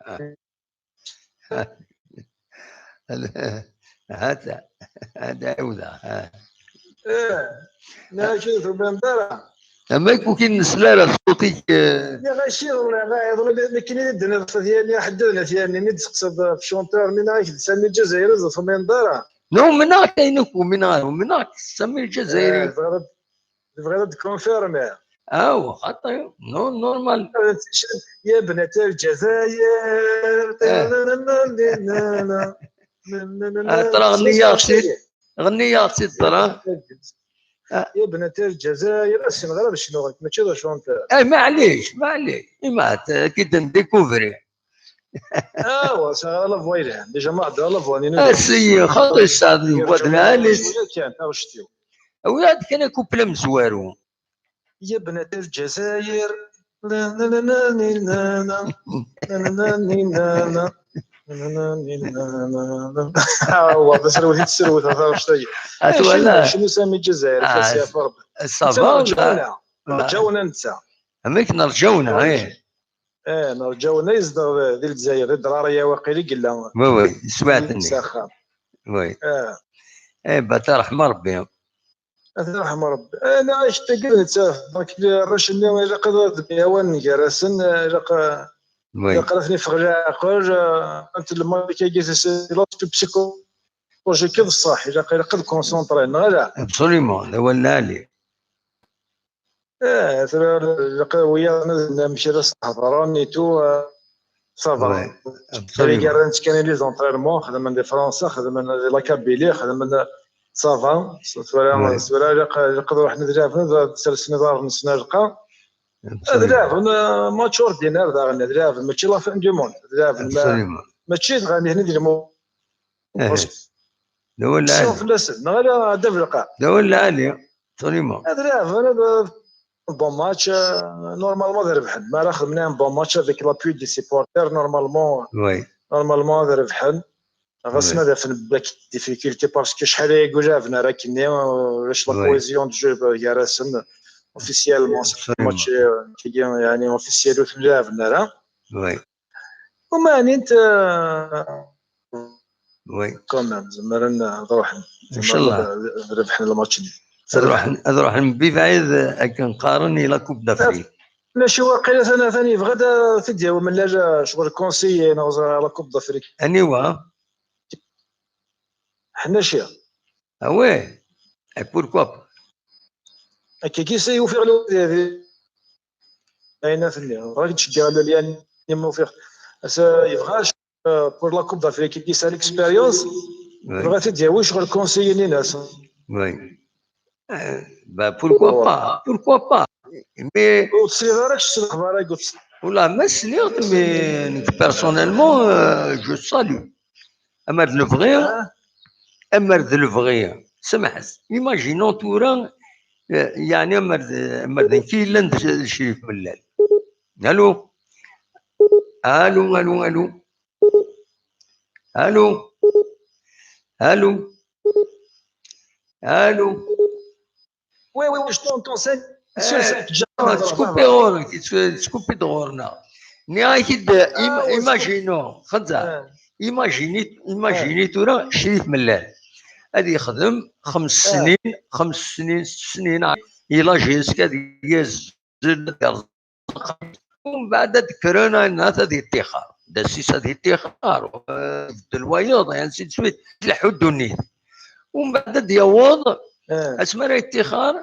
ah. Hata, hata ɛiwdeɣ. Ah. Eh, nniɣ-ak ur tumineḍ ara. Ama kukin nesla ara ṣṣut-ik, eh. Nniɣ-ak iḍelli, iḍelli nekkini i d-tenniḍ ɣef At Yanni, ḥedd ad n At Yanni, mi d-teqsiḍ ɣef chanteur-nni, nniɣ-ak d Sami Lǧazayri, ur tumineḍ ara. Nna umneɣ-k, ayen akk umneɣ, umneɣ-k, Sami Lǧazayri. Eh, tebɣiḍ ad, tebɣiḍ ad d-confirmiḍ. Aw, xaṭi, non, normal. Ya bnat Lǧazayr. Eh. Ah, tṛa ɣenni-yaɣ-tt-id. Ɣenni-yaɣ-tt-id, tṛa. Ah. Ya bnat Lǧazayr, ur ssineɣ ara ad cnuɣ, nekk mačči d achanteur. Eh, maɛlic, maɛlic. Ima ad k-id-ndikuvri. Ah, wa, sɛiɣ la voix yelhan. Déjà ma heddreɣ la voix-nni. Ah, si, xaṭi, tesɛiḍ la voix d lɛali. Cwiya kan, taɣect-iw. Awi-aɣ-d kan akuple amezwaru. Ya bnat Lǧazayr. Ah, wa, d aserwet i tesserwet, a taɣect-agi. Ah, twala. Cnu Sami Lǧazayr, ah, fas-iɛef Rebbi. Ça va, netta nerǧawna, nerǧawna netta. Amek nerǧawna, eh. Eh, nerǧawna, yezdeɣ di, di Lezzayer, di Ddrariya waqil i yella. Oui, oui, teswiɛt-nni. S axxam. Oui. Eh. Eh, ba, tarḥem Rebbi. Ad t-yerḥem Rebbi. Eh, nniɣ-ak tagi d nettat. Donc, arrac-nni ilaq ad, ad myawan gar-asen, eh, ilaq, eh, oui, ilaq ad ten-iffeɣ leɛqel, eh, ant lmarika-agi, c'est l'aspect psychologique d ṣṣeḥ, ilaq, ilaq ad concentré, neɣ ala? Absolument, d awal lɛali. Eh, tura, ilaq wiyaḍ ad, amek ara s-hedren et tout, eh, ça va. Oui, absolument. Tura rran-tt kan i les entraînements, xedmen di Fransa, xedmen di la Kabylie, xedmen, ça va. Tura, oui, tura ilaq, ilaq ad ruḥen ad laɛben, ad sersen iḍarren-nsen ar lqaɛ. Absolument. Ad laɛben, eh, match ordinaire daɣen, ad laɛben, mačči la fin du monde. Ad laɛben, ma-, absolument, mačči dɣa nihni di lmu-, eh, d awal lɛali. Fell-asen, neɣ ala adav lqaɛ. D awal lɛali, absolument. Ad laɛben, ad, bon match, euh, normalement ad rebḥen. Ma ara xedmen un bon match avec l'appui des supporters, normalement, oui, normalement ad rebḥen. Ɣas, oui, ma ad afen belli difficulté, parce que acḥal aya ur laɛben ara akkenni, euh, ulac la, oui, cohésion de jeu gar-asen, officiellement, c'est, absolument, match, euh, kagi, yani, officiel ur ten-laɛben ara. Oui. Uma ɛnint, euh, oui, quand même, zemren ad ruḥen. Inchallah. Zemren ad, ad rebḥen lmatch-nni. Ad ruḥen, ad ruḥen mebɛid, akken qqaren, i la Coupe d'Afrique. Mačči waqila atan, atan yebɣa ad t-id-yawi Mellal, ccɣel conseiller neɣ ẓer la Coupe d'Afrique. Aniwa? Ḥnaci. Ah ouais. Et pourquoi pas? Akkagi, ça, yufiɣ lwadi. Ayen ad tenniḍ, ɣer ttceggiɣ lwali, yani, ma ufiɣ. Asa yebɣa, euh, pour la Coupe d'Afrique, il a l'expérience, oui, yebɣa ad t-id-yawi ccɣel conseiller-nni-ines. Oui. Euh, bah, pourquoi pas, pourquoi pas. Mais ur tesliḍ ara kečč s lexbar-agi, ur tesliḍ. Wala, ma sliɣ, mais nekk, personnellement, euh, je salue. Amer d lebɣi, ah, amer d lebɣi, semḥet. Imaginons tura, eh, yeɛni amer d, amer d nekk i yellan d, d Crif Mellal. Allô? Allô, allô, allô? Allô? Allô? Allô. Oui, oui, oui, je t'entends. C'est sûr, c'est Tkupi ɣur-k, tkupi-d ɣur-neɣ. Nniɣ-ak-id, imaginons, xedza, imagini, imagini tura Crif Mellal ad yexdem xems snin, xems snin, sett snin, i la J S K ad yazzel, umbeɛd ad d-kkren ayen ad yettixer, d assis ad yettixer, beddel wayeḍ, et ainsi de suite, tleḥḥu ddunit. Umbeɛd ad d-yaweḍ asmi ara yettixer,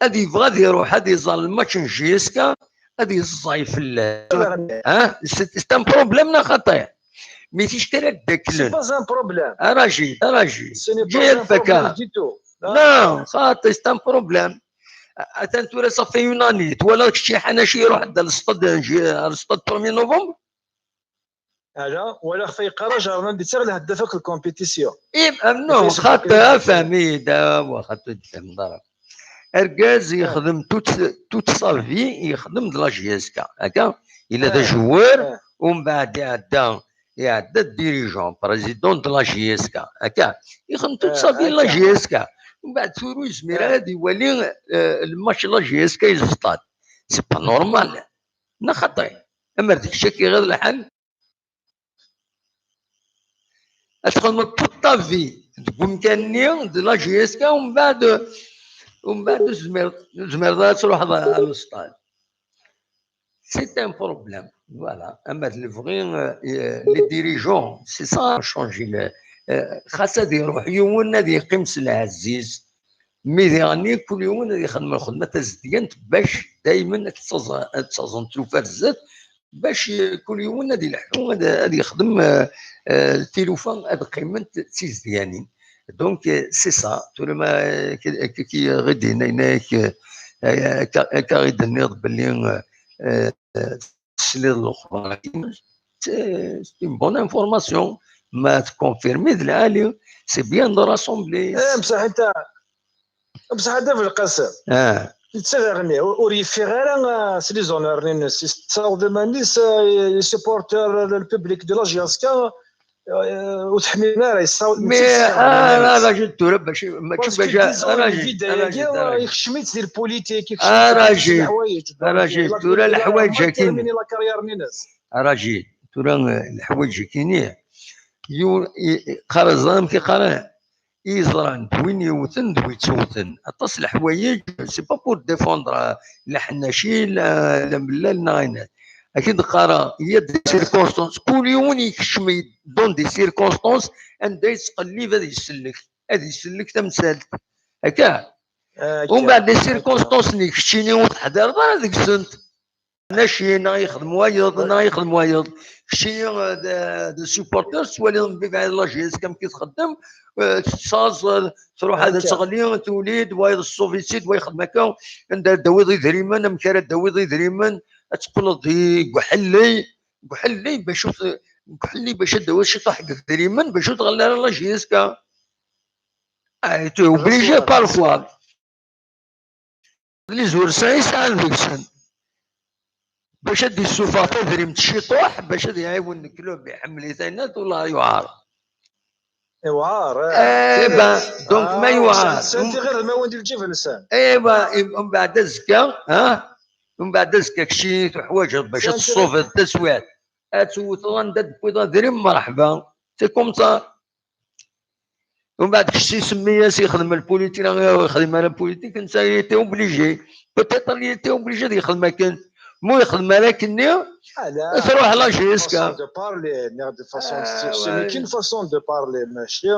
ad yebɣu ad iruḥ ad iẓer lmatch n J S K, ad yeẓẓay fell-as. C'est un problème neɣ xaṭi? Mi ticki ara d-akklen. Arajid, arajid. Ǧǧiɣ fakka. Non, xaṭi, c'est un problème. Atan tura ça fait une année. Twalaḍ kečč Ḥanaci iruḥ-d ar le stade, ar le stade premier novembre? Ala, walaɣ-t yeqqar-aɣ Jardin des Terres d lheddaf akk lkompétition. Non, xaṭi, afhem-iyi-d, awa, xaṭi ur d-tfehmeḍ ara. Argaz yexdem toute, toute sa vie, yexdem d la J S K. Akka, yella d ajewwer, umbeɛd iɛedda, iɛedda d dirigeant, président de la J S K. Akka, yexdem toute sa vie la J S K. Umbeɛd tura ur yezmir ara ad iwali lmatch la J S K i le stade. C'est pas normal. Neɣ xaṭi? Amer d kečč akka iɣiḍ lḥal? Ad txedmeḍ toute ta vie deg umkan-nni d la J S K, umbeɛd, umbeɛd ur tezmireḍ, ur tezmireḍ ara ad truḥeḍ ar le stade. C'est un problème. Voilà. Ama d lebɣi, les dirigeants, c'est ça, changer. Xas ad iruḥ yiwen, ad yeqqim s lɛezz-is. Mi diɣenni, kul yiwen ad ixdem lxedma tazedyant bac daymen ad ttaẓen tlufa ar zdat, bac kul yiwen ad ileḥḥu, ad yexdem tilufa, ad qqiment d tizedyanin. Donc, c'est ça. Tura ma akka i ɣ-d-yenna, akka i d-tenniḍ belli tesliḍ lexbar-agi, c'est une bonne information. Ma tkonfirmi d lɛali, c'est bien de rassembler. Bṣaḥ anta, bṣaḥ anta Belqasem, netta daɣenni ur yeffiɣ ara s les honneurs-nni-ines, yessaweḍ iman-is, yessupporter le public de la J S K, ur teḥmilem ara, yessaweḍ. Mais arajid tura, bac mačči bac, arajid, yekcem-itt di lpulitik, yekcem-itt di leḥwayeǧ. Arajid, tura leḥwayeǧ-agi. La carrière-nni-ines. Arajid, tura leḥwayeǧ-agi-nni, qqaren, ẓran amek i qqaren, i yeẓran d win yewten d win yettewten. Aṭas leḥwayeǧ, c'est pas pour défendre la Ḥennaci, la, la Mellal, neɣ ayen. Akken d-qqareɣ, il y a des circonstances, kul yiwen yekcem dans des circonstances anda yettqellib ad isellek, ad isellek tamsalt. Akka. Umbeɛd, les circonstances-nni keččini ur teḥdireḍ ara deg-sent. Ḥennaci neɣ yexdem wayeḍ, neɣ yexdem wayeḍ. Keččini d, d supporter, tettwaliḍ mebɛid la J S K amek i txeddem, tettaẓ, truḥ ad teɣli, tuli-d, wayeḍ tṣubb-itt-id, wa yexdem akka, anda ara d-tawiḍ idrimen, amek ara d-tawiḍ idrimen, ad teqqleḍ d, deg uḥelley, deg uḥelley bac ur t-, deg uḥelley bac ad d-tawiḍ ciṭuḥ n idrimen, bac ur tɣelli ara la J S K. Ah, tu es obligé parfois. Les ur sɛi sɛan deg-sen. Bac ad d-issufeɣ tadrimt ciṭuḥ, bac ad iɛiwen club iḥemmel-it, ayen ula yewɛer. Iwɛer, eh ben, donc ma yewɛer. Sɛan tiɣirdemin di lǧib-nsen. Eh ben, umbeɛd azekka, ha? Umbeɛd azekka keččini tuḥwaǧeḍ bac ad tṣubeḍ taswiɛt. Ad tewteḍ anda d-tewwiḍ adrim, merḥba. C'est comme ça. Umbeɛd kečč isemmi-as yexdem lpulitik, neɣ ur yexdim ara lpulitik, netta il était obligé. Peut-être il était obligé ad yexdem akken. Ma ur yexdem ara akkenni, truḥ la J S K. Façon de parler, de façon, c'est une façon de parler, mačči.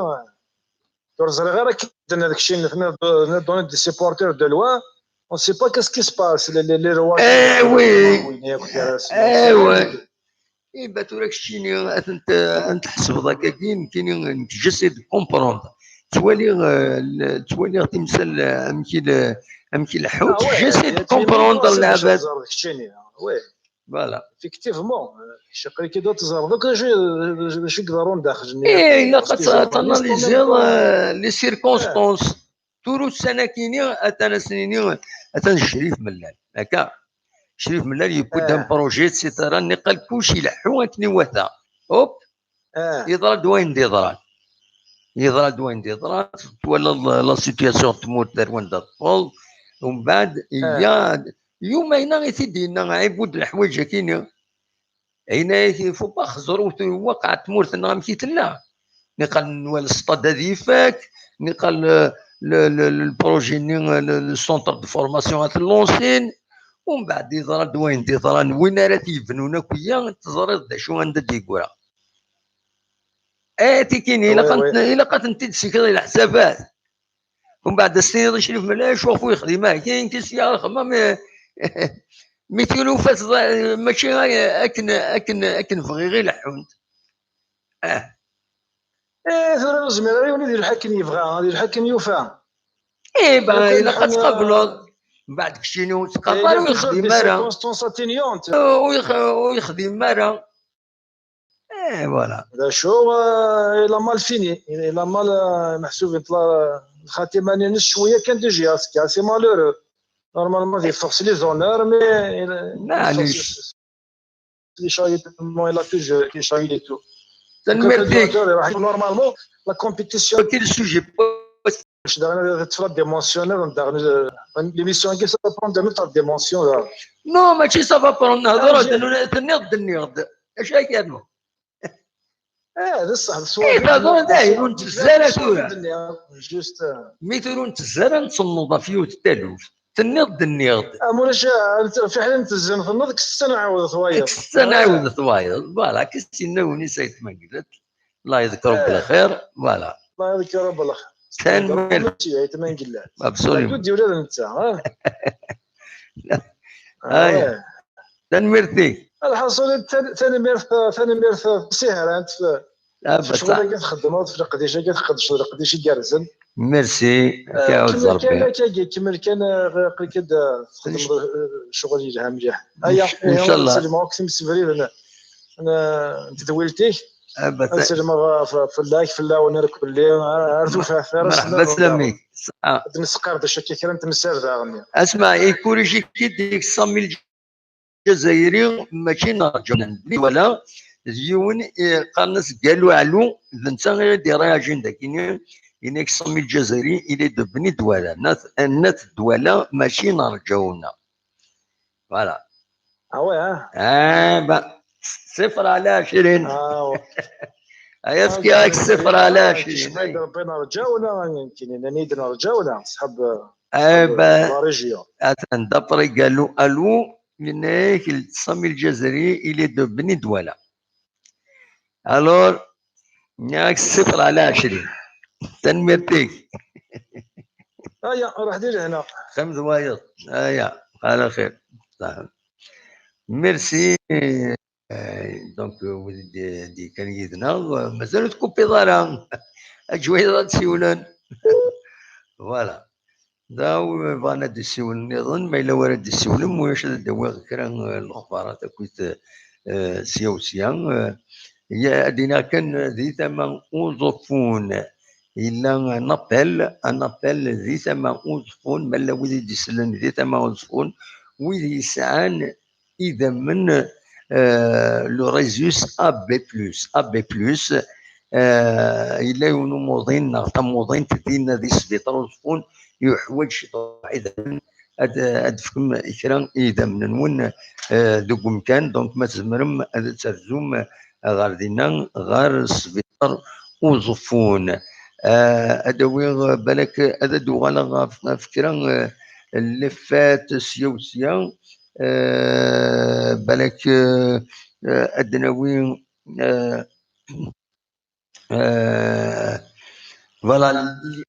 Ur ẓriɣ ara akken d kečči, donner des supporters de loin, on ne sait pas qu'est-ce qui se passe, les, les, les rois. Eh oui. Eh oui. Iba tura keččini ad tent-, ad tent-tḥesbeḍ akkagi, nekkini nekk j'essaie de comprendre. Ttwaliɣ, eh, ttwaliɣ timsal, eh, amek i le-, amek i leḥḥunt, j'essaie de comprendre lɛebad. Voilà. Effectivement, aql-ik-id ad teẓreḍ akk d acu, d acu i iḍerrun daxel-nni. Eh, ilaq ad tanaliziḍ, eh, les circonstances. Tura ussan-akini, atan ad sen-ini, atan Crif Mellal, akka. Crif Mellal yewwi-d un projet, et cetera, niqal kullec ileḥḥu akken iwata. Hop, yeḍra-d wayen d-yeḍran. Yeḍra-d wayen d-yeḍra, twalaḍ la situation n tmurt ar wanda teṭṭfeḍ, umbeɛd, ya, yuma-ina i t-id-yenna Ɛibud leḥwayeǧ akini. Yenna-yak, il faut pas xeẓru waqeɛ tmurt-nneɣ amek i tella. Niqal nwal stade ad ifak, niqal le, le, le, le projet-nni, le, le centre de formation ad t-lansin, umbeɛd yeḍra-d wayen d-yeḍran, win ara t-yebnun akk iya, teẓriḍ d acu anda d-yeggura. Eh, tikini, ilaq ad tent-, ilaq ad tent-id-ssikiḍ i leḥsabat. Umbeɛd ad s-tiniḍ i Crif Mella, acu ɣef ur yexdim ara, kan kis ya xemmam, eh, mi tnufa tḍa-, mačči akken, akken, akken bɣiɣ i leḥḥunt. Ah. Eh, tura ur zmireɣ ara yiwen ad yelḥu akken yebɣa, ad yelḥu akken yufa. Eh, ben, ilaq ad tqableḍ. Mbeɛd keččini ur teqqareḍ ara ur yexdim ara. Ur yex-, ur yexdim ara. Eh, voilà. D acu, euh, il a mal fini. Il a mal, euh, meḥsub, la, lxatima-nni-ines cwiya kan déjà, c'est, c'est malheureux. Normalement, il force les honneurs, mais il, il force les chahits, il a toujours les chahits et tout. Normalement, la compétition. Quel sujet? Daɣen ad tefra dimension niḍen, daɣen, euh, l'émission-agi ça va prendre une autre dimension, daɣen. Non, mačči ça va prendre, nehḍer, tenniḍ-d, nniɣ-d. Acu akka, non? Eh, d ṣṣeḥ, d ṣṣwab. Eh, taḍra dayen, ur nettezzi ara tura. Juste, euh, mi tura ur nettezzi ara, nettenneḍ ɣef yiwet n taluft. Tenniḍ-d, nniɣ-d. Ah, mulac, ah, fiḥel n tezzin tenneḍ, kkes-tt ad nɛawdet wayeḍ. Kkes-tt ad nɛawdet wayeḍ. Voilà, kkes-tt yenna win-is ayt Mengellat. Allah yeḍker Rebbi lxir. Voilà. Allah yeḍker Rebbi lxir. Tanemmirt. Merci, ayt Mengellat. Absolument. Ur d-yuli d netta, ha? Aya. Tanemmirt-ik. Lḥaṣul, tan-, tanemmirt, tanemmirt, sihrant, f-, f ccɣel-agi txeddmeḍ, f leqdic-agi tqeddceḍ, leqdic igerrzen. Merci. Eh, kemmel kan, akkagi, kemmel kan, eh, aql-ik-id, eh, txeddmeḍ, eh, ccɣel yelha mliḥ. Aya, ncallah. Selmeɣ akk timsebriden n, n tedwilt-ik. Ad selmeɣ, eh, f-, fell-ak, fell-awen irkelli, ar, ar tufat, ar merḥba, slamik. Ad nesqerdec akka kra n temsal daɣen. Asma, ikuriji-k-id deg cent mille Ǧazayri, mačči n Rǧawna, d bni Dwala, d yiwen, eh, qqaren-as Galu Ɛlu, d netta i d-irraɛjin dagini, yenna-k cent mille Ǧazayri, il est de Bni Dwala, nat, nat Dwala, mačči n Rǧawna. Voilà. Ah ouais, hein? Ah, ben, صفر على عشرين. Ah ouais. Aya fkiɣ-ak صفر على عشرين. Ṛebbi n Rǧawna, nekkini, nnan-iyi-d n Rǧawna, ṣṣḥab, eh, ben, la région. Atan, d'après Galu Ɛlu, yenna-yak, le cent mille Ǧazayri, il est de Bni Dwala. Alors, nniɣ-ak ṣṣifr ɛla ɛecrin. Tanemmirt-ik. Aya, ruḥ di lehna. Qqim d wayeḍ. Aya, ɛla xir. Merci. Eh, donc, euh, wid i d-, d-yekkan yid-neɣ, euh, mazal ur tkupiḍ ara. Aǧ wayeḍ ad d-siwlen. Voilà. Da, wi bɣan ad d-issiwlen nniḍen, ma yella wara d-issiwlen, ma ulac ad d-awiɣ kra n, eh, lexbarat akkit, eh, sya u sya. Eh, ya, ad d-iniɣ kan, eh, di tama Uẓeffun, yella un appel, un appel di tama Uẓeffun, ma llan wid i d-isellen di tama Uẓeffun, wid yesɛan idammen, eh, le Rhésus A B plus, A B plus, eh, yella yiwen umuḍin neɣ tamuḍint dinna di sbiṭar Uẓeffun, yuḥwaǧ ciṭuḥ idammen, ad, ad d-tefkem kra n yidammen-nwen, eh, deg umkan, donc ma tzemrem ad terzum ɣer dinna, ɣer sbiṭar Uẓeffun. Eh, ad awiɣ, balak ad d-uɣaleɣ ɣef, ɣef kra, eh, n les fêtes sya u sya, eh, balak, eh, eh, ad d-nawi, eh, eh, voilà,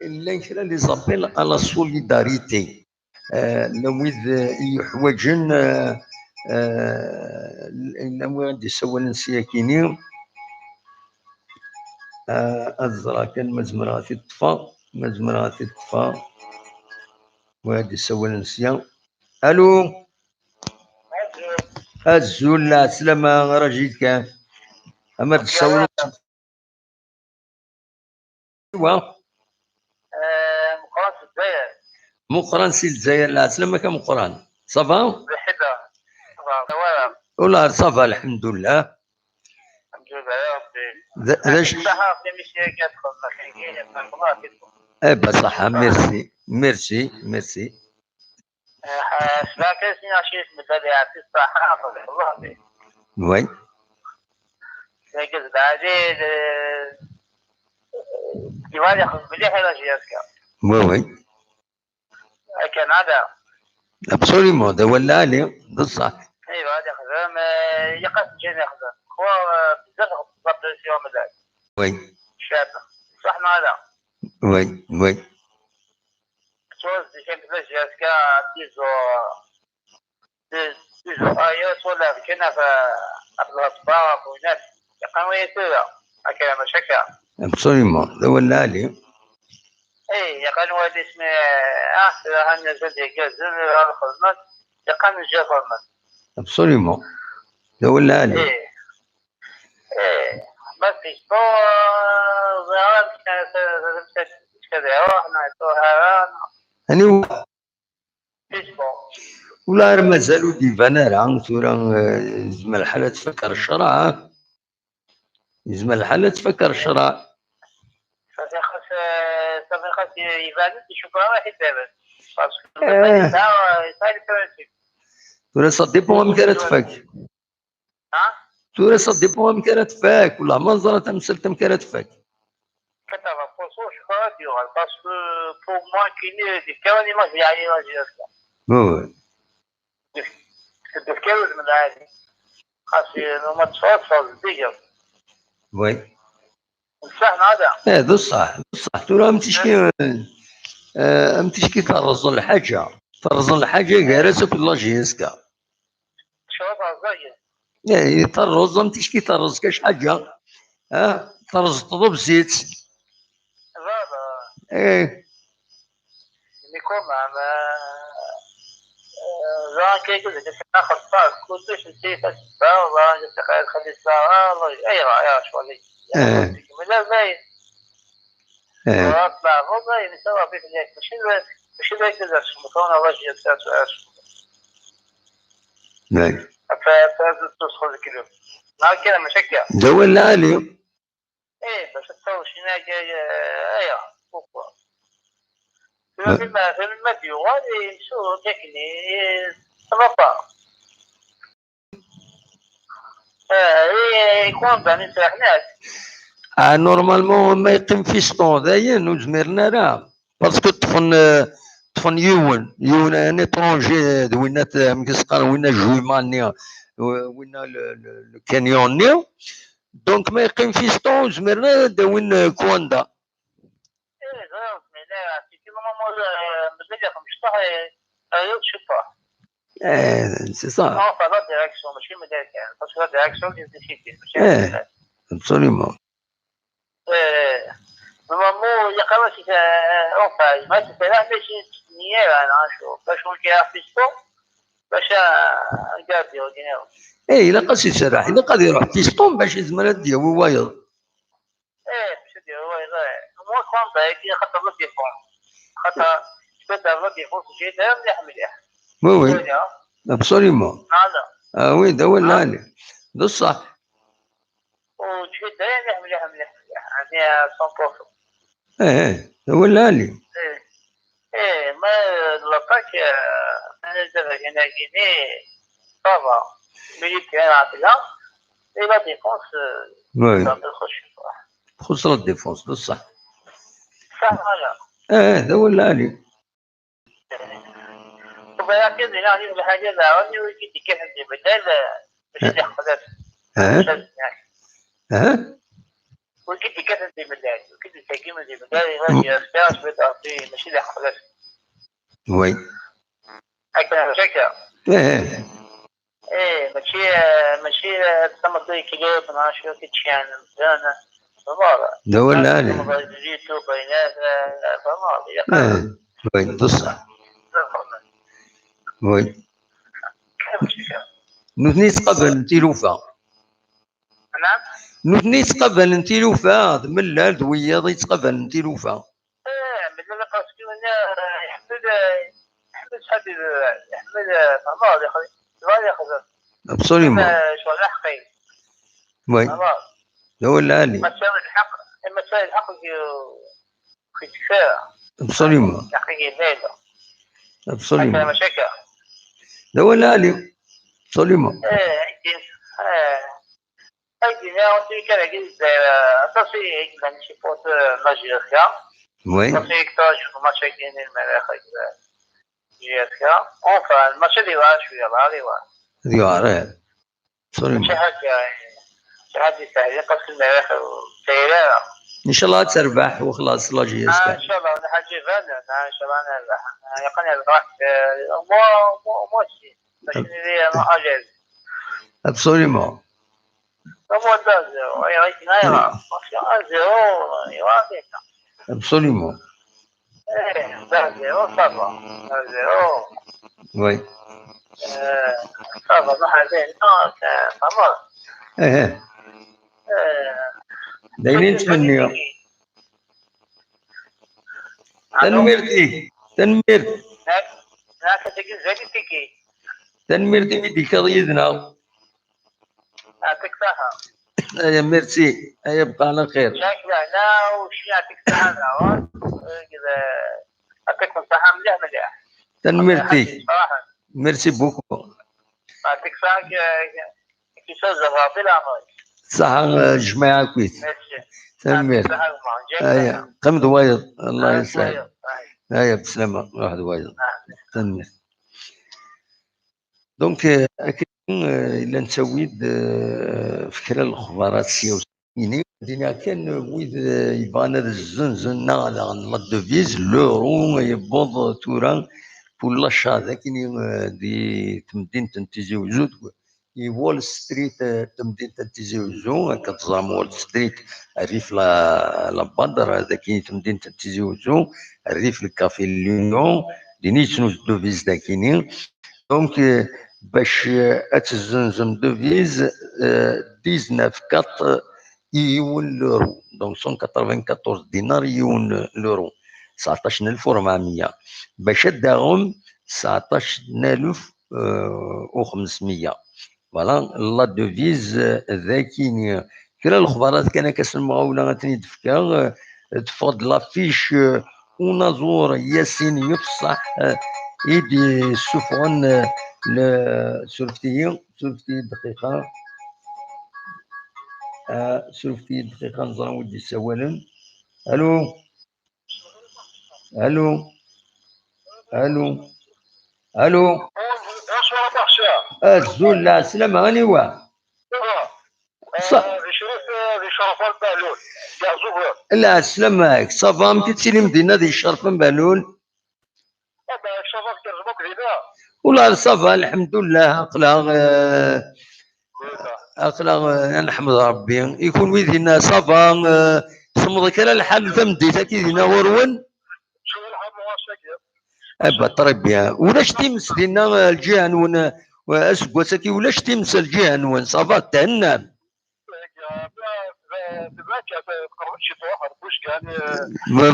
llan kra les appels à la solidarité. Eh, llan wid, eh, i yuḥwaǧen, eh, eh, llan wid i d-isawalen sya kini. Eh, ad ẓreɣ kan ma zemreɣ ad t-id-ṭṭfeɣ, ma zemreɣ ad t-id-ṭṭfeɣ. Wid i d-isawalen sya. Allô? Azul, lɛeslama, rajit kan. Ama d-tsawleḍ. Wa? Eh, Meqqran si Lezzayer. Meqqran si Lezzayer, lɛeslama-k a Meqqran. Ça va? Lḥila. Ça va, ça va. Ula ça va, lḥemdullah. Lḥemdullah, ya Rebbi. D d acu? Ṣaḥa ɣef l'émission-agi ad txedmeḍ, agi ad txedmeḍ. Eh ben, ṣaḥa, merci, merci, merci. Sbeɛ kan sin acu yesmel ad iɛeṭṭi ṣṣaḥa, ɣef lehḍur-nni. Oui. Dagi d lɛali, d-, d-, iban ixdem mliḥ i la J S K. Oui, oui. Akken ala. Absolument, d awal lɛali, d ṣṣeḥ. Iban ixdem, eh, ilaq ad t-ǧǧen ixdem. Xwa, eh, bezzaf ɣef la pression mliḥ. Oui. Cab. Ṣaḥ neɣ ala? Oui, oui. Ttwazdi kan la J S K, tizo, tizo, aya, twala kan ɣef, ɣef lɣeṣba, ɣef winat. Yeqqen waya tura. Akka, maca akka. Absolument, d awal lɛali. Eh, yeqqen waya ismi, ah, tura han mazal d irgazen, ur xedmen. Yeqqen neǧǧa xedmen. Absolument. D awal lɛali. Eh. Eh, ma fisto, ẓriɣ amek ara t-, t-, t-, ad iruḥ, neɣ iruḥ ara, neɣ Aniwa? Fisto. Ula ar mazal ur d-iban ara, tura, eh, yezmer lḥal ad tfak ar ccṛeɛ, eh? Yezmer lḥal ad tfak ar ccṛeɛ. Safi xas, eh, safi xas iban-d, icukkeṛ ara ḥisaben. Parce que Eh. Yesɛa, yesɛa les principes. Tura ça dépend amek ara tfak. Ha? Tura ça dépend amek ara tfak, wala ma neẓra tamsalt amek ara tfak. Kata ɣef waṣu, cukkeṛ ad d-yuɣal, parce que pour moi, kini d kawani ma fi ɛli ma fi ass-a. Oui, oui. Tefka udem lɛali. Xas ma teffɣeḍ, teffɣeḍ zeddigeḍ. Oui. D ṣṣeḥ neɣ ala? Eh, d ṣṣeḥ, d ṣṣeḥ. Tura am ticki, eh, am ticki terreẓ lḥaǧa. Terreẓ lḥaǧa gar-as akked la J S K. Cwiṭ rẓagen. Eh, terreẓ am ticki terreẓ kac ḥaǧa. Ah, terreẓ tḍebsit. Voilà. Eh. Mais quand même, euh, euh, ẓran kan deg axeṭṭar, kullec n tiyita tebda, ẓran kan taqayt xali ssara, ayɣer, ayɣer ccɣel-agi? Eh. Mela dayen. Eh. Ɣef leɛbuḍ, dayen, yettawaḍ fell-ak. Mačči d, mačči d akken ad tcemteḍ, neɣ d acu ad tcemteḍ. Dayen. Ɣef, ɣef, ad tusxeḍ deg lem. Neɣ kan, mačči akka. D awal lɛali. Eh, bac ad taweḍ ccinag, eh, aya, pourquoi? Tura, eh, ma, tura ma d-yuɣal, yemsuru-d akken, eh, ça va pas. Eh, eh, ikwanda-nni serrḥen-as. Ah, normalement, ma yeqqim fiston, dayen, ur zmiren ara. Parce que ṭṭfen, eh, ṭṭfen yiwen, yiwen, un étranger, d winna t-, amek i s-qqaren, winna juma-nni, w-, winna le, le, le canyon-nni. Donc, ma yeqqim fiston, ur zmiren ara ad d-awin, eh, kwanda. Eh, ẓriɣ, mais là, effectivement, moi, euh, mazal-iyi xemsṭax, eh, rriɣ ciṭṭaḥ. Eh, c'est ça. Enfin, la direction, mačči mliḥ kan, parce que la direction, c'est difficile, mačči mliḥ. Eh, absolument. Eh, normalement, ilaq ara tt-, eh, enfin, ma tserreḥ, mačči d ttneyya ara, neɣ acu, bac ur k-iɛerf fiston, bac, eh, ad iɛeddi, ur d-yenni. Eh, ilaq ad s-iserreḥ, ilaq ad iruḥ fiston bac izmer ad d-yawi wayeḍ. Eh, bac ad d-yawi wayeḍ, eh. Moi, je pense, eh, xaṭer la défense. Xaṭer, je peux dire la défense, j'ai d'ailleurs mliḥ, mliḥ. Oui, oui. Voilà. Absolument. Voilà. Ah oui, d awal lɛali. D ṣṣeḥ. Ur ǧǧiɣ ara mliḥ, mliḥ, mliḥ, mliḥ. Ɛni à cent pour cent. Eh, eh, d awal lɛali. Eh, eh, ma d l'attaque, eh, ma d abagan-agi-nni, ça va. Milieu de terrain, là, et la défense, eh, oui, ça me dérange pas. Txuṣṣ la défense, d ṣṣeḥ. Ça va, là. Eh, eh, d awal lɛali. Ubayaṭ dinna, ɣef lḥaǧa daɣen, wi k-id-ikkaten di Belal, mačči d iqeflan. Eh? Mačči d iqeflan. Eh? Wi k-id-ikkaten di Belal, wi k-id-ittaggim di Belal, iban yefka cwiṭ Ṛebbi, mačči d iqeflan. Oui. Akka, mačči akka. Eh, eh. Eh, mačči, eh, mačči, eh, d tameṭṭut yeklub, neɣ acu i k-id-ceyɛen medden, tfehmeḍ? D awal lɛali. Tfehmeḍ, di YouTube, aynas, eh, tfehmeḍ, ilaq. Eh, oui, d ṣṣeḥ. Oui. Kan mačči kan. Nutni yettqabalen tilufa. Naɛam? Nutni yettqabalen tilufa, d Mellal d wiyaḍ yettqabalen tilufa. Eh, Mellal, parce que winna, eh, iḥemmel, eh, iḥemmel ṣṣḥab, eh, iḥemmel, eh, tfehmeḍ, yexdem, yebɣa ad yexdem. Absolument. Eh, ccɣel aḥeqqi. Oui. Tfehmeḍ? D awal lɛali. Ma tesɛiḍ lḥeqq, ma tesɛiḍ lḥeqq, ur k-yekfi ara. Absolument. Lḥeqq-ik yella, yella. Absolument. Akka, mačči akka? D awal lɛali. Absolument. Eh, akken, eh, akken, eh, ur ttili kan dagi di Lezzayer, eh, aṭas i yellan ci pour, eh, la G R K. Oui. Aṭas i yettṛaǧun match-agi n Lmerrix, eh, G R K. Enfin, match ad yewɛer cwiya, ad yewɛer. Ad yewɛer, eh. Absolument. Mačči ḥaǧa, mačči ḥaǧa yettɛeddi, parce que Lmerrix ur ttayri ara. Inchallah ad terbeḥ, وخلاص, la G R K. Ah, inchallah, d lḥaǧa ibanen, ah, inchallah ad nerbeḥ. Ah, yeqqen yerbeḥ, eh, moi, moi, moi aussi. Mačči d à l'aise. Absolument. Au moins deux zéro, ayɣer i d-nniɣ? Parce que un zéro, il va avec. Absolument. Eh, deux zéro, ça va. Un zéro. Oui. Euh, ça va, ما حبينا، ça va. Eh, eh. Eh, d ayen i nettmenni. Allô? Tanemmirt-ik. Tanemmirt. Yak, yak, tagi zad i tigi. Tanemmirt imi d-tekkaḍ yid-neɣ. Yeɛṭik ṣṣeḥḥa. Aya, merci. Aya, bqa ɛla xir. Yak, la, la, وش يعطيك الصحة دعوات. يعطيكم الصحة مليح، مليح. Tanemmirt-ik. صراحة. Merci beaucoup. يعطيك الصحة، ك-، ك-، كيسوز الرابي العمري. صحة، آه، جماعة كويس. Merci. Tanemmirt. يعطيك الصحة، جاي. Aya, qqim d wayeḍ. الله يسلمك. Aya, بسلامة. روح d wayeḍ. Tanemmirt. Donc, euh, akken, euh, yella nettawi-d, euh, f kra n lexbarat sya u syin. Dini kan, euh, wid, euh, yebɣan ad zzenzen neɣ daɣen la devise, l'euro yewweḍ, euh, tura pour l'achat, d akken, euh, di temdint n Tizi Uzzu, i Wall Street, euh, temdint n Tizi Uzzu, akka teẓram Wall Street, rrif la, la Badr, d akken temdint n Tizi Uzzu, rrif le Café L'Union, dini yettnuz devise d akini. Donc, euh, bac, euh, ad tezzenzem devise, euh, dix-neuf quatre i yiwen l'euro. Donc, cent quatre-vingt-quatorze dinars i yiwen l'euro. Tseɛṭac n alef u ṛebɛemya. Bac ad d-taɣem, tseɛṭac n alef, euh, u xemsmya. Voilà, la devise, euh, d akini. Kra n lexbarat kan akka s lemɣawla ad ten-id-fkeɣ, euh, teffeɣ-d l'affiche, euh, unaẓur Yasin Yefṣaḥ, euh, i d-yessufɣen, euh, le-, surfet-iyi, surfet-iyi dqiqa. Ah, surfet-iyi dqiqa, neẓra wi d-yessawalen. Allô? Allô? Allô? Allô? Bonsoir, Marcia. Azul, lɛeslama, aniwa? Ça va. Ṣ- Euh, di Crif, euh, di Crif n Behlul. Yeɛzub. Lɛeslama-k, ça va, amek i tettilim dinna di Crif n Behlul? Ah, ben, ça va, tgerrzem akk dinna? Ula ça va, lḥemdullah, aql-aɣ, euh, aql-aɣ, euh, ad neḥmed Ṛebbi. I kunwi dinna, ça va, euh, semmeḍ kra lḥal tameddit-agi dinna ɣur-wen? Cwiya lḥal, lḥal, cagi. Eh ben, très bien. Ulac times dinna, euh, lǧiha-nwen, euh, aseggas-agi ulac times lǧiha-nwen, ça va, thennam? Oui,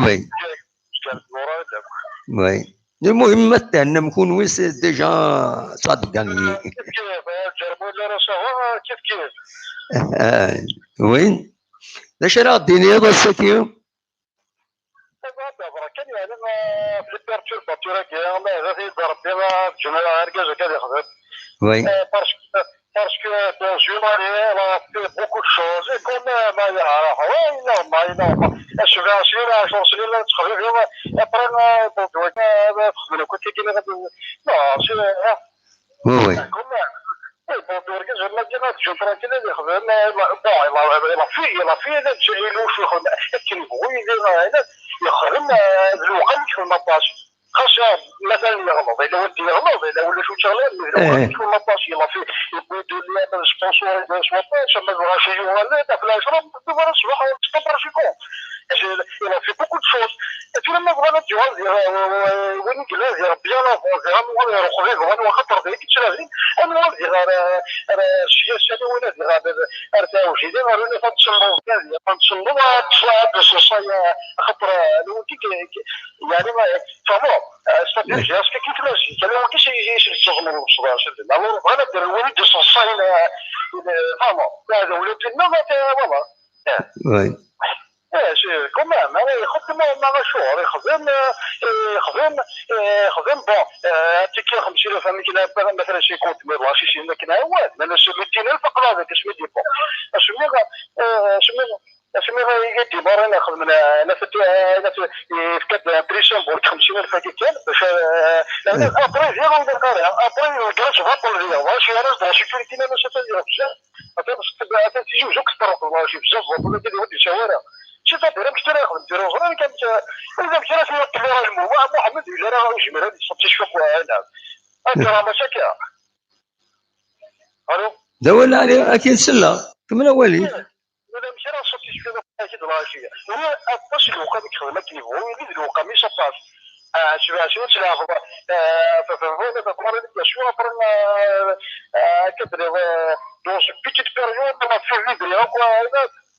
oui. Lmuhim, ma thennam kunwi, c'est déjà ça de gagné. Ah, oui. D acu ara ɣ-d-tiniḍ ass-agi? Kan, yeɛni, euh, les perturbateurs-agi, ma ad t-id Rebbi, euh, ǧǧen argaz-agi ad yexdem. Oui. Euh, parce que, parce que dans une année, elle a fait beaucoup de choses. Et comme, euh, ma yeɛreq, oui, normal, normal. Asebɛa snin, ɛecṛa snin, la nettxemmim, après, euh, bon, euh, txedmem akk akken, non, c'est, euh, Oui, oui. D'accord, mais, oui, bon, d argaz, ma d-, ad ǧǧen tranquille ad yexdem, euh, bon, il a, il a fait, il a fait, ad ǧ-, il a fait, akken yebɣu yili, euh, yexdem, euh, d lewqam yekfel aṭas. Xas, euh, matalan yeɣleḍ, yella wid yeɣleḍ, yella ulac ur tt-yeɣliḍ, mais d lewqam yekfel aṭas, il a fait, yewwi-d liyam ad sponsoriser s waṭas, ama d lɣaci yuɣal, d aflac, d lewqam ṣṣbeḥ, d lewqam. Il a fait beaucoup de choses. Et puis, ma bɣan ad yuɣal d, euh, win i yellan d Rebbi, ala, bon, d amuɣal ɣer uxbib, ɣer waxaṭer d ayen yettnadin, amuɣal d ɣer, euh, ar ssiyasa, win ad ɣer, ar tɛawjidin, ɣer win ad tsemmeḍ, ad tsemmeḍ, ad tṣeṣṣay, axaṭer, euh, lewqam, yeɛni, euh, tfehmeḍ, euh, c'est-à-dire, j'ai expliqué tmaziɣt, ala wagi s, s, s teẓmeḍ lewṣeḍ, alors, bɣan ad d-rren win i d-iṣeṣṣayen, euh, euh, tfehmeḍ, d ula d-inna, euh, voilà. Oui. Eh, c'est quand même, hein, يخدم ما غشور يخدم، يخدم، يخدم. Bon, تيكي خمسين ألف مثلا، شي كونت مير لاشي شي ما كان هو، ما ناش ميتين ألف قرابة كاش ميدي. Bon، اش مي، اش مي، اش مي يدي مرة ناخذ من، انا في، انا في، في كاد بريسون بورك خمسين ألف هكا كان باش، يعني ابري فيغ ولا قاري ابري كراش فابل فيغ ماشي انا شي كيلتي ما ناش تدير بزاف. مثلا تيجي وجهك تطرق شي بزاف، ولا كيدير ودي شوارع. شي صافي، راه مشتري ياخذ الديرو صغير كان. اذا مشى راه يوكل راه المو محمد ولا راه يجمع هذه الصوت شوف. نعم. هذه راه مشاكل. الو. داول عليه اكيد سلا كمل اولي. ولا مشى راه صوت شوف اكيد راه شي. هو اطاش الوقت ديك خدمه كيفو يزيد الوقت مي ساباس. شوف شنو تلعب. ففهمونا ففهمونا شو ابرنا. كبري دون بيتيت بيريود ما في فيديو.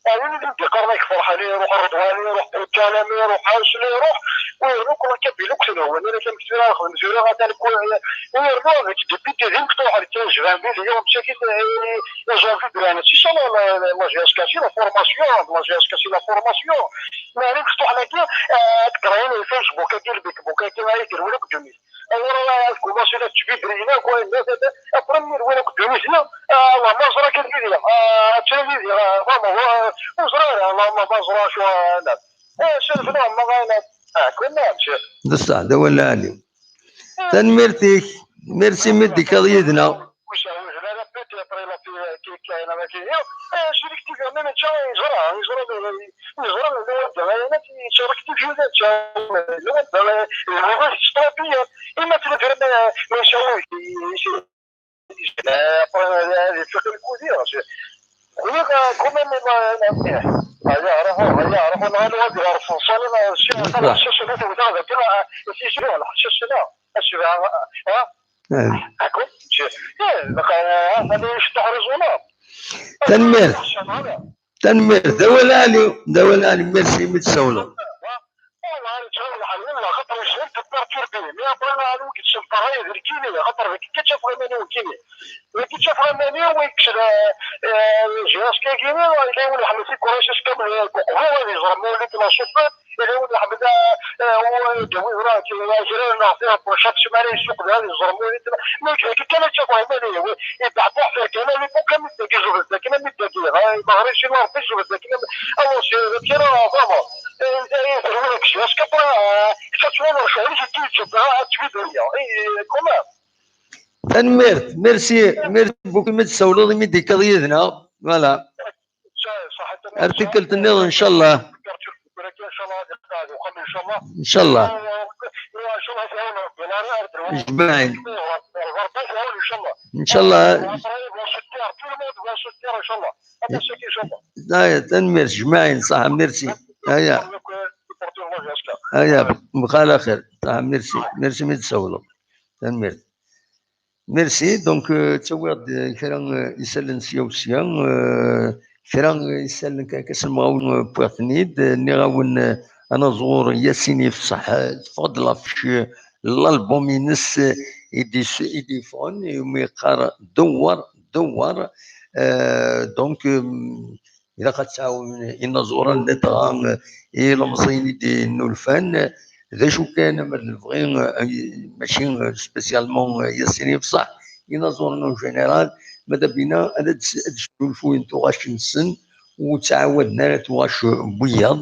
وين اللي يدي قرنيك فرحانين، يروح الرضواني، يروح الكلامي، يروح عاشلي، يروح ويروح كل كبي لوك شنو هو انا كان كثير اخذ مسؤوليه غادي نكون. ويروح هذيك ديبيتي غير مفتوح على كاين جيران بيه اليوم مشاكل. جيران بيه انا سي سون لا جي اس كاسي لا فورماسيون لا جي اس كاسي لا فورماسيون. ما عليك مفتوح على كاين. تقراين الفيسبوك كاين البيك بوك كاين غير يديروا لك دومي. Alors كوماسي لا تجيب برينا كوين لا لا لا ابريمير ولا كنت مزيان. الله ما زرا كان ليا. تشري ليا فاما هو وزرا الله ما زرا شو انا. ايه شوف لا ما غاينا. اه كنا نمشي. بصح ده ولا علي. تنميرتيك. ميرسي مدي كضيدنا. واش عاوز لا لا بيتي ابري لا في كي كاينه ما كاين. ايه شريك تيجا ميم تشا يزرا يزرا يزرا لو انت انا تشارك تيجي لا تشا لو انت لو غير تشطابيه. اما تلفر ما يسوي شيء. هذه فكره الكوزي راه خويا كومان. هيا روحوا هيا روحوا نهار الواد يعرف وصلنا الشيء. الشيء شنو تبغى كما الشيء شنو الشيء شنو الشيء ها. تنميرت. تنميرت. داول علي، داول علي، ميرسي متسولة. والله نتهاون على والله خاطر شغل تبارتيربي، مي ابري انا على وقت شنطه هاي غير كيني، خاطر هذيك كتشاف غير ماني وكيني. وكتشاف غير ماني ويكشف جهاز كاكيني، الا يولي حمل في كوراج كامل كوكو هو اللي زرمو اللي كنا شوفه. إذا ولد حمد، آه، هو يدوي وراك، يا جيران، نعطيها بوشات شمالية، السوق ديال الزرموني، ما يجي كي كان تشوف عمالي، يبعثوا حفر كان اللي بوكا متاكي زوج زاكي ما متاكي، هاي ما غريش ما ربي زوج زاكي ما، أو شي كيرا فاما. إيه، إيه، إيه، هو كشي، اش كبرا، آه، كتشوف شغل كي تشوف، آه، تشوف هي، إيه، كومان. تنميرت، ميرسي، ميرسي بوكو متسولو ميديكال يدنا، فوالا. ارتكلت النيض ان شاء الله. ان شاء الله. جمعين. ان شاء الله. لا، تنميرت جمعين، صح، ميرسي. هيا. هيا، بخير خير. صح، ميرسي. ميرسي متسولو. تنميرت. Merci. Donc, euh, ttawiɣ-d, euh, kra, euh, isallen sya u sya, euh, kra, euh, isallen kan, kan semɣawen, euh, wwiɣ-ten-id, euh, nniɣ-awen, euh, anaẓur Yasin Ifṣeḥ, euh, teffeɣ-d l'affiche, euh, l'album-ines, euh, i d-is-, i d-yeffɣen, iwumi yeqqar Dewwer, Dewwer. Euh, donc, euh, Ilaq ad tɛawen inaẓuren ladɣa, eh, ilemẓiyen i d-innulfan, eh, d acu kan, ama d lebɣi, eh, mačči, eh, spécialement, eh, Yasin Ifṣeḥ, inaẓuren en général, ma d abina ad, ad s-, ad sgunfuyen tuɣac-nsen, ur ttɛawaden ara tuɣac n wiyaḍ.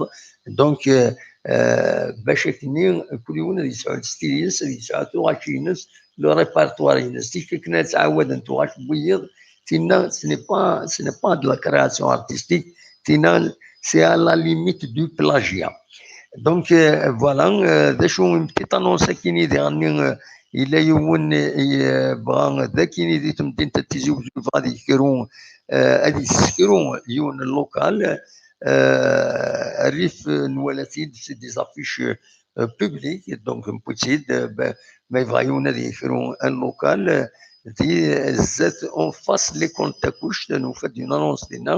Donc, eh, eh, bac akkenni, kul yiwen ad yesɛu style-ines, ad yesɛu tuɣac-ines, le répertoire-ines. Ticki akken ad ttɛawaden tuɣac n wiyaḍ, tinna, ce n'est pas, ce n'est pas de la création artistique, tinna, c'est à la limite du plagiat. Donc, euh, voilà, euh, d acu, une petite annonce akkin i diɣen, euh, yella yiwen, euh, bɣa d akkin i di temdint n Tizi Uzzu, yebɣa ad yekru, euh, ad yessekru yiwen n local, euh, rrif, euh, nwala-t-id, c'est des affiches, euh, euh, public, donc newwi-tt-id, euh, ben, ma yebɣa yiwen ad yekru un local, euh, di zdat en face l'école Takuct, nufa-d une annonce dinna,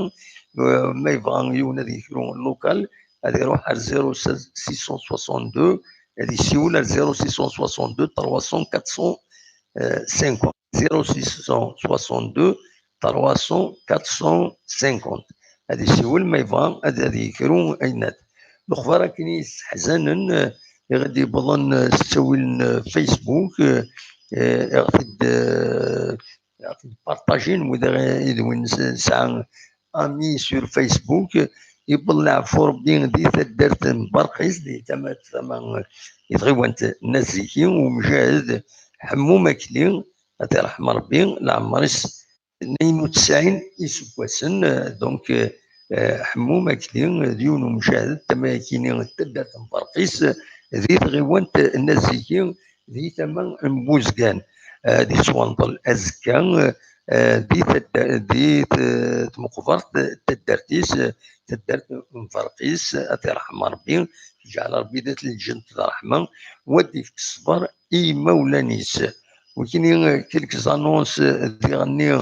euh, ma yebɣa yiwen ad yekru un local, ad iruḥ ar zéro six cent soixante-deux, ad yessiwel ar zéro six cent soixante-deux trois cents quatre cent cinquante, zéro six cent soixante-deux trois cents quatre cent cinquante. ad isiwel ma yebɣa ad ad yekru ayenat. Lexbar akken yesseḥzanen, eh, i ɣ-d-yewwḍen, eh, s ttawil n, eh, Facebook, eh, eh, i ɣ-t-id, eh, i ɣ-t-id partajin wid i d win s-, nesɛa ami sur Facebook, yewweḍ leɛfu Rebbi di taddart n Berqis, di tama, tama, i tɣiwant n At Ziki, umjahed Ḥemmu Makli, ad t-iṛḥem Rebbi, leɛmer-is tnayen u tesɛin iseggasen, eh, donc, eh, eh, Ḥemmu Makli, eh, d yiwen umjahed, tama-yakini n taddart n Berqis, eh, di tɣiwant n At Ziki, di tama n Buzgan, eh, di tettwanḍel azekka, eh, di tadda-, di t-, tmeqbert n taddart-is, eh, taddart n Berqis, ad t-iṛḥem Rebbi, iǧɛel Rebbi d at lǧent d ṛṛeḥma, u ad d-ifk ṣṣber i yimawlan-is. Wikini, eh, quelques annonces, eh, diɣenni,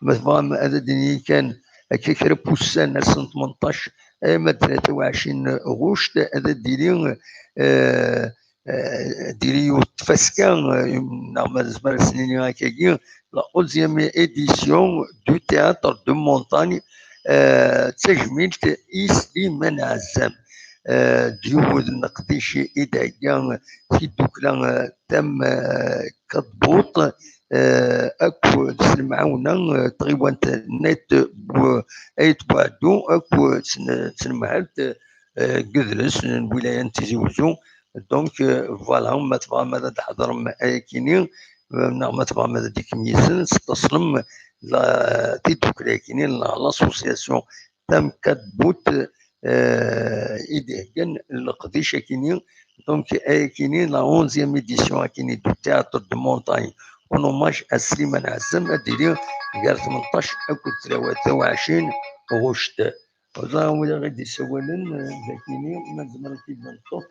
ma tebɣam ad d-nini kan, akka kra n wussan, ass n tmenṭac, alma d tlata u ɛecrin ɣuct, ad d-tili, eh, eh, ad d-tili yiwet n tfaska, eh, neɣ ma nezmer ad s-nini akkagi, la onzième édition du théâtre de montagne, eh, d tajmilt i Sliman Ɛezzam, eh, d yiwet n leqdic i d-thegga tiddukla, eh, tam, eh, Kadbuṭ, eh, akked s lemɛawna, eh, tɣiwant n Ayt Bu-, Ayt Buɛeddu, akked s-, s tnemhalt, eh, n Gedles n lwilaya n Tizi Wezzu. Donc, eh, voilà, ma tebɣam ad d-tḥeḍrem ayakini, eh, neɣ ma tebɣam ad d-ikem yis-sen, tettaṣlem la, tiddukla-yakini, la, l'association Tamkadbut, eh, i d-iheggan leqdic-akini. Donc, ayakini, la onzième édition akini du théâtre de montagne en hommage à Slimane Azem, ad d-tili gar tmenṭac akked tlawat u ɛecrin ɣuct. Ẓer wid i ɣ-d-isawalen, eh, d akini, ma nezmer ad t-id-neṭṭef,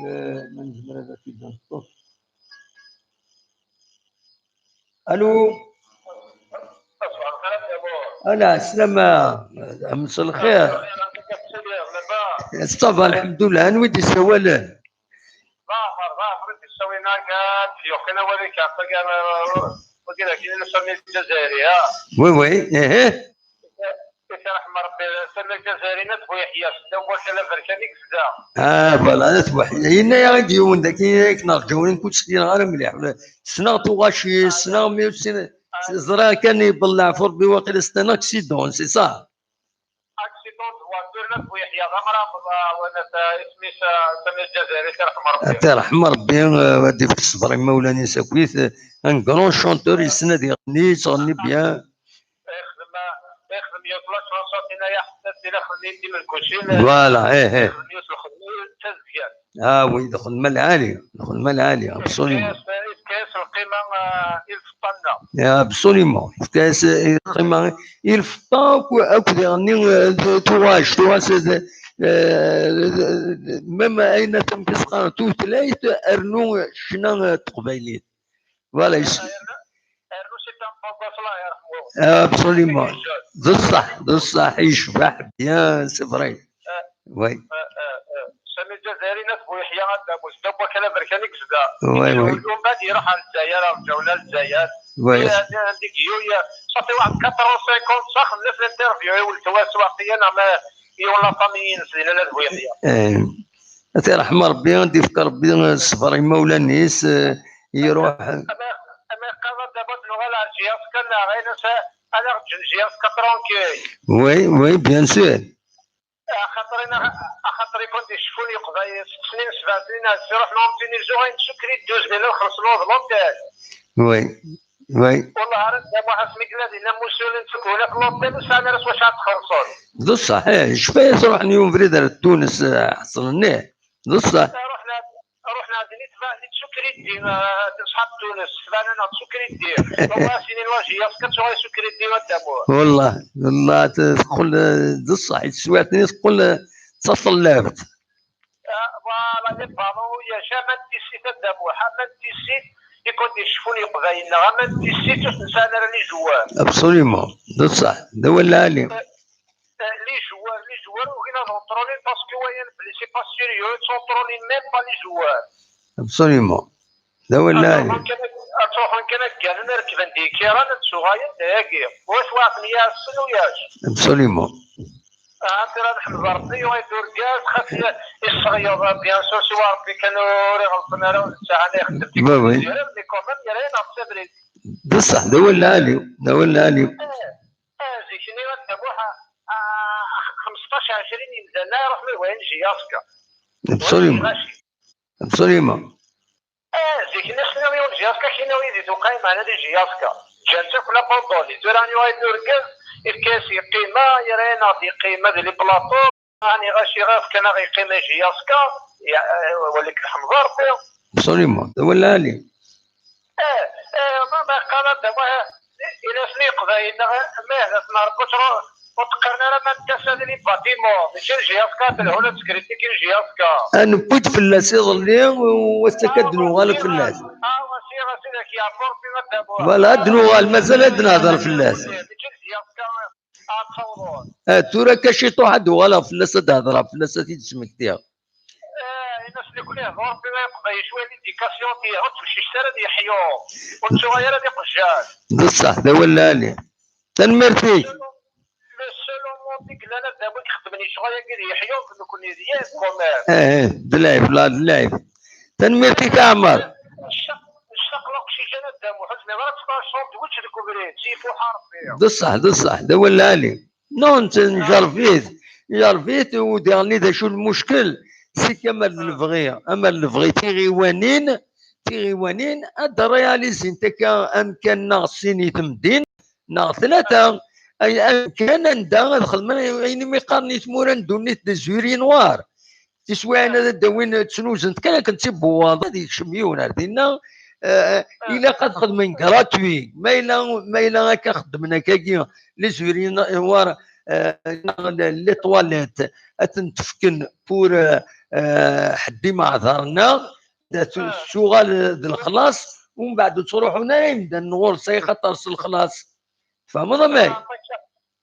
eh, ma nezmer ad t-id-neṭṭef. Allô. Ala, sslama. Mselxir. Ça va, lḥemdullah. Anwa i d-isawalen? Oui, oui, eh, eh. Ah, voilà, At Buḥya. Yenna-yaɣ-d yiwen daki, akken rǧaw, ur ken-sliɣ ara mliḥ. Ssneɣ tuɣac-is, ssneɣ, mais aussi, ẓriɣ kan yewweḍ leɛfu Rebbi, waqila c'est un accident, c'est ça? Accident de voiture, At Buḥya, d amrabeḍ, ah, wana, ah, isem-is, ah, Sami Lǧazayri, ad t-iṛḥem Rebbi. Ad t-iṛḥem Rebbi, eh, ad d-ifk ṣṣber i imawlan-is akkit, eh, un grand chanteur, yessen ad iɣenni, yettɣenni bien. Ixdem, ixdem yiwet la chanson tina ya ḥtatti la xedmen timelkucin. Voilà, eh, eh. Ixdem yiwet lxedma d tazeggat. Ah oui, d lxedma lɛali, d lxedma lɛali, absolument. Yefka-yas, yefka-yas lqima, ah, i lfeṭṭa-nneɣ. Ya, absolument. Yefka-yas, eh, lqima i lfeṭṭa akk-, akked iɣenni, eh, d-, tuɣac, tuɣac, eh, eh, même ayen tamkis qqaren tutlayt, rnu ccna, eh, n teqbaylit. Voilà, yes. Rnu, rnu c'est un beau gosse, Allah yerḥmu. Absolument. D ṣṣeḥ, d ṣṣeḥ, yecbeḥ bien, c'est vrai. Eh, oui. Eh, eh, eh. Sami Lǧazayri, At Buḥya, anda Muzda, wakal aberkan i yezda. Oui, oui. Umbeɛd iruḥ ar Lezzayer, rǧaw-na Lezzayer. Oui. Anda i yuyya, ça fait waḥed quatre ans, cinq ans, ça, xedmen l'interview i weltma-s, waqila, neɣ ma, yiwen la famille-ines, di Lalla d Buyeḥya. Eh, ad t-iṛḥem Rebbi, ad d-ifk Rebbi ṣṣber i imawlan-is, eh, iruḥ. Ama, ama yeqqar-d, "Aba, ad nuɣal ar J F K, neɣ ayen, ad aɣ-ǧǧen J F K tranquille." Oui, oui, bien sûr. Axaṭer ina-, axaṭer i kent-iceffun Yeqbayel, sett snin, sebɛ snin, ɛad iruḥen am tin izuɣ, ayen d sukri d douze mille ad xellṣen l'hôtel. Oui, oui. Wallah, ara d-amuḥ asmi yella dinna musul n tsekkuna f l'hôtel, ur sɛan ara s wacu ad xellṣen. D ṣṣeḥ, eh, icfa-yas ruḥen yiwen ubrid ar Tunes, eh, ḥeṣlen, ih. D ṣṣeḥ. Ruḥen, ruḥen ɛedden i tba-, i tsukriddi, eh, ṣṣḥab Tunes, tebɛen-aneɣ tsukriddi. Wallah, sinin la J F K ad tuɣal tsukriddi, a Dda Muḥ. Wallah, wallah, t-, teqqel, eh, d ṣṣeḥ, i teswiɛt-nni teqqel, eh, d taṭellabt. Ah, voilà, les ballons, ulac aman n tissit, a Dda Muḥ, aman n tissit, i kent-iceffun Yeqbayel, neɣ aman n tissit ur ten-sɛan ara les joueurs. Absolument, d ṣṣeḥ, d awal lɛali. Eh, eh, les joueurs, les joueurs, ugin ad contrôlin parce que wayan belli c'est pas sérieux, ad contrôlin même pas les joueurs. Absolument. D awal lɛali. Ad ruḥen kan ad, ad ruḥen kan ad gganen, ad rekben di kiran, ad d-suɣalen d ayagi. Wac waɛten yasen uyac. Absolument. Ah, tura ad ḥmed Ṛebbi, yuɣal d urgaz, xas i-, yesseɣyeḍ, bien sûr, siwa Ṛebbi kan ur iɣelṭen ara, ur nettɛana ixeddem tikkelt, mais quand même, yerra-yaneɣ-d s abrid. D ṣṣeḥ, d awal lɛali, d awal lɛali. Eh, eh, zik-nni, a Dda Muḥ, ah, xemseṭṭac ɛecrin yemdanen ara iṛuḥen i wayen J S K. Absolument. Absolument. Eh, zik-nni xniɣ yiwen J S K, kina wid i tuqay meɛna di J S K. Ǧǧan-tt akk la abandonnée. Tura yuɣal d urgaz, ifka-as yeqqima, yerra-yaneɣ-d yeqqima di les plateaux. Ɛni ɣaci ɣef kan aɣ yeqqim J S K, ya, eh, walik lḥemd a Ṛebbi. Absolument, d awal lɛali. Eh, eh, ma, ma yeqqar-d, wa, ini-asen i Yeqbayel, neɣ, mah, d at Meṛbut, ur, ur d-qqaren ara ma n tasa di les bâtiments, mačči n J S K, telhun ad tkritikin J S K. Ah, newwi-d fell-as iḍelli, u ass-a akka ad d-nuɣal fell-as. Ah, wa, si, wa, si, dak yeɛfu Ṛebbi, a Dda Muḥ. Voilà, ad d-nuɣal, mazal ad d-nehder fell-as. Mačči n J S K. Ah, tura akka ciṭuḥ ad d-uɣaleɣ fell-as, ad d-hedreɣ fell-as, ad t-id-smektiɣ. Eh, ini-as nekkni hḍur tura i Leqbayel cwiya, l'éducation tihi, ur ttbeccict ara ad yeḥyu, ur nettuɣal ara d iqejjar. D ṣṣeḥ, d awal lɛali. Tanemmirt-ik. Le seul au monde i yellan ad d-awi ixeddmen lecɣal-agi d yeḥyu, d nekkni d yir commerce. Eh, eh, d lɛib, la, d lɛib. Tanemmirt-ik a Ɛmer. Ncaq, ncaq leqcic-a n Dda Muḥ, ur zmireɣ ara ad ṭṭfeɣ sandwich deg ubrid, si ifuḥ a Ṛebbi. D ṣṣeḥ, d ṣṣeḥ, d awal lɛali. Non, njerreb-it, njerreb-it, u diɣenni d acu lmuckel? C'est que amer d lebɣi, amer d lebɣi tiɣiwanin, tiɣiwanin ad réalisint akka amkan-nneɣ sin i temdin, neɣ tlata, ay, amkan anda ad xedmen ayen umi qqaren i tmura n ddunit des urinoirs. Tiswiɛin ad d-awin, ttnuzent kan akken d tibewwaḍ, ad yekcem yiwen ar dinna, eh, ilaq ad xedmen gratuit. Ma yella, ma yella akka xeddmen akkagi, les urinoirs, eh, les toilettes, ad ten-tefken pour, eh, eh, ḥedd imeɛdar-nneɣ, ad t-, tuɣal d lexlaṣ, umbeɛd ur ttruḥun ara imdanen ɣur-s, ay xaṭer s lexlaṣ. Tfehmeḍ amek?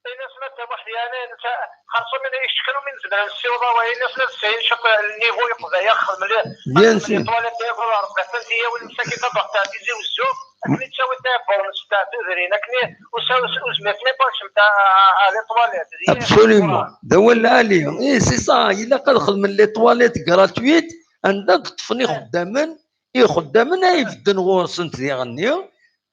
Ini-as ma d tamuḥt yani, netta, xerṣum ina icekren umi nezmer ad nessiweḍ awal, ini-as la tesɛin ciṭ n niveau yeqbaya, xedmen li-, Bien sûr. Les toilettes yakk, ur rebbat n tiyawi, msakit ad ɣ-teɛtizi uzzu, akken i ttawi taɛebbuḍ n setta tudrin, akken i, ur sa-, ur s-, ur zmiret mi ṭacem ta-, à les toilettes. Absolument. D awal lɛali. Eh, c'est ça. Ilaq ad xedmen les toilettes gratuites, anda d-ṭṭfen ixeddamen, ixeddamen ay bedden ɣur-sent diɣenni,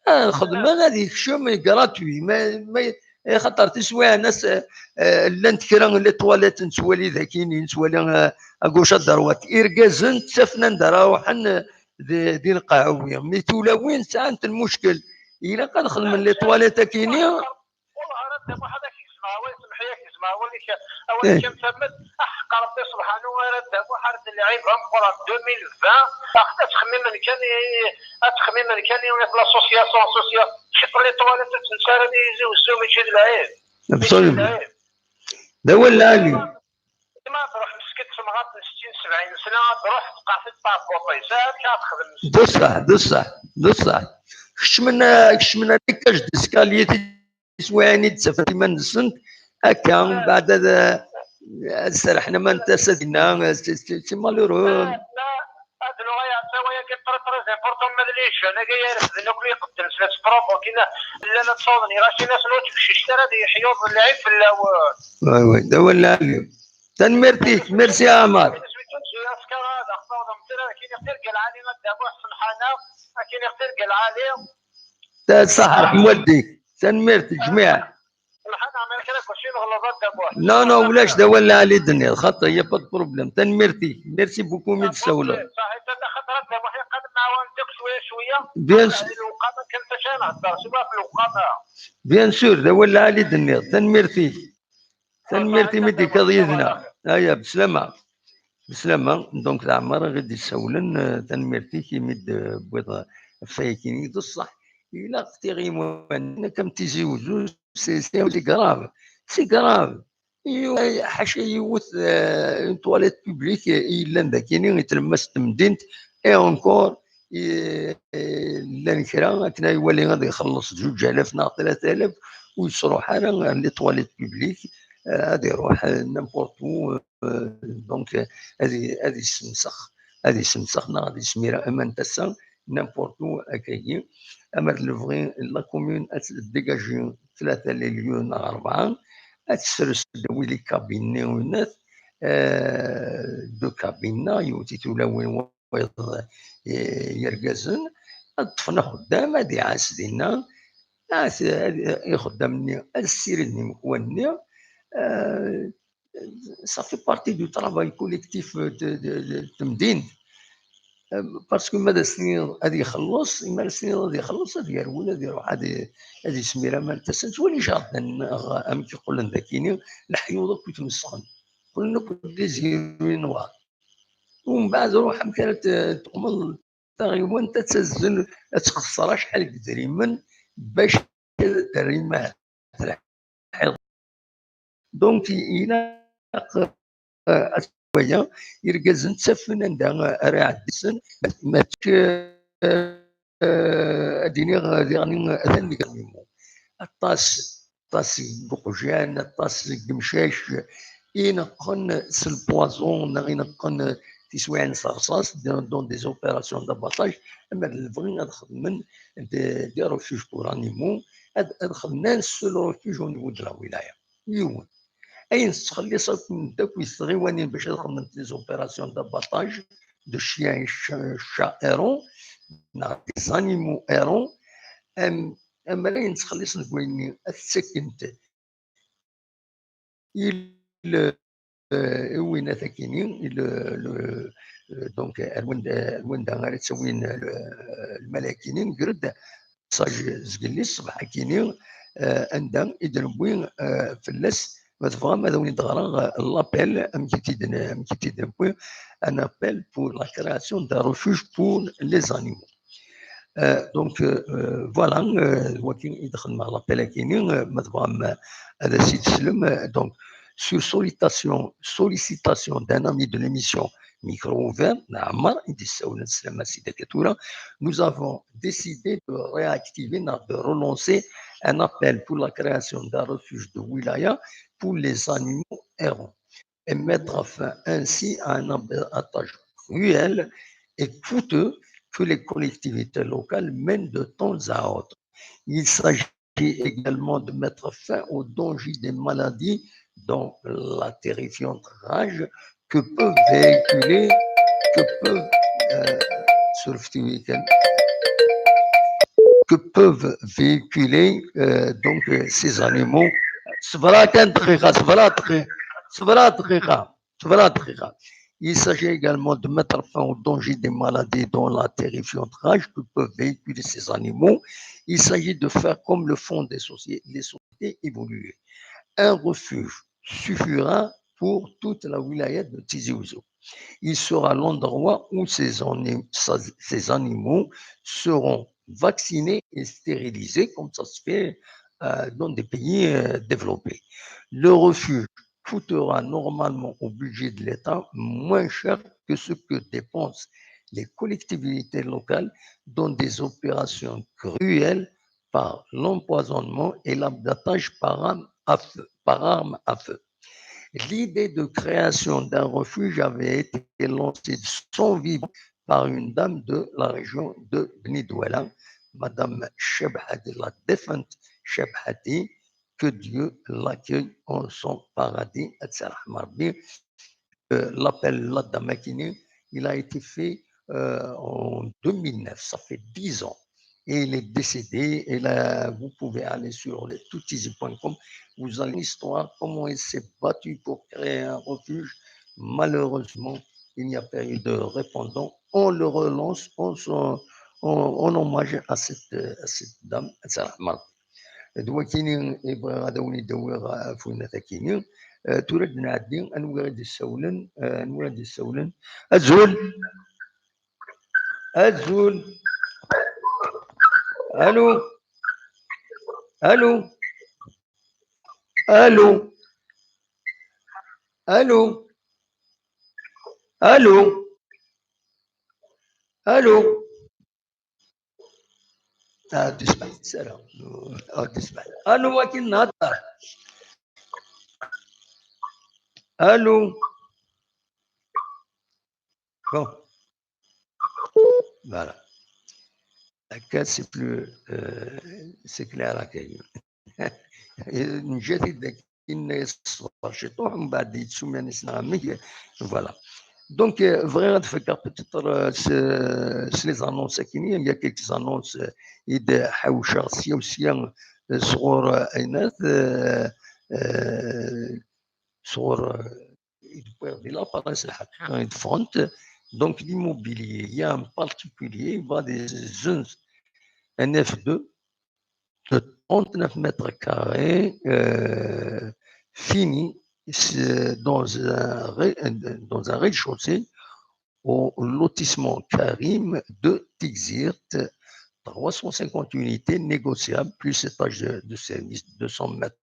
ad xedmen, ad yekcem gratuit. Ma, ma, axaṭer tiswiɛin ass, eh, llant kra n les toilettes nettwali d akini, nettwali, eh, à gauche à droite. Irgazen ttafen anda ara ruḥen, eh, di, di lqahwi. Mi tulawin sɛant lmuckel. Ilaq ad xedmen les toilettes akini. Wallah, ara Dda Muḥ ad ak-gezmeɣ awal, semmeḥ-iyi ad ak-gezmeɣ awal-ik, awal-ik am tammet. Aḥeqq Ṛebbi subḥanu, ara Dda Muḥ, ar d lɛib ameqqran deux mille vingt, ad ttxemmimen kan i, ad ttxemmimen kan i l'association, association, ciṭ n les toilettes ur tt-nettu ara d izi uzzu, mačči d lɛib. Absolument. D awal lɛali. Ma ad truḥ meskint temɣart n settin sebɛin sna, ad truḥ tqeɛfet tɛebbuṭ-is, amek ara texdem? D ṣṣeḥ, d ṣṣeḥ, d ṣṣeḥ. Kecmen, kecmen ar l'étage d'escalier, tiswiɛin i d-ttafent iman-nsent, akka, mbeɛd ad, ad serrḥen aman n tasa dinna, c'est, c'est, c'est malheureux. Ad nuɣal ɣer tawayagi très, très important, ma d les jeunes-agi ara refden akk iqedden s la tprovokin, llan ad ttawḍen iɣaci-nsen ur ttbeccict ara ad yeḥyuḍ lɛib fell-awen. Oui, oui, d awal lɛali. Tanemmirt-ik, merci a Ɛmar. Akin iɣtir deg lɛali a Dda Muḥ, semḥana, akin iɣtir deg lɛali. Ṣaḥ, ṛḥem waldik. Tanemmirt, ǧmiɛ. Semḥana, ma kra kuci neɣleḍ a Dda Muḥ. Non, non, ulac, d awal lɛali d-tenniḍ, xaṭi, y a pas de problème. Tanemmirt-ik, merci beaucoup mi d-tsawleḍ. Ṣaḥit, ata xaṭer a Dda Muḥ yeqqan nemɛawan-d akk cwiya cwiya. Bien sûr. Lewqama kan taca nehder, siwa ɣef lewqama. Bien sûr, d awal lɛali d-tenniḍ, tanemmirt-ik. Tanemmirt imi d-ikkaḍ yid-neɣ. Aya, beslama. Beslama, donc d Ɛmar i ɣ-d-issawlen, eh, tanemmirt-ik imi d-tewwiḍ ɣef wayagi-nni, d ṣṣeḥ. Ilaq tiɣiwanin akka am Tizi Uzzu, c'est, c'est, c'est grave. C'est grave. Yu-, ḥaca yiwet, eh, une toilette publique, eh, i yellan dagini, i tlemmast n temdint, et encore, eh, eh, llan kra, akken ay wali ad ixelleṣ zuǧ alaf neɣ tlata alaf, ur yesruḥ ara ɣer les toilettes publiques, eh, ad iruḥ, eh, n'importe où, eh, donc, eh, ad i-, ad isemsex, ad isemsex neɣ ad ismir aman n tasa, n'importe où, akkagi, amer d lebɣi, la commune ad tdégagi tlata les lieux neɣ rebɛa, ad tesres-d wid i kabinni unat, euh, de kabinna, yiwet i tulawin wayeḍ, eh, yergazen, ad ṭṭfen axeddam, ad iɛas dinna, ad, ad, ixeddam-nni ad ssiriden imekwan-nni, euh, ça fait partie du travail collectif de, de, de temdint. Euh, parce que ma d as-tiniḍ ad ixelleṣ, ma d as-tiniḍ ad ixelleṣ, ad yerwel, ad iruḥ, ad i-, ad ismir aman n tasa. Nettwali jardin, neɣ amek qqlen d akini, leḥyuḍ akk i tmesxen. Qqlen akk d des noirs. Umbeɛd ruḥ amek ara t-, teqmeḍ taɣiwant ad tazzel, ad txeṣṣer acḥal n yedrimen bac ad d-terr imahat. Donc, ilaq, euh, ad waya, irgazen ttafen anda ara ɛeddisen, mačči, euh, euh, ad iniɣ, euh, diɣen, euh, atan deg amimu. Aṭas, aṭas n iqjan, aṭas n yemcac, ineqqen s lpoison, neɣ ineqqen tiswiɛin s rṣas, dans, dans des opérations d'abattage, ama d lebɣi ad xedmen des, des refuges pour animaux, ad, ad xedmen un seul refuge au niveau de la wilaya. Yiwen. Ayen tettxelliṣ akk n takk tɣiwanin bac ad xedment des opérations d'abattage de chiens, ch-, chats errants, neɣ des animaux errants, am, am ayen tettxelliṣ deg wayen-nni, ad t-ttakkent i le, euh, i winat akini, i le, le, euh, donc, ar wanda, ar wanda ara ttawin le, lmal akini, nger-d message zgelli ṣṣbeḥ akini, euh, anda i d-newwi, euh, fell-as, ma tebɣam ad awen-d-ɣreɣ, euh, l'appel, amek i t-id-, amek i t-id-newwi, un appel pour la création d'un refuge pour les animaux. Euh, donc, euh, euh, voilà, euh, wagi i d-xedmeɣ l'appel akini, euh, ma tebɣam, euh, ad as-id-teslem, euh, donc, sur sollicitation, sollicitation d'un ami de l'émission Micro Ouvert, Naamar, i d-yessawlen, sslam a Sidi Katura, nous avons décidé de réactiver, de relancer un appel pour la création d'un refuge de wilaya pour les animaux errants et mettre fin ainsi à un abattage cruel et coûteux que les collectivités locales mènent de temps à autre. Il s'agit également de mettre fin au danger des maladies dont la terrifiante rage que peuvent véhiculer, que peuvent, euh, sur le week-end, que peuvent véhiculer, euh, donc, euh, ces animaux. صبرا كان دقيقة، صبرا دقيقة، صبرا دقيقة، صبرا دقيقة. Il s'agit également de mettre fin au danger des maladies dont la terrifiante rage que peuvent véhiculer ces animaux. Il s'agit de faire comme le font des sociétés, les sociétés évoluées. Un refuge suffira pour toute la wilaya de Tizi Ouzou. Il sera l'endroit où ces, ces animaux seront vaccinés et stérilisés, comme ça se fait, euh, dans des pays, euh, développés. Le refuge coûtera normalement au budget de l'État moins cher que ce que dépensent les collectivités locales dans des opérations cruelles par l'empoisonnement et l'abattage par arme à feu, par arme à feu. L'idée de création d'un refuge avait été lancée de son vivant par une dame de la région de Beni Douala, Madame Chebhati, la défunte Chebhati, que Dieu l'accueille en son paradis. Euh, l'appel, la dame akini, il a été fait, euh, en deux mille neuf, ça fait dix ans. Et il est décédé. Et là, vous pouvez aller sur le toutizi point com. Vous avez l'histoire, comment il s'est battu pour créer un refuge. Malheureusement, il n'y a pas eu de répondant. On le relance, on, en, en hommage à cette, à cette dame. D wakini i bɣiɣ ad awen-id-awiɣ ɣef winat akini. Eh, tura ad nɛeddi, anwa i d-issawlen, eh, anwa i d-issawlen. Azul! Azul! Allô? Allô? Allô? Allô? Allô? Allô? Ah, disparu, c'est là. Ah, disparu. Allô, à qui n'a-, allô? Bon. Voilà. Là, c'est plus, euh, c'est clair, là, que نجاتي داك yenna-yas ṣber ciṭuḥ, mbeɛd yettsummi-as neɣ amek, voilà. Donc, euh, bɣiɣ ad fakeɣ peut-être, euh, s, s les annonces akkin, il y a quelques annonces, euh, i d-ḥawceɣ sya u sya, euh, sɣur, euh, aynat, euh, euh, sɣur, euh, i d-wwiɣ di l'appareil s lḥaqiqa i d-ffɣent. Donc, l'immobilier, il y a un particulier, il va des zones, un F deux, de trente-neuf mètres carrés, euh, fini, c'est dans un rez-, dans un rez-de-chaussée au lotissement Karim de Tigzirt, trois cent cinquante unités négociables, plus étage de, de service, deux cents mètres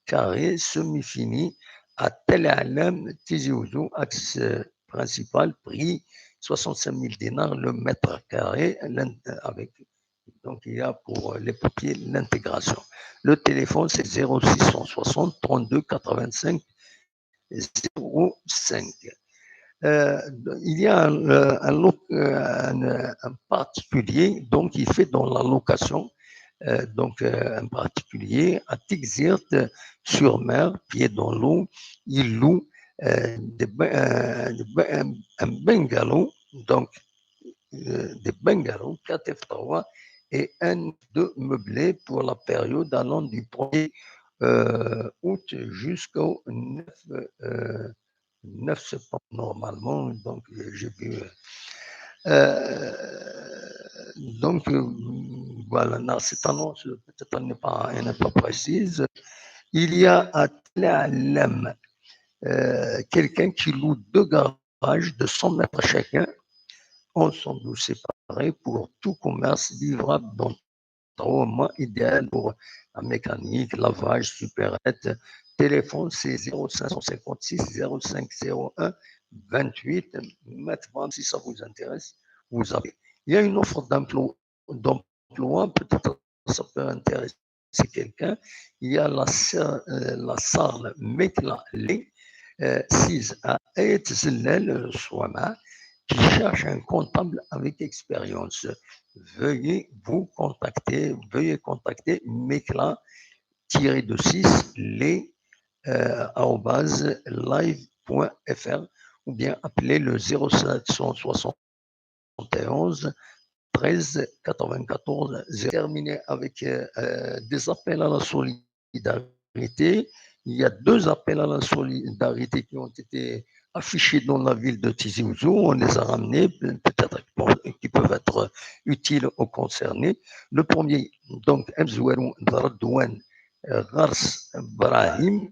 carrés, semi-fini, à Tel Alam, Tizi Ouzou, axe, euh, principal, prix soixante-cinq mille dinars le mètre carré, l'in-, avec, donc il y a pour, euh, les papiers, l'intégration. Le téléphone, c'est zéro six cent soixante trente-deux quatre-vingt-cinq zéro cinq. Euh, il y a un, euh, un lo-, euh, un, euh, un particulier, donc il fait dans la location, euh, donc, euh, un particulier à Tigzirt, euh, sur mer, pied dans l'eau, il loue, euh, des bu-, euh, des bu-, un, un bungalow, donc, euh, des bungalows, quatre F trois et un deux meublés pour la période allant du premier, euh, août jusqu'au neuf, euh, neuf septembre normalement. Donc, euh, j'ai vu, euh, euh, donc, euh, voilà, non, cette annonce, peut-être elle n'est pas, elle n'est pas précise. Il y a à Tel Alam, euh, quelqu'un qui loue deux garages de cent mètres chacun, ensemble ou séparés, pour tout commerce livrable dans trois mois, idéal pour la mécanique, lavage, supérette. Téléphone, c'est zéro cinq cent cinquante-six zéro cinq zéro un vingt-huit. Maintenant, si ça vous intéresse, vous avez. Il y a une offre d'emploi, d'emploi, peut-être ça peut intéresser quelqu'un. Il y a la, sa-, euh, la salle Mekla Lé, euh, six à Ayt Zellal, euh, Souama, qui cherche un comptable avec expérience. Veuillez vous contacter, veuillez contacter Mekla tiré de six Lé, euh, arobase live point F R, ou bien appeler le zéro sept cent soixante onze treize quatre-vingt-quatorze zéro. Terminé avec, euh, euh, des appels à la solidarité. Il y a deux appels à la solidarité qui ont été affichés dans la ville de Tizi Ouzou. On les a ramenés, peut-être qui peuvent être utiles aux concernés. Le premier, donc, Amezwaru d Redouane, euh, Ɣers Brahim,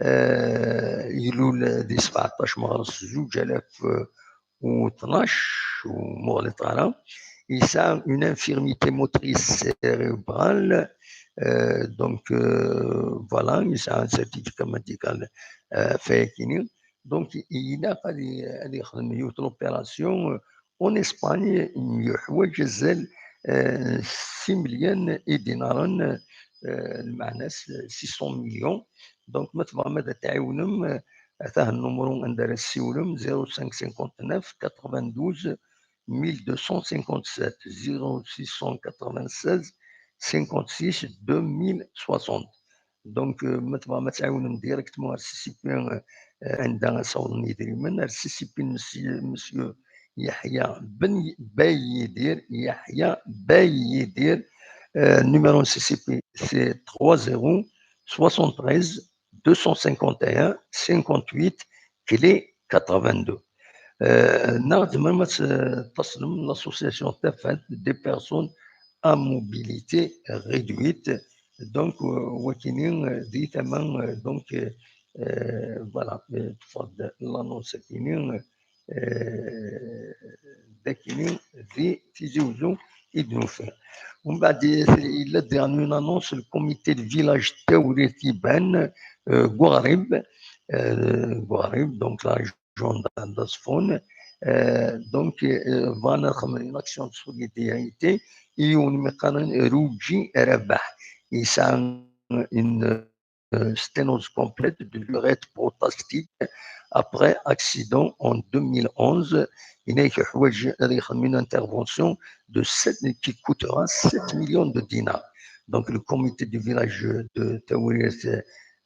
euh, ilul di sebɛeṭṭac meɣres zuǧ alaf u tnac, ur muɣlit ara. Yesɛa une infirmité motrice cérébrale, euh, donc, euh, voilà, yesɛa un certificat médical, euh, ɣef wayagi-nni. Donc, ilaq ad i-, ad yexdem yiwet l'opération, euh, en Espagne, yeḥwaǧ azal, euh, similian idinaren, euh, lmeɛna-s six cents millions. Donc, ma tebɣam ad tɛiwnem, euh, ata nnumru anda ara tessiwlem, zéro cinq cinquante-neuf quatre-vingt-douze mille deux cent cinquante-sept, zéro six cent quatre-vingt-seize cinquante-six deux mille soixante. Donc, euh, ma tebɣam ad tɛiwnem directement ar C C P, euh, euh, anda ara sawḍen yidrimen, ar C C P n Monsieur, Monsieur Yahya Ben Bay Yidir, Yahya Bay Yidir, euh, numéro de C C P, c'est trois zéro soixante-treize deux cent cinquante et un cinquante-huit, clé quatre-vingt-deux. Euh, neɣ tzemrem ad tettaṣlem l'association Tafat des personnes à mobilité réduite. Donc, euh, wakini, euh, di tama, euh, donc, euh, euh, voilà, euh, tfeḍ l'annonce akini, euh, dakini di Tizi Ouzou i d-nufa. Umbeɛd, il y a une annonce, le comité de village Tawrirt Iban, euh, Guarib, euh, Guarib, donc la région d'Asfon. Euh, donc, euh, bɣan ad xedmen une action de solidarité i yiwen umi qqaren Ruǧi Rabaḥ. Yesɛa une, euh, sténose complète de l'urètre prostatique après accident en deux mille onze. Il y a une intervention de sept, qui coûtera sept millions de dinars. Donc, le comité du village de Tawrirt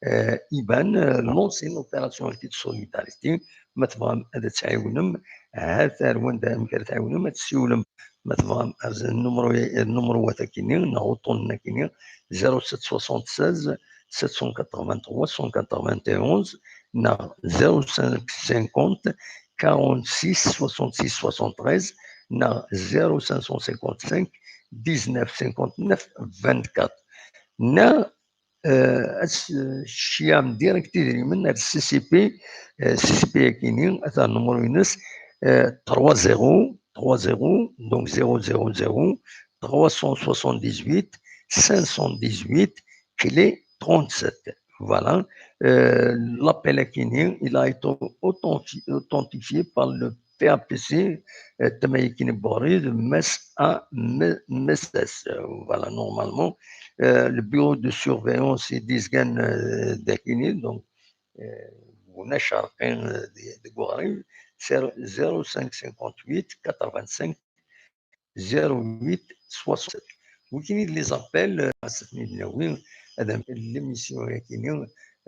euh, iban, euh, lancer une opération de solidarité. Ma tebɣam ad tɛiwnem, ha tarwa anda amek ara tɛiwnem, ad tessiwlem. Ma tebɣam, ar nnumru, nnumru-wa akini, neɣ uṭṭun akini, zéro sept soixante-seize sept cent quatre-vingt-trois cent quatre-vingt-onze, neɣ zéro cinq cinquante quarante-six soixante-six soixante-treize, neɣ zéro cinq cent cinquante-cinq dix-neuf cinquante-neuf vingt-quatre. Neɣ, euh, ad s-, tceyyɛem direct idrimen ar C C P, euh, C C P akini, ata nnumru-ines, euh, trois zéro, trois zéro, donc zéro zéro zéro, trois cent soixante-dix-huit, cinq cent dix-huit, clé trente-sept. Voilà. Euh, l'appel akini, il a été authenti-, authentifié par le P A P C, euh, Tamayekini Borid, Mess A, M-, M S S. Euh, voilà, normalement, euh, le bureau de surveillance, il dit, euh, d'Akini, donc, euh, ulac aɛraqi, euh, di, di Buɣrib, c'est zéro cinq cinquante-huit quatre-vingt-cinq zéro huit soixante-sept. Wikini d les appels, euh, ad ten-id-nawi, ad am-, l'émission-agi,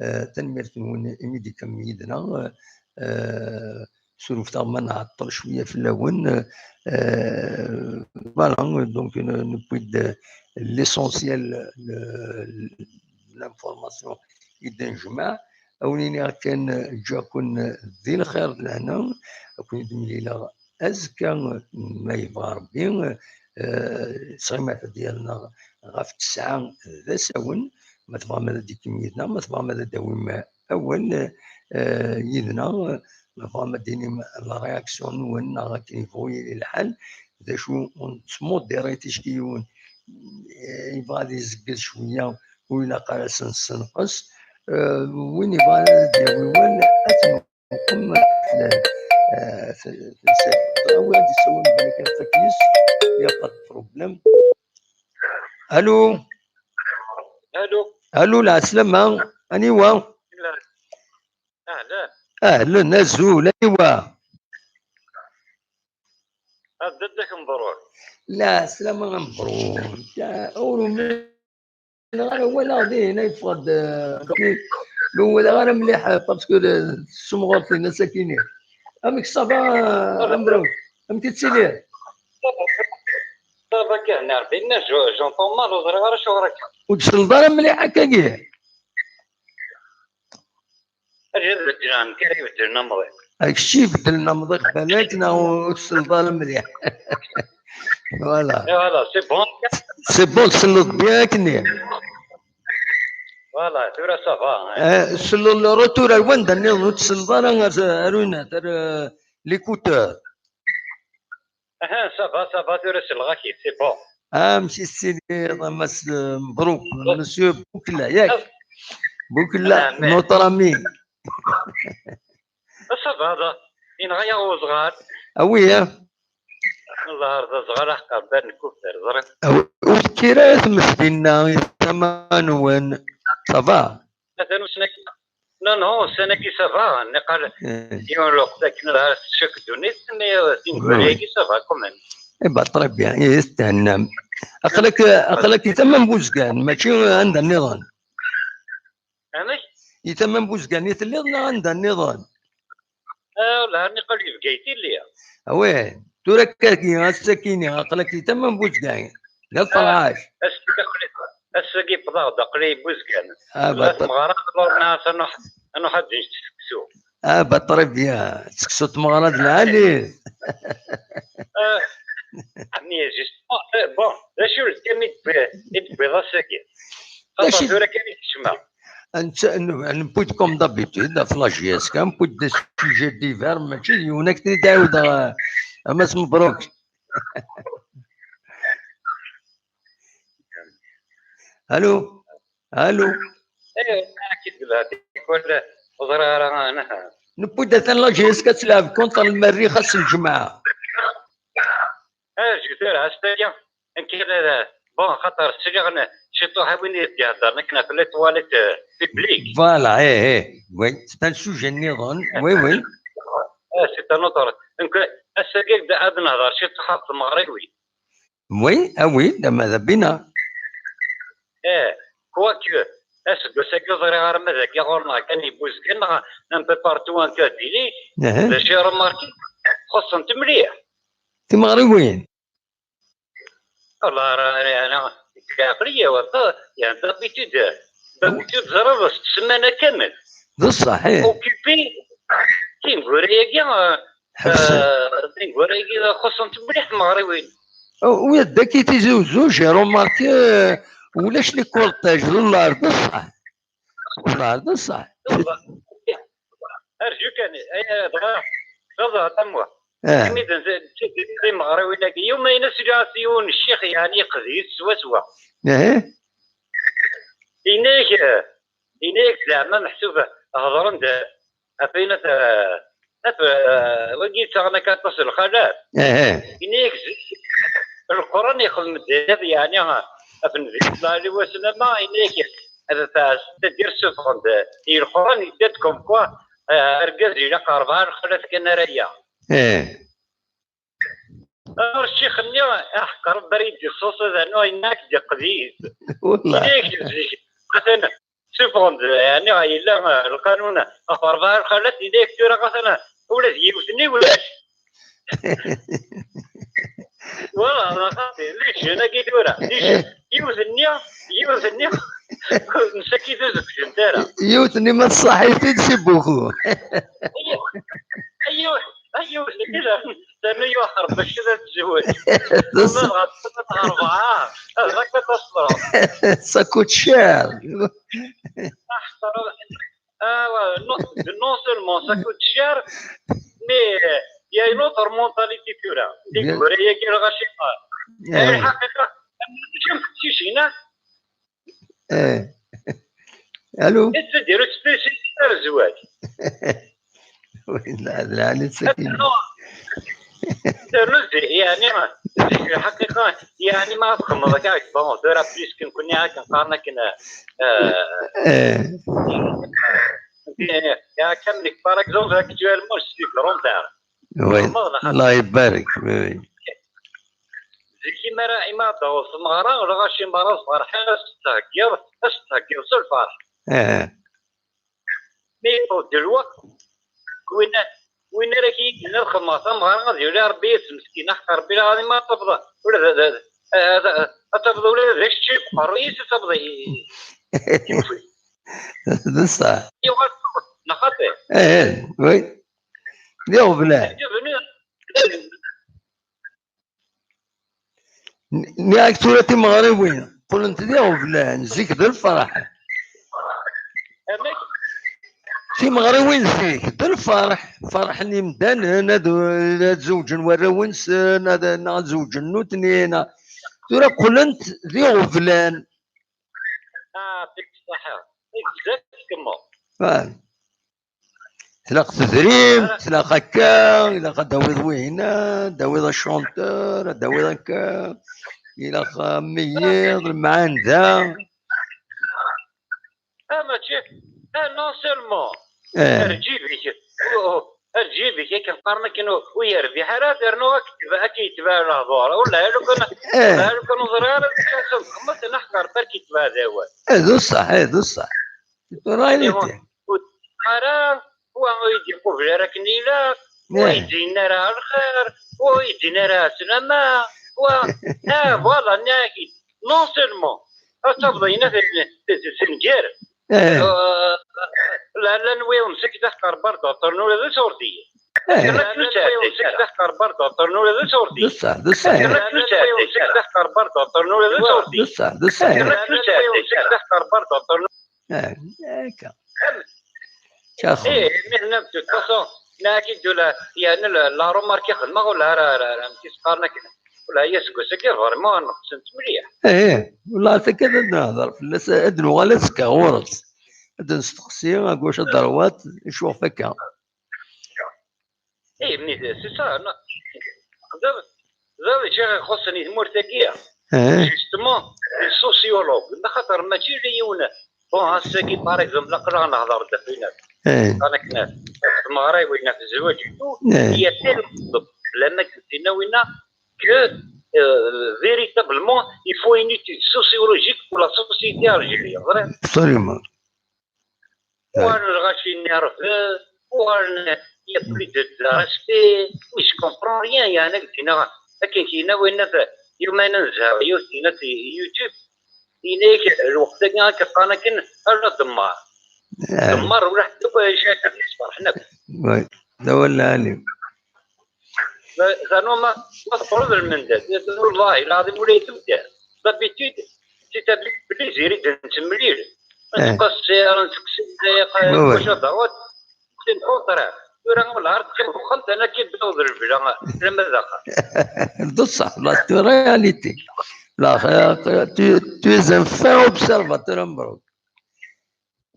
euh, tanemmirt-nwen imi d-tekkam yid-neɣ, euh, surfet-aɣ ma nɛeṭṭel cwiya fell-awen, euh, voilà, donc, n-, newwi-d l'essentiel, le, l'information i d-nejmeɛ. Ad wen-iniɣ kan, ǧǧiɣ-ken di lxir d lehna, ad ken-id-mlileɣ azekka, ma yebɣa Rebbi, eh, sɣimet ad d-yerneɣ ɣef tesɛa d asawen, ma tebɣam ad d-ikim yid-neɣ, ma tebɣam ad d-tawim awal, eh, yid-neɣ, ma tebɣam ad d-tinim la réaction-nwen, neɣ akken yebɣu yili lḥal, d acu ur nettmudir i ticki yiwen, eh, yebɣa ad izegged cwiya, ur ilaq ara ad s-nessenqes. Eh, win yebɣan ad d-yawi awal, ad t-newqem, eh, eh, t-, t-, t-, awi ad d-isawel balak ad tfak yes, y a pas de problème. Allô? Allô? Allô, lɛeslama, aniwa? Ahlan. Ahlan, azul, aniwa? Ad d-ddek mebruk. Lɛeslama mebruk. Ur umineɣ ara walaɣ dihin ay yeffeɣ-d, eh, ur walaɣ ara mliḥ, eh, parce que, eh, tessemɣert-in ass-akini. Amek ça va, eh, mebruk? Amek i tettiliḍ? Ça va kan, Rebbi, j'entends mal, ur ẓriɣ ara acuɣer akka. Ur d-tselleḍ ara mliḥ akkagi? Acu ad beddleɣ, nekk ara ibeddlen amḍiq. Ak kečč ibeddlen amḍiq, balak, neɣ ur tselleḍ ara mliḥ. Voilà. Et voilà, c'est bon. C'est bon, tselleḍ bien akkenni. Voilà, tura ça va, hein. Eh, tselleḍ le retour ar wanda nniḍen, ur tselleḍ ara ar, ar unat, ar, eh, l'écouteur. Aha, ça va, ça va, tura selleɣ-ak-id, c'est bon. Ah, amek i tettiliḍ a Mass, euh, Mebruk, Monsieur Boukla, yak? Boukla, ah, mais notre ami. Ça va, da. Yenɣa-yaɣ uẓɣal. Ah oui, hein? Ẓẓher d aẓɣal, aḥeqq Rebbi ad nkufer, ẓriɣ. Ah oui, ur tekkir ara tmes dinna, i tama-nwen. Ça va? Atan ussan-agi. Non, non, ussan-agi ça va, niqal, eh, yiwen lweqt akken ad ara tecak ddunit, nniɣ tineggura-agi ça va quand même. Eh ben, très bien, eh, tennam. Aql-ak, aql-ak i tama n Buzgan, mačči anda nniḍen. Amek? I tama n Buzgan i telliḍ neɣ anda nniḍen? Ah, la, niqal di Bgayet i lliɣ. Ah ouais, tura akka-agi, ass-akini, aql-ak i tama n Buzgan. D aferɛac. Ah, ass-agi aql-i, ass-agi wwḍeɣ-d, aql-i Buzgan. Ah, la baṭel. Tmeɣra, alors, ad nruḥ, ad nruḥ ad d-nečč seksu. Ah, bah, très bien. Seksu tmeɣra d lɛali. Ah, mais justement, eh, bon, d acu kan i d-tewwi-, i d-tewwiḍ ass-agi? D acu i xaṭer tura kan i kecmeɣ. Newwi-d comme d'habitude, ɣef la J S K, newwi-d des sujets divers, mačči d yiwen ad k-ten-id-ɛawdeɣ, a Mass Mebruk. Allô? Allô? Eh, أكيد لا، كل ظهر أنا. Newwi-d atan la J S K ad telɛeb contre Lmerrix ass n lǧemɛa. Ah, je suis là, c'est-à-dire, nekk, eh, bon, xaṭer sliɣ n-, ciṭuḥ a win i d-iheddren akken ɣef les toilettes, eh, publiques. Voilà, eh, eh, oui, c'est un sujet nniḍen, oui, oui. Ah, c'est un autre. Donc, ass-agi ad, ad nehder ciṭuḥ ɣef tmeɣriwin. Oui, ah oui, d amada bina. Eh, quoique, Aseggas-agi ẓriɣ arma dagi ɣur-neɣ kan yewwi zgan neɣ un peu partout en Kabylie. D acu i remarki? Xuṣṣent mliḥ. Timeɣriwin. Wallah, ra- ra- ra- yeɛqel-iyi, wallah, yeɛni d'habitude, d'habitude ẓriɣ s ssmana kamel. D ṣṣeḥ, ih. Occupé, tineggura-agi, eh, Ḥebsen. Eh, tineggura-agi xuṣṣent mliḥ tmeɣriwin. Oh, wi d daki Tizi Uzzu, j'ai remarqué, eh, ulac les cortèges, d llar d ṣṣeḥ. D llar d ṣṣeḥ. Arju kan, ay, dɣa, dɣa, dɣa, tamwa. Eh. Imi d, d, d, d timeɣriwin-agi, yuma-ines ǧǧiɣ-as yiwen n ccix, yeɛni, yeqdec swaswa. Eh. Yenna-yak, yenna-yak zeɛma meḥsub hedren-d ɣef wayen at, at, wagi yettaɣen akka aṭas n lxalat. Eh. Yenna-yak zik, Leqran yexdem-d yeɛni ɣef nnbi ṣella Llahu ɛalayhi wa sallam, yenna-yak ad taɛs tadir ssufɣen-d i Leqran, yedda-d comme quoi, eh, argaz ilaq rebɛa lxalat kan ara ya. Eh. Ar ccix-nni, aḥeqq Rebbi ara yi-d-iṣuṣ, ad rnuɣ yenna-k d iqdis. Wallah. Yenna-yak zik, atan, ssufɣen-d, yeɛni, yella, eh, lqanun ɣef rebɛa lxalat, yenna-yak tura atan, ula d yiwet-nni ulac. Wala, xaṭi, les jeunes-agi tura, les jeunes, yiwet-nni, yiwet-nni, nesaki tuzebǧent ara. Yiwet-nni ma tṣaḥ-it-id si buku. Yiwet, yiwet-nni, ternu yuxer bac ad tezweǧ. Tella dɣa rebɛa, hekk ad tasleḍ. Ça coûte cher. Ah, ouais, non, non seulement ça coûte cher, mais, euh, il y a une autre mentalité tura. Tineggura-agi lɣaci. Eh. Lḥaqiqa, mačči am teqcicin, ah. Eh. Allô? Ad teddir ur tettlusu ara zzwaǧ. Win d lɛali d sakina. Ternu zik, yeɛni, zik lḥaqiqa, yeɛni, ma txedmeḍ akka, bon, tura, puisque nekkni akken qqaren akken, eh, eh, ya, kamel, par exemple, actuellement, je suis grand-père. Oui. Txedmeḍ, neɣ? Allah ibarek, oui, oui. Zik, imi ara, imi ara d-taweḍ tmeɣra, lɣaci merra ferḥen, ad s-theggiḍ, ad s-theggiḍ s lferḥ. Eh. Mi yewweḍ-d lweqt, win, win ara k-yinin ad xedmeɣ tameɣra, ad yuli Rebbi yid-s meskin, aḥeqq Rebbi lɛaḍim, ad tafeḍ ula d, d, d, ad, ad tafeḍ ula d kečč i uqerruy-is, ad tafeḍ i, i, d ṣṣeḥ. Yuɣal neɣ xaṭi? Eh, oui. D iɣeblan. Nniɣ-ak tura timeɣriwin qqlent d iɣeblan, zik d lferḥ. Amek? Timeɣriwin zik d lferḥ, ferḥen yimdanen ad, ad zewǧen warraw-nsen, ad, neɣ ad zewǧen nutni, neɣ, tura qqlent d iɣeblan. Ah, fik ṣṣaḥa. Fik bezzaf tkemmeḍ. Ah. Tlaq tedrimt, tlaq akka, ilaq ad d-tawiḍ wihina, ad d-tawiḍ achanteur, ad d-tawiḍ akka, ilaq amiyiḍ, lemɛanda. Ah, mačči, ah, non seulement, eh, ar ǧib-ik, oh, oh, ar ǧib-ik, akken qqaren akken ur, ur yerbiḥ ara, ternu ad k-, ad k-yetbeɛ lehdur. Ula lukan, eh, ula lukan ur ẓriɣ ara d acu ara txedmeḍ, neɣ ḥeqq Rebbi ad k-yetbeɛ d awal. Eh, d ṣṣeḥ, eh, d ṣṣeḥ. Tura i d-, ur ara, wa ur yi-d-iqubel ara akken ilaq, wa, eh, ur yi-d-yenni ara lxir, wa ur yi-d-yenni ara ɛeslama, wa, ah, voilà, nniɣ-ak-id. Non seulement, ad tafeḍ ayen, tenger, eh, eh, lalla n wiḍen seg daxel ɣer berda, ṭṭren ula d asurdi. Eh. Lalla n wiḍen seg daxel ɣer berda, ṭṭren ula d asurdi. D ṣṣeḥ, d ṣṣeḥ. Lalla n wiḍen seg daxel ɣer berda, ṭṭren ula d asurdi. D ṣṣeḥ, d ṣṣeḥ. Lalla n wiḍen seg daxel ɣer berda, ṭṭren Eh, akka. Ih, mais de toute façon, neɣ ad k-id-ula, yeɛni la, la remarque i xedmeɣ, ula ara, ara, ara, amek i s-qqaren akken, ula aya seg wass-agi, vraiment, neqsent mliḥ. Eh, eh, wala akka ad nehder fell-as, ad nuɣal azekka ɣur-s. Ad nesteqsi, à gauche, à droite, acu ɣef akka. Eh, mais c'est ça, non. D, d acu i ixuṣṣen i tmurt-agi. Eh. Justement, les sociologues, axaṭer mačči ala yiwen. Bon, ass-agi, par exemple, aql-aɣ nehder-d ɣef winat. Eh. Qqaren akken, ɣef tmeɣriwin, ɣef zzwaǧ et tout, eh, il y a tellement de problèmes akken tinna winna que euh, véritablement, il faut une étude sociologique pour la société algérienne. Vraiment. Absolument. Uɣalen lɣaci-nni rfed, uɣalen il y a plus de, de respect, mais je comprends rien, yeɛni, akken k-yenna winna, yumayen ad nezheɣ yiwet, yenna-d YouTube, yenna-yak lweqt-agi ad k-qqaren akken ala demmar. Demmar ulaḥ akk, catan, sferḥen akk. D awal lɛali. Ternu ma, ma teqqleḍ d lmendad, wallahi lɛaḍim ula yettebdal. D'habitude, c'est avec plaisir i d-nettemlil. Nettqassir, nettekkes ddqiq, wacu ad d-taruḍ, c'est le contraire. Tura ur lɛar teqqim deg uxxam, terna akka d-taweḍ lebla, alamma d axxam. D ṣṣeḥ, la, c'est une réalité. La, tu, tu es un fin observateur, Mebrouk.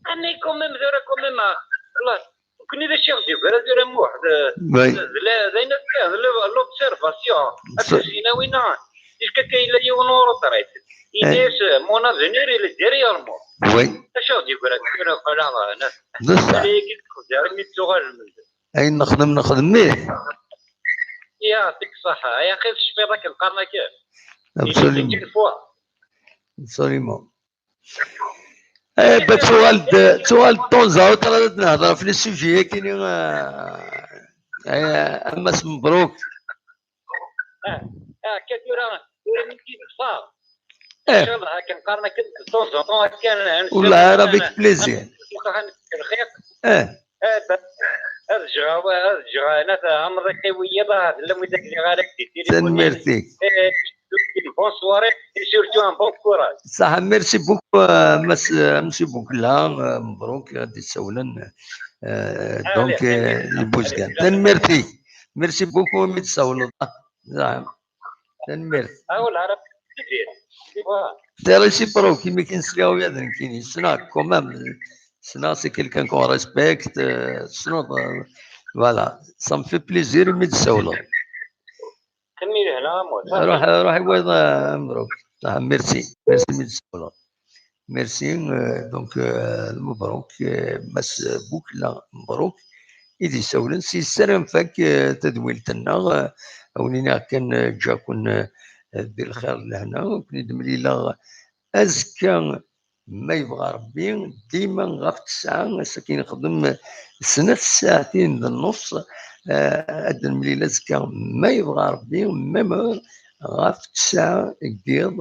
Ah, mais quand même, tura quand même, ah, xlaṣ, nekkni d acu i ɣ-d-yeggra tura Muḥ, d, d la-, d ayen akka, d la-, l'observation. Ad tusin a winna, jusqu'à kan yella yiwen ur retraite. Yenna-yas, mon avenir il est derrière moi. Oui. Acu i ɣ-d-yeggra tura, xala, d ṣṣeḥ. Ala yagi deg Lezzayer mi d-tuɣal lmendad. Ayen nexdem, nexdem-it. Yaɛṭik ṣṣeḥḥa. Ay axi tecfiḍ akken qqaren akka. Absolument. Une fois. Absolument. Eh, ben, tuɣal-d, tuɣal-d tonza, ur tra ad nehder ɣef les sujets-agi-nni, eh, eh, a Mass Mebrouk. Ah, ah, akka tura, tura mi d-teḍfer. Eh. Inchallah, akken qqaren akken, de temps en temps, akken, eh, والله غير avec plaisir. Lxir. Eh. Eh, ben, ad ǧǧeɣ, ad ǧǧeɣ, nat, amḍiq i wiyaḍ, ah, d lamwi d ak-diɣ ara k-d-tili. Tanemmirt-ik. Eh, une bonne soirée et surtout un bon courage. صح, merci beaucoup, euh, Mass, euh, Monsieur Boukla, euh, Mebrouk, ad d-issawlen, euh, donc, euh, i Bouzgan. Tanemmirt-ik. Merci beaucoup, mi d-tsawleḍ. Zɛam. Tanemmirt. C'est réciproque, imi k-in-sliɣ ula d nekkini. Ssneɣ quand même. Ssneɣ c'est quelqu'un qu'on respecte, euh, tessneḍ, euh, voilà. Ça me fait plaisir, mi d-tsawleḍ. Ruḥ, ruḥ i wayeḍ, a Mebrouk. Ah, merci. Merci, mi d-tsawleḍ. Merci, euh, donc, euh, Mebrouk, euh, Mass Boukla Mebrouk, i d-issawlen. S yes ara nfak, euh, tadwilt-nneɣ, euh, a wen-iniɣ kan, euh, ǧǧiɣ-ken, euh, di lxir d lehna, ad ken-id-mlileɣ azekka, ma yebɣa Rebbi, dima ɣef ttesɛa, ass-agi nexdem snat ssaɛtin d nnuṣ, eh, ad d-nemlil azekka, ma yebɣa Rebbi, même heure, ɣef ttesɛa deg yiḍ,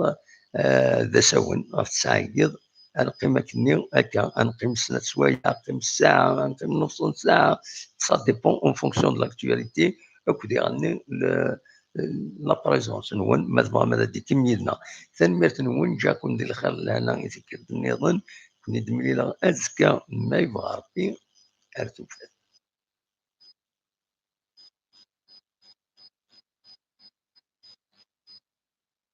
eh, d asawen, ɣef ttesɛa deg yiḍ, ad neqqim akkenni akka, ad neqqim snat swayeɛ, ad neqqim ssaɛa, ad neqqim nnuṣ n ssaɛa, ça dépend en fonction de l'actualité, akked iɣenni, le, la présence-nwen, ma tebɣam ad d-tekkim yid-neɣ. Tanemmirt-nwen, ǧǧiɣ-ken di lxir d lehna i tikkelt nniḍen, ken-id-mlileɣ azekka, ma yebɣa Rebbi, ar tufat.